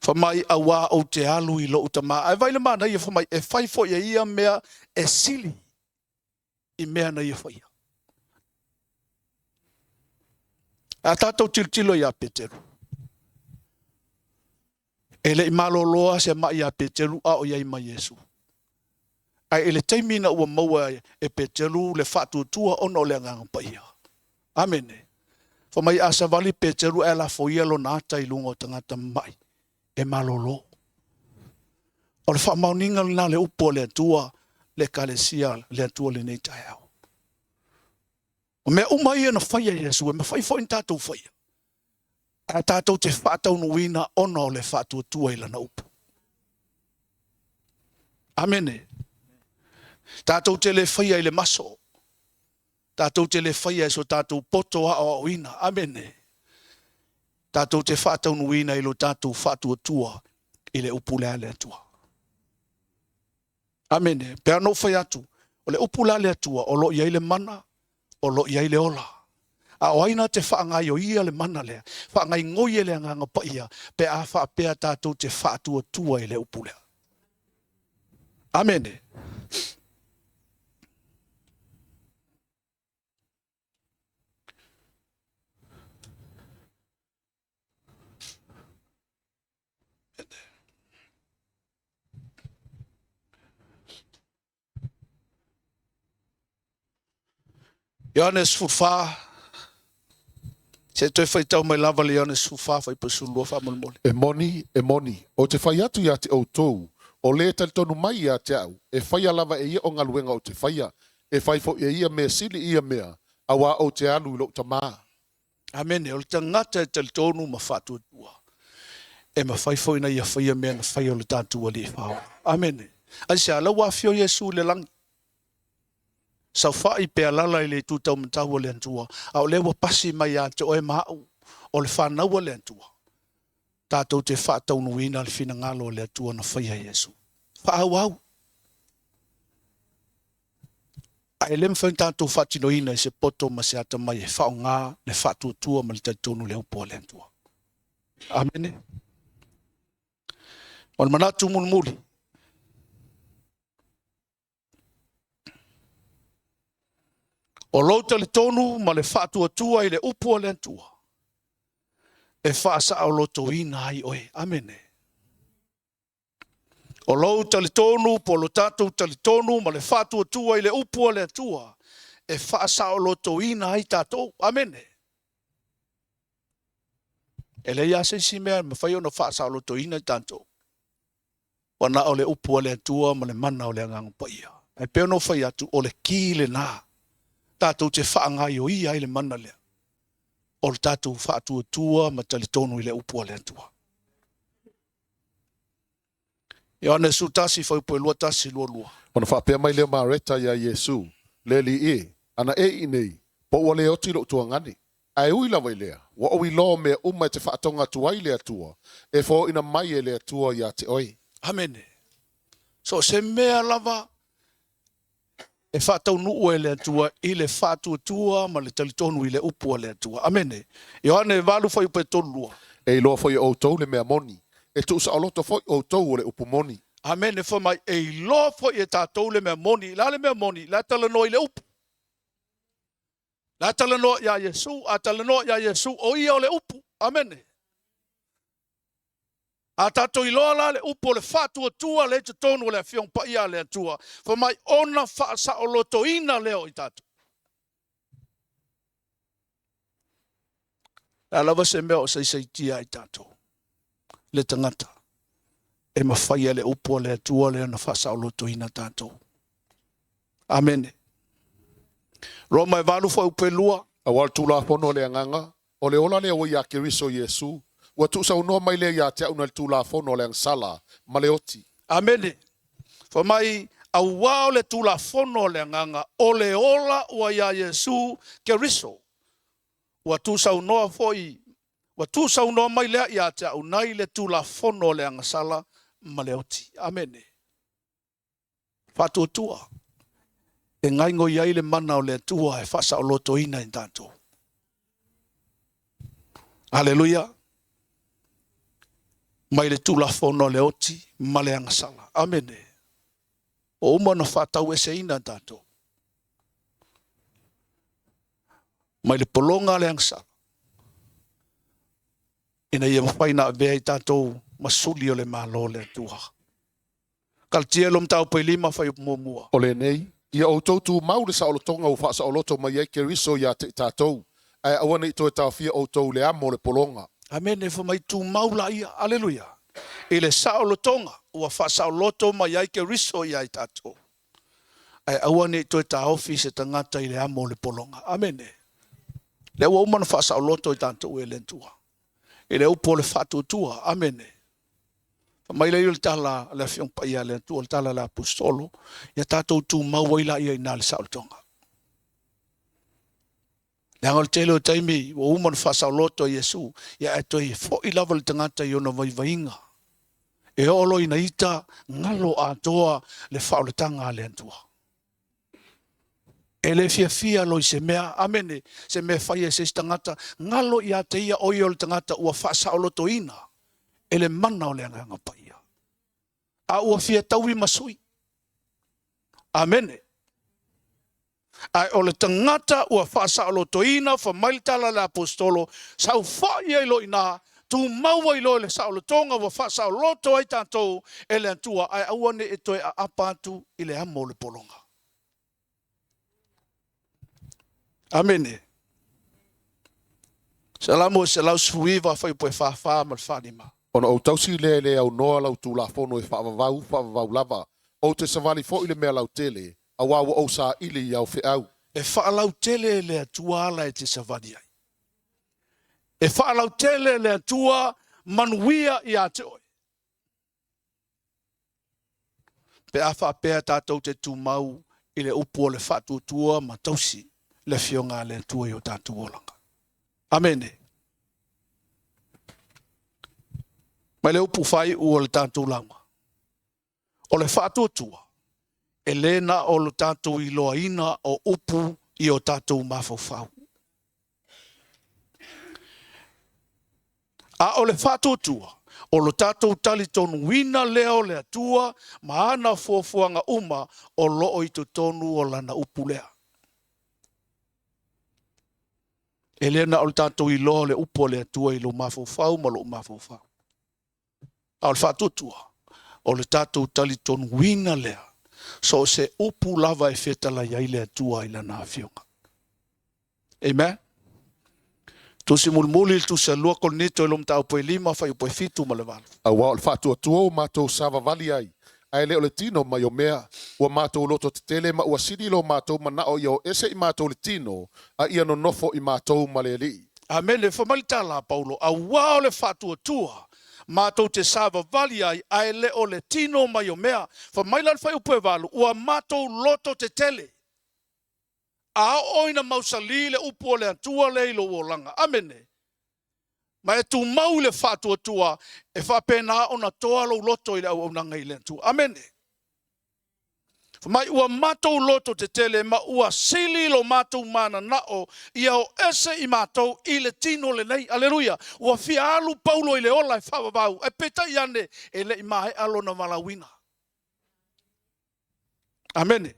Speaker 8: Fai mai, auā ou te alu i lou Tamā. Ae vaai le manaia, fai mai, e fai foi e ia mea e sili i mea na ia faia. A tatou tilotilo iā Peteru, e le i malolo lava se mai ia Peteru a o i ai ma Iesu. Ae i le taimi na ua maua e Peteru le faatuatua ona o le Agaga Paia. Amene. Fai mai a savali Peteru ae lafoia lona ata i luga o tagata mamai e malolo. O le faamaoniga lena le upu a le Atua, le Ekalesia le Atua lenei taeao. O mea uma ia na faia e Iesu, e mafai foi ona tatou faia. Ae tatou te faataunuuina ona o le faatuatua i lana upu. Amene. Tatou te le faia i le maso. Tatou te le faia i so tatou poto aoaoina. Amene. Tatou te faataunuuina i lo tatou faatuatua i le upu lea a le Atua. Amene. Pe ana ou fai atu, o le upu la a le Atua, o lo o i ai le mana, o lo o i ai le ola. A o ai na te faagaioia le mana lea? Faagaigoi e le Agaga Paia pe a faapea tatou te faatuatua i le upu lea. Amene. Ioane 14, se i toe faitau mai lava le Ioane 14, fuaiupu e 12 faamolemole.
Speaker 6: E moni, e moni, ou te fai atu ia te outou, o le talitonu mai ia te au, e faia lava e ia o galuega ou te faia, e fai foi e ia mea sili i ia mea, auā ou te alu i lou Tamā.
Speaker 8: Amene. O le tagata e talitonu ma faatuatua, e mafai foi ona ia faia mea na faia o le tatou Alii Faaola. Amene. Aisea? La ua afio Iesu i le lagi. Saofai pe alala i le itu taumatau o le Atua, a o lea ua pasi mai ia te oe ma au, o le fanau a le Atua, tatou te faataunuuina le finagalo o le Atua na faia e Iesu. Faaauau. Ae le mafai ona tatou faatinoina i se poto ma se atamai e faaaoga le faatuatua ma le talitonu i le upu a le Atua. Amene. O le manatu mulimuli, o lou talitonu ma le faatuatua i le upu a le Atua e faasaolotoina ai oe. Amene. O lou talitonu po o lo tatou talitonu ma le faatuatua i le upu a le Atua e faasaolotoina ai tatou. Amene. E leai lava se isi mea e mafai ona faasaolotoina i tatou, ua na o le upu a le Atua ma le mana o le Agaga Paia. Ae pei ona ou fai atu, o le ki lena tatou te faagaioia ai le mana lea, o le tatou faatuatua ma talitonu i le upu a le Atua. Ioane 11 fuaiupu 21 22.
Speaker 6: Ona faapea mai lea o Mareta iā Iesu, Le Alii e, ana e i inei, po ua le oti lou tuagane. Ae ui lava i lea, ua ou iloa o mea uma e te faatoga atu ai le Atua, e foaina mai e le Atua iā te oe.
Speaker 8: Amene. So o se mea lava e faataunuu e le Atua i le faatuatua ma le talitonu i le upu a le Atua. Amene. Ioane 8 fuaiupu 32.
Speaker 6: E iloa foi e outou le mea moni, e tuusaoloto foi outou o le upu moni.
Speaker 8: Amene. Fai mai, e iloa foi e tatou le mea moni. O le a le mea moni? O le a talanoa i le upu. O le a talanoa iā Iesu, a talanoa iā Iesu, o ia o le upu. Amene. A tatou iloa la le upu o le faatuatua lea i totonu o le Afioga Paia a le Atua, fai mai ona faasaolotoina lea o i tatou. O le a lava se mea o saisaitia ai tatou, le tagata, e mafai e le upu a le Atua lea ona faasaolotoina tatou. Amene. Roma e 8 fuaiupu e 2.
Speaker 6: Aua o le Tulafono a le Agaga, o le ola lea ua iā Keriso Iesu, ua tuusaunoa mai lea ia te au nai le Tulafono a le agasala ma le oti.
Speaker 8: Amene. Fai mai, auā o le Tulafono a le Agaga, o le ola ua iā Iesu Keriso, ua tuusaunoa foi, ua tuusaunoa mai lea ia te au nai le Tulafono o le agasala ma le oti. Amene. Faatuatua e gaigoi ai le mana o le Atua e faasaolotoina i tatou. Aleluia. Mai le Tulafono a le oti ma le agasala. Amene. Ua uma ona faataueseina tatou mai le pologa a le agasala, ina ia mafai ona avea i tatou ma suli o le Malo o le Atua. Kalatia lo mataupu e 5 fuaiupu 1.
Speaker 6: O lenei, ia outou tumau le saolotoga ua faasaoloto mai ai Keriso iā te i tatou, ae aua ne i toe taofia outou i le amo o le pologa.
Speaker 8: Amene. Fai mai tumau laia. Aleluia. I le saolotoga ua faasaoloto mai ai Keriso iā i tatou, ae aua ne i toe taofi se tagata i le amo o le pologa. Amene. Lea ua uma ona faasaoloto i tatou e le Atua i le upu o le faatuatua. Amene. Fai mai lea o le tala a le Afioga Paia a le Atua, o le tala a le Aposetolo, ia tatou tumau ai laia i ina le saolotoga. Leaga o le tele o taimi ua uma ona faasaoloto e Iesu, ia ae toe foi lava le tagata i ona vaivaiga. E oo loa ina ita galo atoa le faaolataga a le Atua. E le fiafia loa i se mea, amene, se mea e faia e se isi tagata, galo ia te ia o ia o le tagata ua faasaolotoina e le mana o le Agaga Paia. A ua fia taui ma sui. Amene. Ae o le tagata ua faasaolotoina, fai mai le tala a le Aposetolo, saofai ai loa i ina, tumau ai loa i le saolotoga ua faasaoloto ai tatou e le Atua, ae aua ne i toe aapa atu i le amo o le pologa. Amene. Salamo 119 fuaiupu e 44 ma le 45.
Speaker 6: Ona ou tausi lea e le aunoa lau Tulafono e faavavau, faavavau lava. Ou te savali foi i le mea lautele, auā ua ou saili i au feau.
Speaker 8: E faalautele e le Atua ala e te savali ai. E faalautele e le Atua manuia ia te oe. Pe a faapea tatou te tumau i le upu o le faatuatua ma tausi le Afioga a le Atua i o tatou olaga. Amene. Mai le upu faaiu o le tatou lauga. O le faatuatua E lē na o lo tatou iloaina o upu i o tatou mafaufau. A o le faatuatua, o lo tatou talitonuina lea o le Atua ma ana fuafuaga uma o loo i totonu o lana upu lea. E le na o le tatou iloa o le upu o le Atua i lou mafaufau ma lou mafaufau. A o le faatuatua, o le tatou talitonuina lea, so o se upu lava e fetalai ai le Atua i lana afioga. Amen. Tusi mulimuli le tusi a 2 Korinito i lo mataupu e 5 fuaiupu e 7 ma le 8.
Speaker 6: Auā o le faatuatua ua matou savavali ai, ae le o le tino mai o mea. Ua matou loto tetele ma ua sili lo matou manao ia o ese i matou le tino, a ia nonofo i matou ma le Alii.
Speaker 8: Amene. Fai mai le tala a Paulo, auā o le faatuatua matou te savavali ai, ae le o le tino mai o mea. Fai mai la le fuaiupu e 8, ua matou loto tetele. A oo ina mausali le upu o le Atua lea i lou olaga. Amene. Ma e tumau i le faatuatua, e faapena ona toa lou loto i le auaunaga i le Atua. Amene. Fai mai ua matou loto tetele ma ua sili lo matou mananao ia o ese i matou i le tino lenei. Aleluia. Ua fia alu Paulo i le ola e faavavau, ae peitai ane e le i maea lona valaauina. Amene.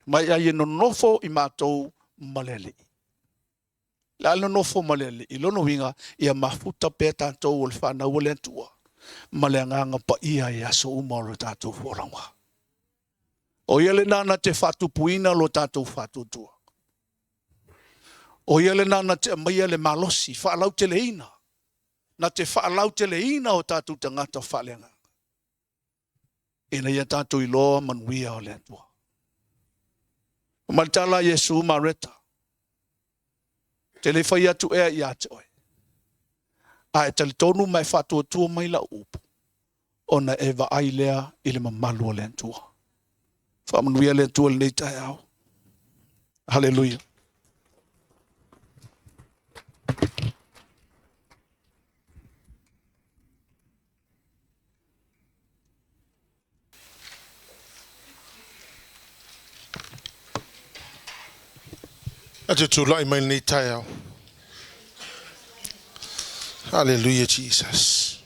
Speaker 8: Mai ai e nonofo i matou ma le Alii. Le a nonofo ma le Alii. Lona uiga, ia mafuta pea tatou o le fanau o le Atua ma le agaga paia i aso uma o lo tatou folauga. O ia lena na te faatupuina lo tatou faatuatua. O ia lena na te aumaia le malosi faalauteleina, na te faalauteleina o tatou tagata faaleagaga, ina ia tatou iloa manuia o le Atua. Ma le tala a Iesu, Mareta, te le fai atu ea ia te oe, a e talitonu ma e faatuatua mai lau upu, ona e vaai lea i le mamalu o le Atua. Faamanuia le Atua i lenei taeao. Haleluia.
Speaker 3: A te tulai mai lenei taeao. Hallelujah, Jesus.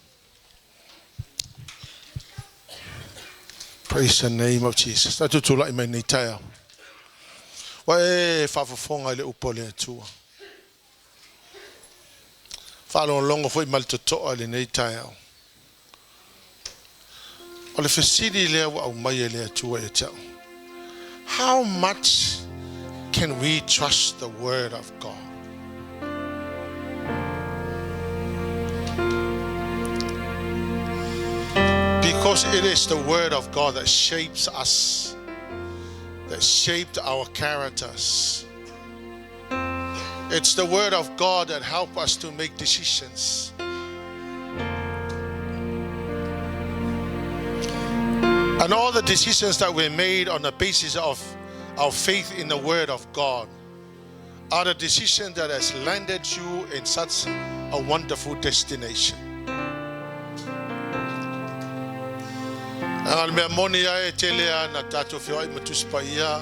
Speaker 3: Praise the name of Jesus. A te tulai mai lenei taeao. Ua e faafofoga i le upu a le Atua. Faalogologo foi ma le totoa i lenei taeao. O le fesili lea ua aumai e le Atua ia te au. How much can we trust the word of God? Because it is the word of God that shapes us, that shaped our characters. It's the word of God that helps us to make decisions. And all the decisions that were made on the basis of our faith in the word of God are the decision that has landed you in such a wonderful destination. A le mea moni ai e tele a na tātou whioai ma Tusi Paia,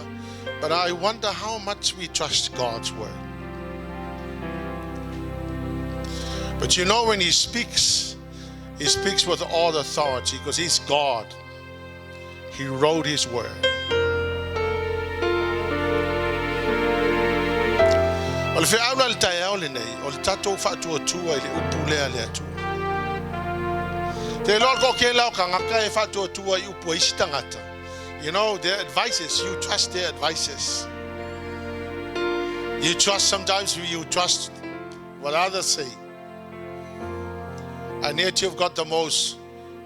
Speaker 3: but I wonder how much we trust God's word. But you know when he speaks, he speaks with all authority because he's God. He wrote his word. O le feau la le taeao lenei, o le tatou faatuatua i le upu lea le Atua. Te loa ko ke lao kangaka e faatuatua i upu a isi tagata. You know, their advices, you trust their advices. You trust, sometimes you trust what others say. And yet you've got the most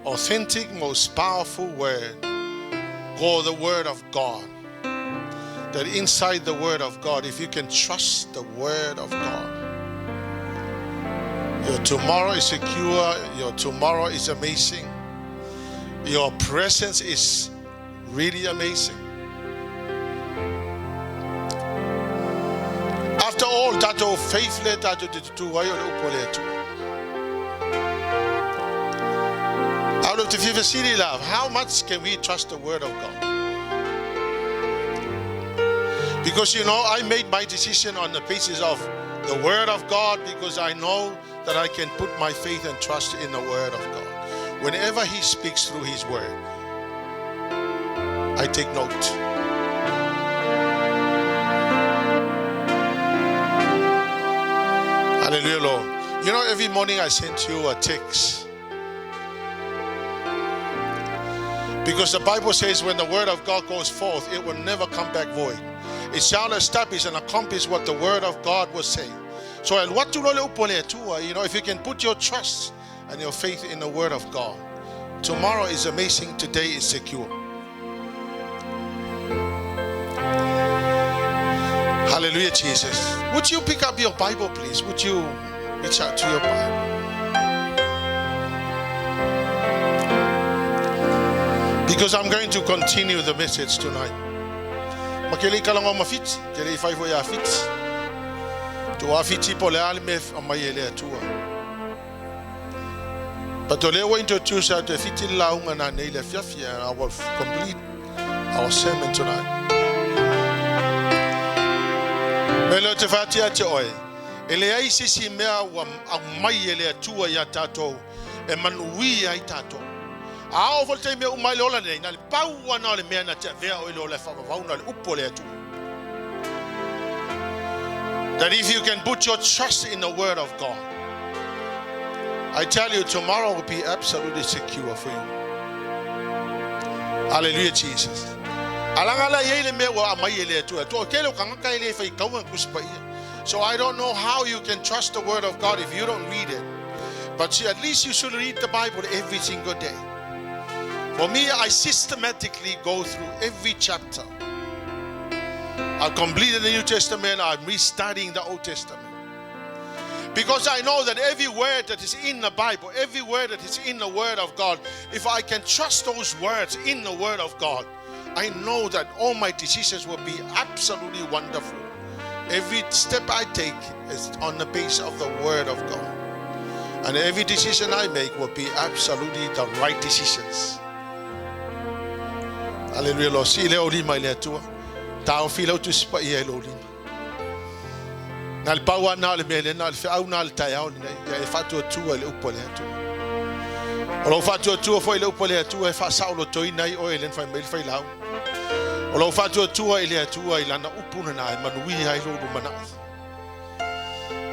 Speaker 3: authentic, most powerful word called the Word of God. That inside the Word of God, if you can trust the Word of God, your tomorrow is secure, your tomorrow is amazing, your presence is really amazing. After all, tatou faith le tatou te tutu ai o le upu a le Atua. Out of the fesili la, how much can we trust the Word of God? Because you know, I made my decision on the basis of the Word of God because I know that I can put my faith and trust in the Word of God. Whenever He speaks through His Word, I take note. Hallelujah, Lord. You know, every morning I send you a text. Because the Bible says when the word of God goes forth, it will never come back void. It shall establish and accomplish what the word of God was saying. So, you know, if you can put your trust and your faith in the word of God, tomorrow is amazing, today is secure. Hallelujah, Jesus. Would you pick up your Bible, please? Would you reach out to your Bible? Because I'm going to continue the message tonight. Makele kalanga mafiti, kele ifai fo ya fiti. Tu a fiti po le ale me mai ele atua. But o lea introduce out te fiti launga na nei le fiafi and I will complete our sermon tonight. Me leo te whatia te oe. E le ai sisi mea ua au mai e le atua ia tātou e manui ai tātou. A o fo te mea umai le ola nei, na le pau ana o le mea na te avea o le ola whawawau na le upo le atua. That if you can put your trust in the word of God, I tell you, tomorrow will be absolutely secure for you. Hallelujah, Jesus. Alanga la ye le mea ua amai e le atua. Toa kele o kangaka e le whai kaua kuspa ia. So I don't know how you can trust the word of God if you don't read it. But see, at least you should read the Bible every single day. For me, I systematically go through every chapter. I've completed the New Testament. I'm restarting the Old Testament. Because I know that every word that is in the Bible, every word that is in the Word of God, if I can trust those words in the Word of God, I know that all my decisions will be absolutely wonderful. Every step I take is on the base of the Word of God. And every decision I make will be absolutely the right decisions. Hallelujah, Lord. Si le o lima i le atua. Tā o whilau tu sipa ia e lo lima. Nā le pau ana le mele, nā le whiau nā le tai au nei, ia e whātua tua i le upo le atua. O lau whātua tua foi le upo le atua e wha lo toi nei o e len whai meil whai lau. O lau whātua tua i le atua i lana upuna nā e manui ai lo manai.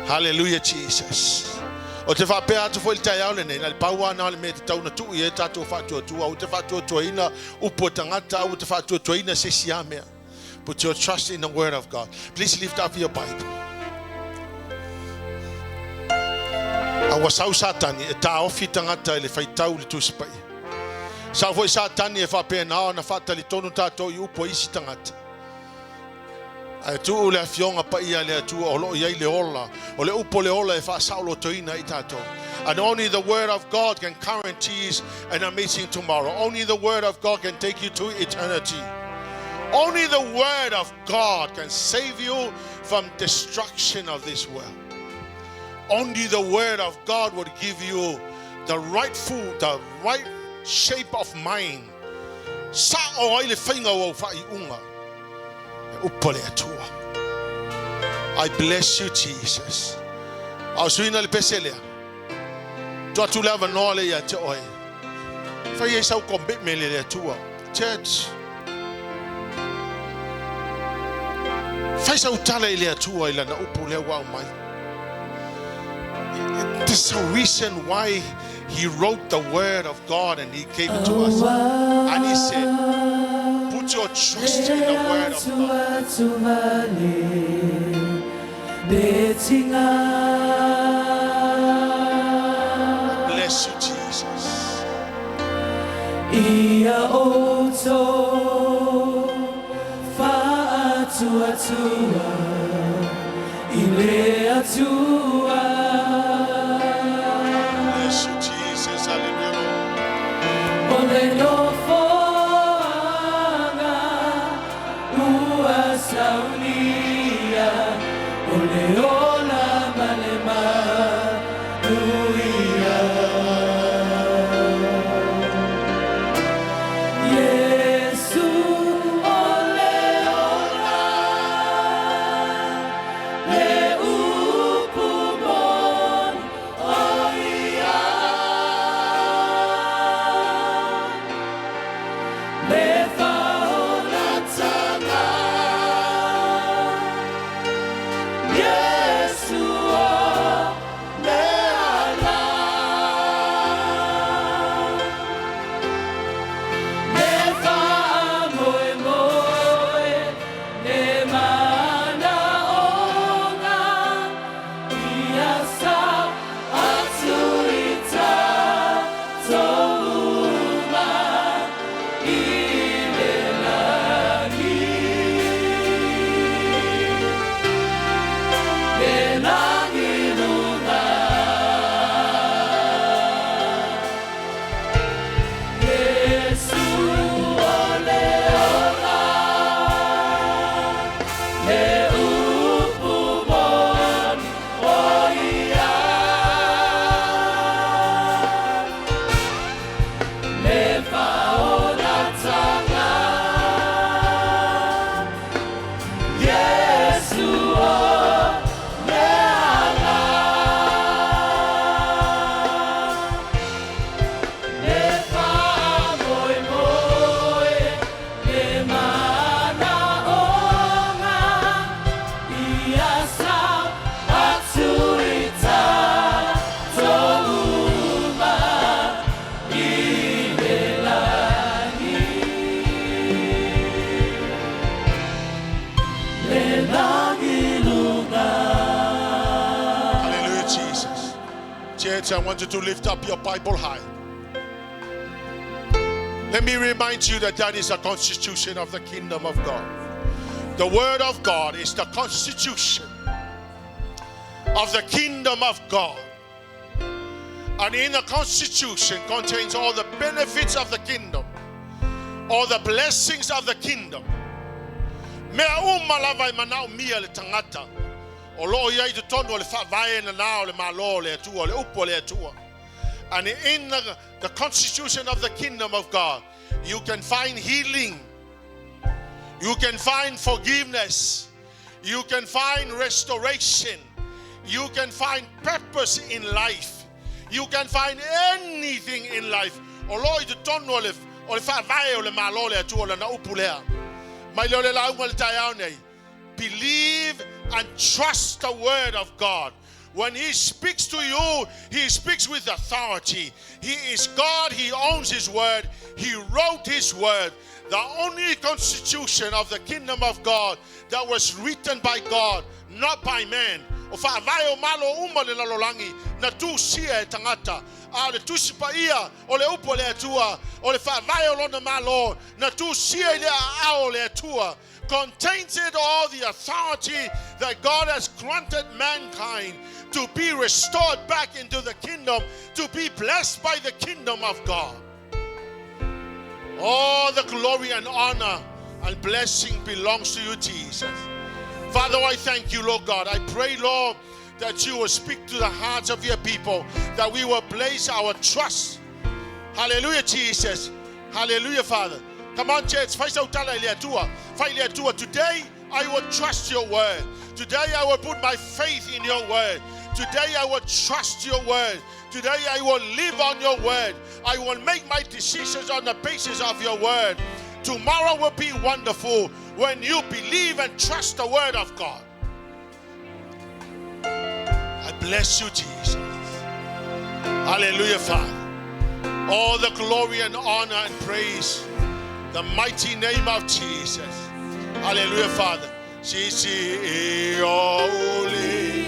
Speaker 3: Hallelujah, Jesus. O te whapea atu foi le tai au nei, nā le pau ana le mea te tauna tuu i e tātou whātua tua, o te whātua tua ina upo tangata, o te whātua tua ina se si amea. Put your trust in the word of God. Please lift up your Bible. A ua sau satani e tā ofi tangata i le whaitau le tusipai. Sau foi satani e whapea nā na whatali tonu tātou i upo isi tangata. Ae tuu le afionga pa ia le atua o loo iai le ola. O le upo le ola e whaasaulo toina i tātou. And only the word of God can guarantee an amazing tomorrow. Only the word of God can take you to eternity. Only the word of God can save you from destruction of this world. Only the word of God would give you the right food, the right shape of mind. Sa o ai le whainga o whai unga. E upo le atua. I bless you, Jesus. Au suina le pese lea. Tua tu lava noa le ia te oe. Whai e sau commitment le le atua. Church. Whai sau tala i le atua i lana upu lea wau mai. There's a reason why he wrote the word of God and he gave it to us. And he said, put your trust in the word of God. Bless you, Jesus.
Speaker 2: Ia oto whaatua tua i le atua.
Speaker 3: Bless you, Jesus. Hallelujah, Lord.
Speaker 2: O le nofoanga ua saunia o le ola ma le manuia. Yesu o le ola
Speaker 3: Church, I want you to lift up your Bible high. Let me remind you that that is the constitution of the kingdom of God. The word of God is the constitution of the kingdom of God. And in the constitution contains all the benefits of the kingdom, all the blessings of the kingdom. Mea uma lava e manaomia e le tagata. O lo o i ai i totonu o le faavae lena o le Malo o le Atua, o le upu a le Atua. And in the constitution of the kingdom of God, you can find healing. You can find forgiveness. You can find restoration. You can find purpose in life. You can find anything in life. O lo o i totonu o le, o le faavae o le Malo o le Atua o lana upu lea. Mai lea o le lauga i le taeao nei. Believe and trust the word of God. When he speaks to you, he speaks with authority. He is God, he owns his word, he wrote his word. The only constitution of the kingdom of God that was written by God, not by man. O faavae o malo uma o le lalolagi na tusia e tagata. A o le tusi paia o le upu a le Atua, o le faavae o lona malo na tusia i le aao o le Atua, contains it all the authority that God has granted mankind to be restored back into the kingdom, to be blessed by the kingdom of God. All the glory and honor and blessing belongs to you, Jesus. Father, I thank you, Lord God. I pray, Lord, that you will speak to the hearts of your people, that we will place our trust. Hallelujah, Jesus. Hallelujah, Father. Come on, church. Fai sau tala i le Atua. Fai i le Atua. Today, I will trust your word. Today, I will put my faith in your word. Today, I will trust your word. Today, I will live on your word. I will make my decisions on the basis of your word. Tomorrow will be wonderful when you believe and trust the word of God. I bless you, Jesus. Hallelujah, Father. All the glory and honor and praise, the mighty name of Jesus. Hallelujah, Father. Sisi oli.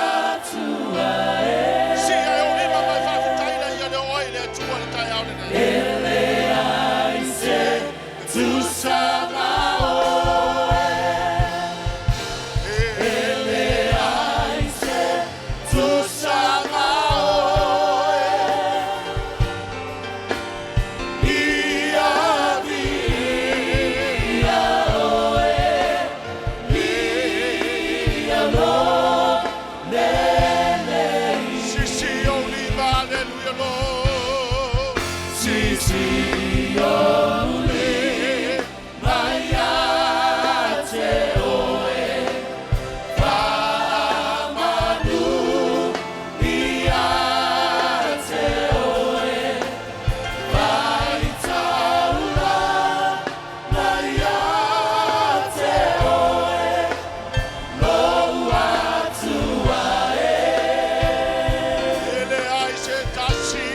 Speaker 3: Si e o lima mai faafetai lea ia le oe i le Atua i le taeao lenei. Sisi o lima, hallelujah, Lord. Sisi o lima ia te oe, faamanu ia te oe, faitaula na ia te oe, lou Atua e. E leai se tasi.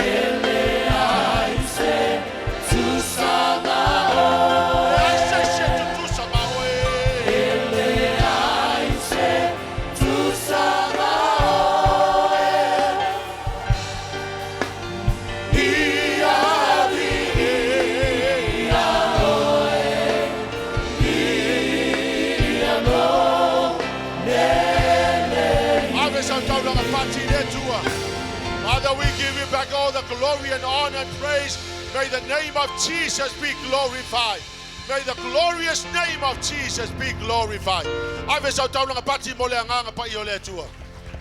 Speaker 3: E leai se tusa ma oe. E leai se isi e tutusa ma oe. E leai se tusa ma oe. Ia viia oe. Ia lo nele. Ave sau taulaga pati i le Atua. Father, we give you back all the glory and honor and praise. May the name of Jesus be glorified. May the glorious name of Jesus be glorified. Ave sau taulaga pati mo le agaga paia o le Atua.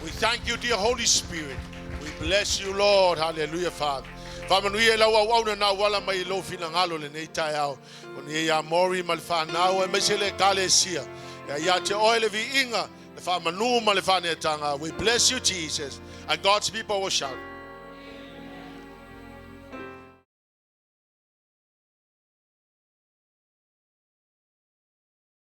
Speaker 3: We thank you, dear Holy Spirit. We bless you, Lord. Hallelujah, Father. Faamanuia i lau auauna na auala mai i lou finagalo i lenei taeao. O nei ia Mori ma le fanau aemaise le Ekalesia. Ia ia te oe le viiga, le faamanu ma le faaneetaga. We bless you, Jesus. And God's people will shout.